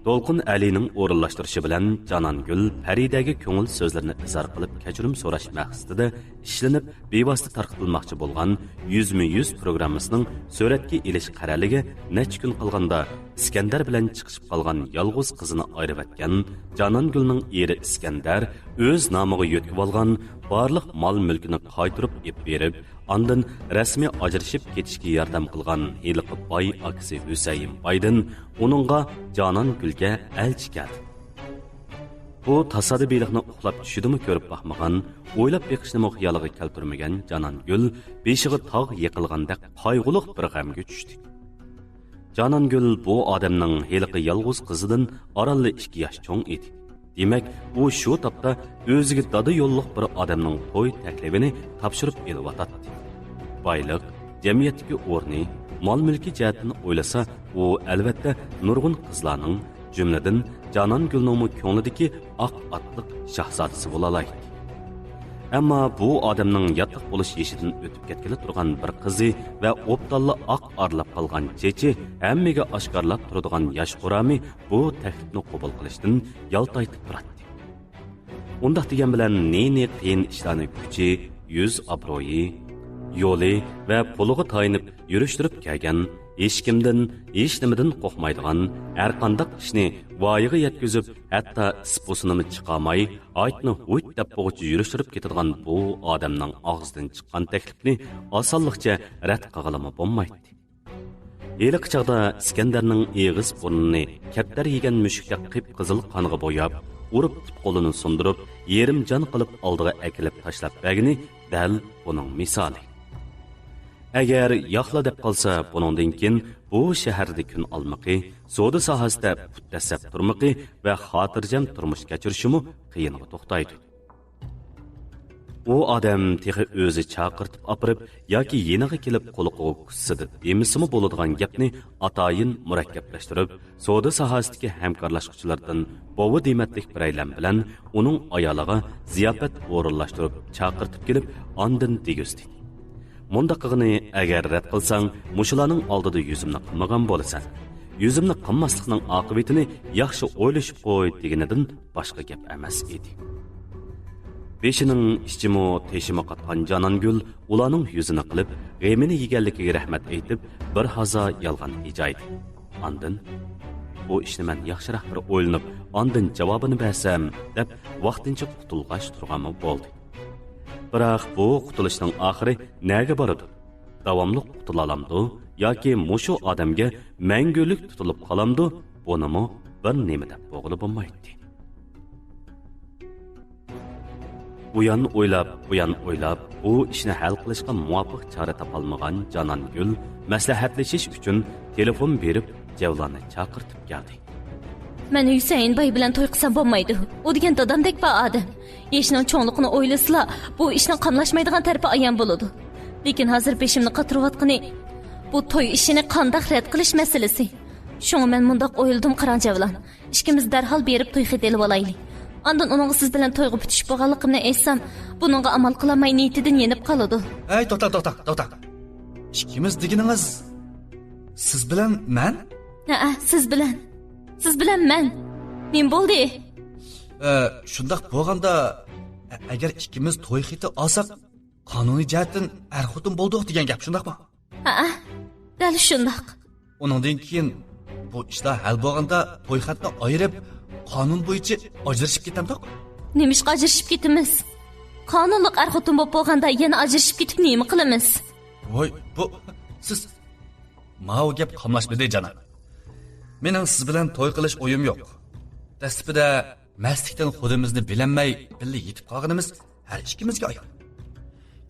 دولقۇن ئەلىنىڭ ئورۇنلاشتۇرۇشى بىلەن جانانگۈل پەرىدەگە كۆڭۈل سۆزلىرىنى ئىزھار قىلىپ، كەچۈرۈم سوراش مەقسىتىدە ئىشلىنىپ، بىۋاسىتە تارقىتىلماقچى بولغان يۈزمۇ يۈز پروگراممىسىنىڭ سۈرەتكە ئېلىش قەرەلىگە نەچچە كۈن قالغاندا، ئىسكەندەر بىلەن چىقىشىپ قالغان يالغۇز قىزىنى ئايرىۋەتكەن جانانگۈلنىڭ ئېرى ئىسكەندەر ئۆز نامىغا يۆتكىۋالغان بارلىق مال-مۈلكىنى قايتۇرۇپ ئېلىپ بېرىپ، ئاندىن رەسمىي ئاجرىشىپ كېتىشكە ياردەم قىلغان ھېلىقى باي ئاكىسى ھۈسەيىن بايدىن ئۇنىڭغا جانانگۈلگە ئەلچى كەلدى. بۇ تاسادىپىيلىقنى ئۇخلاپ چۈشىدىمۇ كۆرۈپ باقمىغان، ئويلاپ بېقىشنىمۇ خىيالىغا كەلتۈرمىگەن جانانگۈل بېشىغا تاغ يېقىلغاندەك قايغۇلۇق بىر غەمگە چۈشتى. جانانگۈل بۇ ئادەمنىڭ ھېلىقى يالغۇز قىزىدىن ئارانلا ئىككى ياش چوڭ ئىدى. دېمەك، ئۇ شۇ تاپتا ئۆزىگە دادا يوللۇق بىر ئادەمنىڭ توي تەكلىپىنى تاپشۇرۇپ ئېلىۋاتاتتى. بايلىق، جەمئىيەتتىكى ئورنى، مال-مۈلكى جەھەتتىن ئويلىسا، ئۇ، ئەلۋەتتە، نۇرغۇن قىزلارنىڭ، جۈملىدىن جانانگۈلنىڭمۇ كۆڭلىدىكى ئاق ئاتلىق شاھزادىسى بولالايتتى. ئەمما بۇ ئادەمنىڭ ياتلىق بولۇش يېشىدىن ئۆتۈپ كەتكىلى تۇرغان بىر قىزى ۋە ئوبدانلا ئاق ئارىلاپ قالغان چېچى ھەممىگە ئاشكارىلاپ تۇرىدىغان ياش خۇرامى بۇ تەكلىپنى قوبۇل قىلىشتىن يالتايتىپ تۇراتتى. ئۇنداق دېگەن بىلەن نى-نى قىيىن ئىشلارنى كۈچى، يۈز-ئابرۇيى، يولى ۋە پۇلىغا تايىنىپ يۈرۈشتۈرۈپ كەلگەن، ھېچكىمدىن، ھېچنېمىدىن قورقمايدىغان، ھەرقانداق ئىشنى ۋايىغا يەتكۈزۈپ، ھەتتا ئىس-پۇسىنىمۇ چىقارماي، ھايتنى ھۇيت دەپ بوغۇچە يۈرۈشتۈرۈپ كېتىدىغان بۇ ئادەمنىڭ ئاغزىدىن چىققان تەكلىپنى ئاسانلىقچە رەت قىلغىلىمۇ بولمايتتى. ھېلىقى چاغدا ئىسكەندەرنىڭ ئېغىز-بۇرنىنى كەپتەر يېگەن مۈشۈكتەك قىپقىزىل قانغا بوياپ، ئۇرۇپ پۇت-قولىنى سۇندۇرۇپ، يېرىم جان قىلىپ ئالدىغا ئەكېلىپ تاشلاپ بەرگىنى دەل بۇنىڭ مىسالى. ئەگەر ياقلا دەپ قالسا، بۇنىڭدىن كېيىن بۇ شەھەردە كۈن ئالمىقى، سودا ساھەسىدە پۇت دەسسەپ تۇرمىقى ۋە خاتىرجەم تۇرمۇش كەچۈرۈشىمۇ قىيىنغا توختايدۇ. ئۇ ئادەم تېخى ئۆزى چاقىرتىپ ئاپىرىپ ياكى يېنىغا كېلىپ قۇلىقىغا كۇسسىدە دېمىسىمۇ بولىدىغان گەپنى ئاتايىن مۇرەككەپلەشتۈرۈپ، سودا ساھەسىدىكى ھەمكارلاشقۇچىلاردىن بوۋا دېمەتلىك بىرەيلەن بىلەن ئۇنىڭ ئايالىغا زىياپەت ئورۇنلاشتۇرۇپ چاقىرتىپ كېلىپ، ئاندىن دېگۈزدى. مۇنداق قىلغىنى، ئەگەر رەت قىلساڭ، مۇشۇلارنىڭ ئالدىدا يۈزۈمنى قىلمىغان بولىسەن. يۈزۈمنى قىلماسلىقنىڭ ئاقىۋىتىنى ياخشى ئويلىشىپ قوي دېگىنىدىن باشقا گەپ ئەمەس ئىدى. بېشىنىڭ ئىچىمۇ، تېشىمۇ قاتقان جانانگۈل ئۇلارنىڭ يۈزىنى قىلىپ، غېمىنى يېگەنلىكىگە رەھمەت ئېيتىپ، بىر ھازا يالغان ھىجايدى. ئاندىن، «بۇ ئىشنى مەن ياخشىراق بىر ئويلىنىپ، ئاندىن جاۋابىنى بەرسەم» دەپ، ۋاقتىنچە قۇتۇلغاچ تۇرغانمۇ بولدى. بىراق بۇ قۇتۇلۇشنىڭ ئاخىرى نەگە بارىدۇ؟ داۋاملىق قۇتۇلالامدۇ ياكى مۇشۇ ئادەمگە مەڭگۈلۈك تۇتۇلۇپ قالامدۇ؟ بۇنىمۇ بىر نېمە دەپ بولغىلى بولمايتتى. ئۇيان ئويلاپ، بۇيان ئويلاپ، بۇ ئىشنى ھەل قىلىشقا مۇۋاپىق چارە تاپالمىغان جانانگۈل مەسلىھەتلىشىش ئۈچۈن تېلېفون بېرىپ، جەۋلاننى چاقىرتىپ كەلدى. مەن ھۈسەيىن باي بىلەن توي قىلسام بولمايدۇ. ئۇ دېگەن دادامدەك بىر ئادەم. يېشىنىڭ چوڭلۇقىنى ئويلىسىلا، بۇ ئىشنىڭ قاملاشمايدىغان تەرىپى ئايان بولىدۇ. لېكىن ھازىر بېشىمنى قاتۇرۇۋاتقىنى بۇ توي ئىشىنى قانداق رەت قىلىش مەسىلىسى. شۇڭا مەن مۇنداق ئويلىدىم، قاراڭ جەۋلان. ئىككىمىز دەرھال بېرىپ توي خېتى ئېلىۋالايلى. ئاندىن ئۇنىڭغا سىز بىلەن تويغا پۈتۈشۈپ بولغانلىقىمنى ئېيتسام، بۇنىڭغا ئامال قىلالماي نىيىتىدىن يېنىپ قالىدۇ. ھەي، توختا، توختا، توختا. ئىككىمىز دېگىنىڭىز سىز بىلەن مەن؟ ھەئە، سىز بىلەن. سىز بىلەن مەن. نېمە بولدى؟ ئە، شۇنداق بولغاندا، ئە-، ئەگەر ئىككىمىز توي خېتى ئالساق، قانۇنىي جەھەتتىن ئەر-خوتۇن بولدۇق دېگەن گەپ، شۇنداقمۇ؟ ھەئە، دەل شۇنداق. ئۇنىڭدىن كېيىن بۇ ئىشلار ھەل بولغاندا توي خەتنى ئايرىپ، قانۇن بويىچە ئاجرىشىپ كېتەمدۇق؟ نېمىشقا ئاجرىشىپ كېتىمىز؟ قانۇنلۇق ئەر-خوتۇن بولۇپ بولغاندا يەنە ئاجرىشىپ كېتىپ نېمە قىلىمىز؟ ۋاي، بۇ، سىز، ماۋۇ گەپ قاملاشمىدى، جاناب. مېنىڭ سىز بىلەن توي قىلىش ئويۇم يوق. دەسلىپىدە مەستلىكتىن خۇدىمىزنى بىلەلمەي بىللە يېتىپ قالغىنىمىز ھەر ئىككىمىزگە ئايان.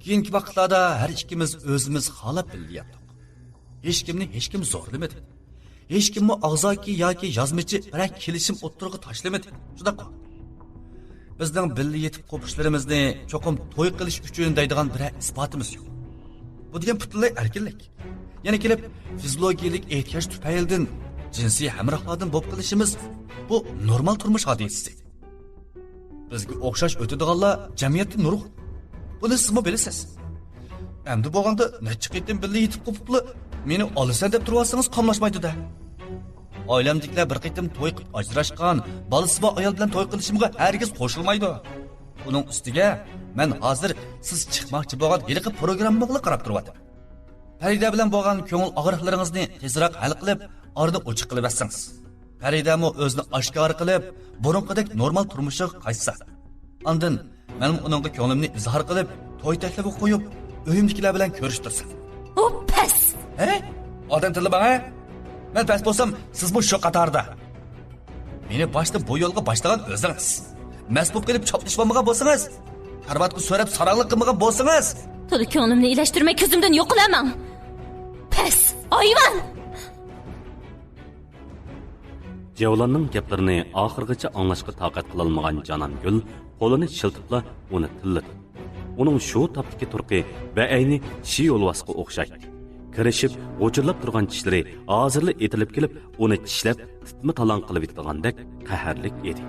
كېيىنكى ۋاقىتلاردا ھەر ئىككىمىز ئۆزىمىز خالاپ بىللە ياتتۇق. ھېچكىمنى ھېچكىم زورلىمىدى. ھېچكىممۇ ئاغزاكى ياكى يازمىچى بىرەر كېلىشىم ئوتتۇرىغا تاشلىمىدى. شۇنداققۇ؟ بىزنىڭ بىللە يېتىپ قوپۇشلىرىمىزنى چوقۇم توي قىلىش ئۈچۈن دەيدىغان بىرەر ئىسپاتىمىز يوق. بۇ دېگەن پۈتۈنلەي ئەركىنلىك. يەنە كېلىپ، فىزىولوگىيەلىك ئېھتىياج تۈپەيلىدىن جىنسىي ھەمراھلاردىن بولۇپ قېلىشىمىز، بۇ نورمال تۇرمۇش ھادىسىسى. بىزگە ئوخشاش ئۆتىدىغانلار جەمئىيەتتە نۇرغۇن. بۇنى سىزمۇ بىلىسىز. ئەمدى بولغاندا نەچچە قېتىم بىللە يېتىپ قوپۇپلا، مېنى ئالىسەن دەپ تۇرۇۋالسىڭىز قاملاشمايدۇ-دە. ئائىلەمدىكىلەر بىر قېتىم توي قىلىپ ئاجراشقان، بالىسى بار ئايال بىلەن توي قىلىشىمغا ھەرگىز قوشۇلمايدۇ. ئۇنىڭ ئۈستىگە، مەن ھازىر سىز چىقماقچى بولغان ھېلىقى پروگراممىغىلا قاراپ تۇرۇۋاتىمەن. پەرىدە بىلەن بولغان كۆڭۈل ئاغرىقلىرىڭىزنى تېزراق ھەل قىلىپ، ئارىنى ئوچۇق قىلىۋەتسىڭىز. پەرىدەمۇ ئۆزىنى ئاشكارا قىلىپ، بۇرۇنقىدەك نورمال تۇرمۇشىغا قايتسا. ئاندىن مەنمۇ ئۇنىڭغا كۆڭلۈمنى ئىزھار قىلىپ، توي تەكلىپى قويۇپ، ئۆيۈمدىكىلەر بىلەن كۆرۈشتۈرسەم. ئۇ پەس! ھەي، ئادەم تىللىماڭ، ھە؟ مەن پەس بولسام، سىزمۇ شۇ قاتاردا. مېنى باشتا بۇ يولغا باشلىغان ئۆزىڭىز. مەست بولۇپ قېلىپ چاپلىشىۋالمىغان بولسىڭىز، كارىۋاتقا سۆرەپ ساراڭلىق قىلمىغان بولسىڭىز. تولا كۆڭلۈمنى ئىلەشتۈرمەي كۆزۈمدىن يوقىلىۋەرمەڭ. پەس، ھايۋان! جەۋلاننىڭ گەپلىرىنى ئاخىرغىچە ئاڭلاشقا تاقەت قىلالمىغان جانانگۈل قولىنى شىلتىپلا ئۇنى تىللىدى. ئۇنىڭ شۇ تاپتىكى تۇرقى بەئەينى شى يولۋاسقا ئوخشايتتى. كىرىشىپ، غۇچۇرلاپ تۇرغان چىشلىرى ھازىرلا ئېتىلىپ كېلىپ، ئۇنى چىشلەپ، تىتما-تالاڭ قىلىۋېتىدىغاندەك قەھەرلىك ئىدى.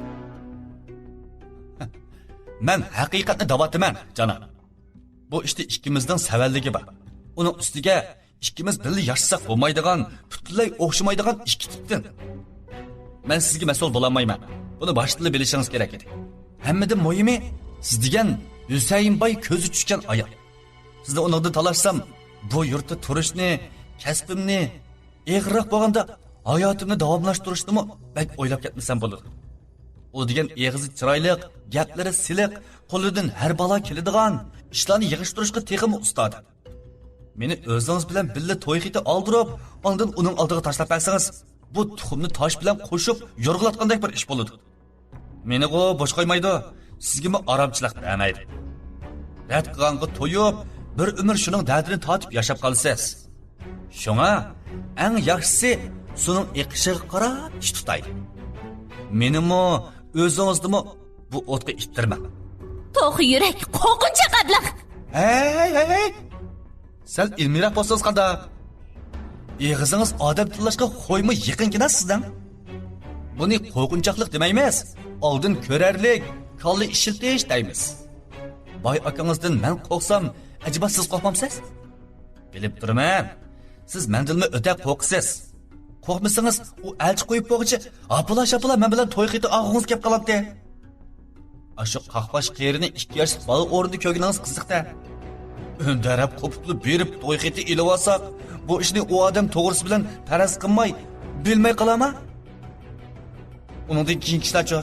مەن ھەقىقەتنى دەۋاتىمەن، جاناب. بۇ ئىشتا ئىككىمىزنىڭ سەۋەنلىكى بار. ئۇنىڭ ئۈستىگە ئىككىمىز بىللە ياشىساق بولمايدىغان، پۈتۈنلەي ئوخشىمايدىغان ئىككى تىپتىن. مەن سىزگە مەسئۇل بولالمايمەن. بۇنى باشتىنلا بىلىشىڭىز كېرەك ئىدى. ھەممىدىن مۇھىمى، سىز دېگەن ھۈسەيىن باي كۆزى چۈشكەن ئايال. سىزنى ئۇنىڭدىن تالاشسام، بۇ يۇرتتا تۇرۇشنى، كەسپىمنى، ئېغىرراق بولغاندا ھاياتىمنى داۋاملاشتۇرۇشنىمۇ بەك ئويلاپ كەتمىسەم بولىدۇ. ئۇ دېگەن ئېغىزى چىرايلىق، گەپلىرى سىلىق، قولىدىن ھەر بالا كېلىدىغان، ئىشلارنى يىغىشتۇرۇشقا تېخىمۇ ئۇستاد. مېنى ئۆزىڭىز بىلەن بىللە توي خېتى ئالدۇرۇپ، ئاندىن ئۇنىڭ ئالدىغا تاشلاپ بەرسىڭىز، بۇ تۇخۇمنى تاش بىلەن قوشۇپ يورغىلاتقاندەك بىر ئىش بولىدۇ. مېنىغۇ بوش قويمايدۇ، سىزگىمۇ ئارامچىلىق بەرمەيدۇ. رەت قىلغانغا تويۇپ، بىر ئۆمۈر شۇنىڭ دەردىنى تارتىپ ياشاپ قالىسىز. شۇڭا ئەڭ ياخشىسى سۇنىڭ ئېقىشىغا قاراپ ئىش تۇتايلى. مېنىمۇ، ئۆزىڭىزنىمۇ بۇ ئوتقا ئىتتىرمەڭ. توخۇ يۈرەك، قورقۇنچاق ئەبلەخ! ھەي، ھەي، ھەي! سەل ئىلمىيراق بولسىڭىز قانداق؟ ئېغىزىڭىز ئادەم تىللاشقا خويمۇ يېقىنكىنا سىزنىڭ. بۇنى قورقۇنچاقلىق دېمەيمىز، ئالدىن كۆرەرلىك، كاللا ئىشلىتىش دەيمىز. باي ئاكىڭىزدىن مەن قورقسام، ئەجەبا سىز قورقمامسىز؟ بىلىپ تۇرىمەن، سىز مەندىنمۇ ئۆتە قورقىسىز. قورقمىسىڭىز، ئۇ ئەلچى قويۇپ بولغۇچە ھاپىلا-شاپىلا مەن بىلەن توي خېتى ئالغۇڭىز كەپ قالاتتى. ئاشۇ قاقباش قېرىنى ئىككى ياشلىق بالا ئورنىدا كۆرگىنىڭىز قىزىق-دە. ئۈندەرەپ قوپۇپلا بېرىپ توي خېتى ئېلىۋالساق، بۇ ئىشنى ئۇ ئادەم توغرىسى بىلەن پەرەز قىلماي، بىلمەي قالارما؟ ئۇنىڭدىن كېيىنكى ئىشلارچۇ؟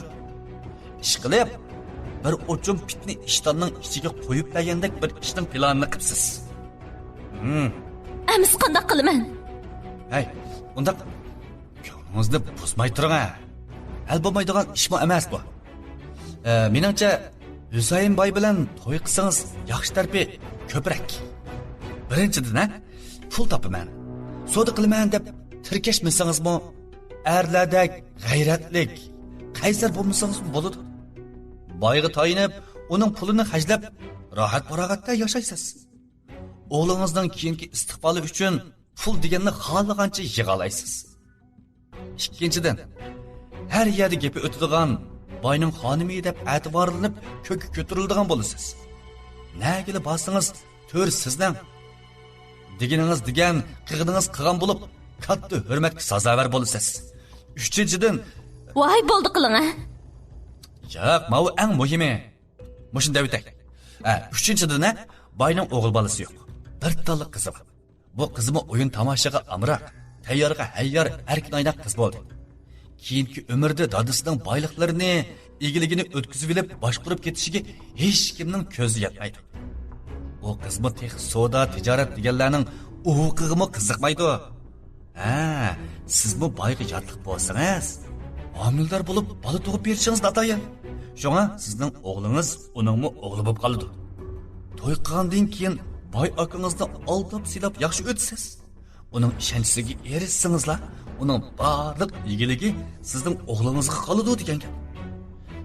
ئىشقىلىپ، بىر ئوچۇم پىتنى ئىشتاننىڭ ئىچىگە قويۇپ بەرگەندەك بىر ئىشنىڭ پىلانىنى قىپسىز. ھىم. ئەمىسە قانداق قىلىمەن؟ ھەي، ئۇنداق كۆڭلىڭىزنى بۇزماي تۇرۇڭ ھە. ھەل بولمايدىغان ئىشمۇ ئەمەس بۇ. ئە، مېنىڭچە، ھۈسەيىن باي بىلەن توي قىلسىڭىز ياخشى تەرىپى كۆپرەك. بىرىنچىدىن، ھە، پۇل تاپىمەن، سودا قىلىمەن دەپ تىركەشمىسىڭىزمۇ، ئەرلەردەك غەيرەتلىك، قەيسەر بولمىسىڭىزمۇ بولىدۇ. بايغا تايىنىپ، ئۇنىڭ پۇلىنى خەجلەپ، راھەت-پاراغەتتە ياشايسىز. ئوغلىڭىزنىڭ كېيىنكى ئىستىقبالى ئۈچۈن پۇل دېگەننى خالىغانچە يىغالايسىز. ئىككىنچىدىن، ھەر يەردە گېپى ئۆتىدىغان، باينىڭ خانىمى دەپ ئەتىۋارلىنىپ، كۆككە كۆتۈرۈلىدىغان بولىسىز. نەگىلا بارسىڭىز، تۆر سىزنىڭ. دېگىنىڭىز دېگەن، قىلغىنىڭىز قىلغان بولۇپ، كاتتا ھۆرمەتكە سازاۋەر بولىسىز. ئۈچىنچىدىن، ۋاي، بولدى قىلىڭە. ياق، ماۋۇ ئەڭ مۇھىمى. مۇشۇنى دەۋېتەي. ھە، ئۈچىنچىدىن، ھە، باينىڭ ئوغۇل بالىسى يوق. بىر تاللا قىزى بار. بۇ قىزمۇ ئويۇن تاماشىغا ئامراق، تەييارغا ھەييار ئەركىن ئايناق قىز بولدى. كېيىنكى ئۆمرىدە دادىسىنىڭ بايلىقلىرىنى، ئىگىلىكىنى ئۆتكۈزۈۋېلىپ باشقۇرۇپ كېتىشىگە ھېچكىمنىڭ كۆزى يەتمەيدۇ. ئۇ قىزمۇ تېخى سودا، تىجارەت دېگەنلەرنىڭ ئۇۋىقىغىمۇ قىزىقمايدۇ. ھە، سىزمۇ بايغا ياتلىق بولسىڭىز، ھامىلىدار بولۇپ بالا تۇغۇپ بېرىشىڭىز ناتايىن. شۇڭا سىزنىڭ ئوغلىڭىز ئۇنىڭمۇ ئوغلى بولۇپ قالىدۇ. توي قىلغاندىن كېيىن باي ئاكىڭىزنى ئالداپ سىلاپ ياخشى ئۆتىسىز. ئۇنىڭ ئىشەنچىسىگە ئېرىشسىڭىزلا، ئۇنىڭ بارلىق ئىگىلىكى سىزنىڭ ئوغلىڭىزغا قالىدۇ دېگەن گەپ.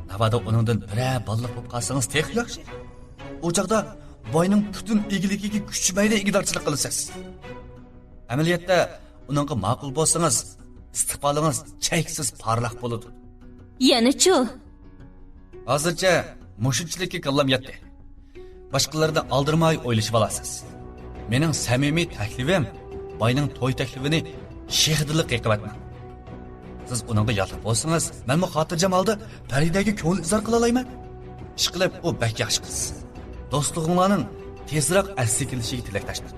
ناۋادا ئۇنىڭدىن بىرەر بالىلىق بولۇپ قالسىڭىز تېخى ياخشى. ئۇ چاغدا باينىڭ پۈتۈن ئىگىلىكىگە كۈچىمەيدە ئىگىدارچىلىق قىلىسىز. ئەمەلىيەتتە ئۇنىڭغا ماقۇل بولسىڭىز، ئىستىقبالىڭىز چەكسىز پارلاق بولىدۇ. يەنىچۇ؟ ھازىرچە مۇشۇنچىلىككە كاللام يەتتى. باشقىلارنى ئالدىرىماي ئويلىشىۋالارسىز. مېنىڭ سەمىمىي تەكلىپىم، باينىڭ توي تەكلىپىنى شېخىدىنلا قېقىۋەتمەڭ. سىز ئۇنىڭغا ياتلىق بولسىڭىز، مەنمۇ خاتىرجەم ھالدا پەرىدەگە كۆڭۈل ئىزھار قىلالايمەن. ئىشقىلىپ، ئۇ بەك ياخشى قىز. دوستلۇقۇڭلارنىڭ تېزراق ئەسلىگە كېلىشىگە تىلەكداشمەن.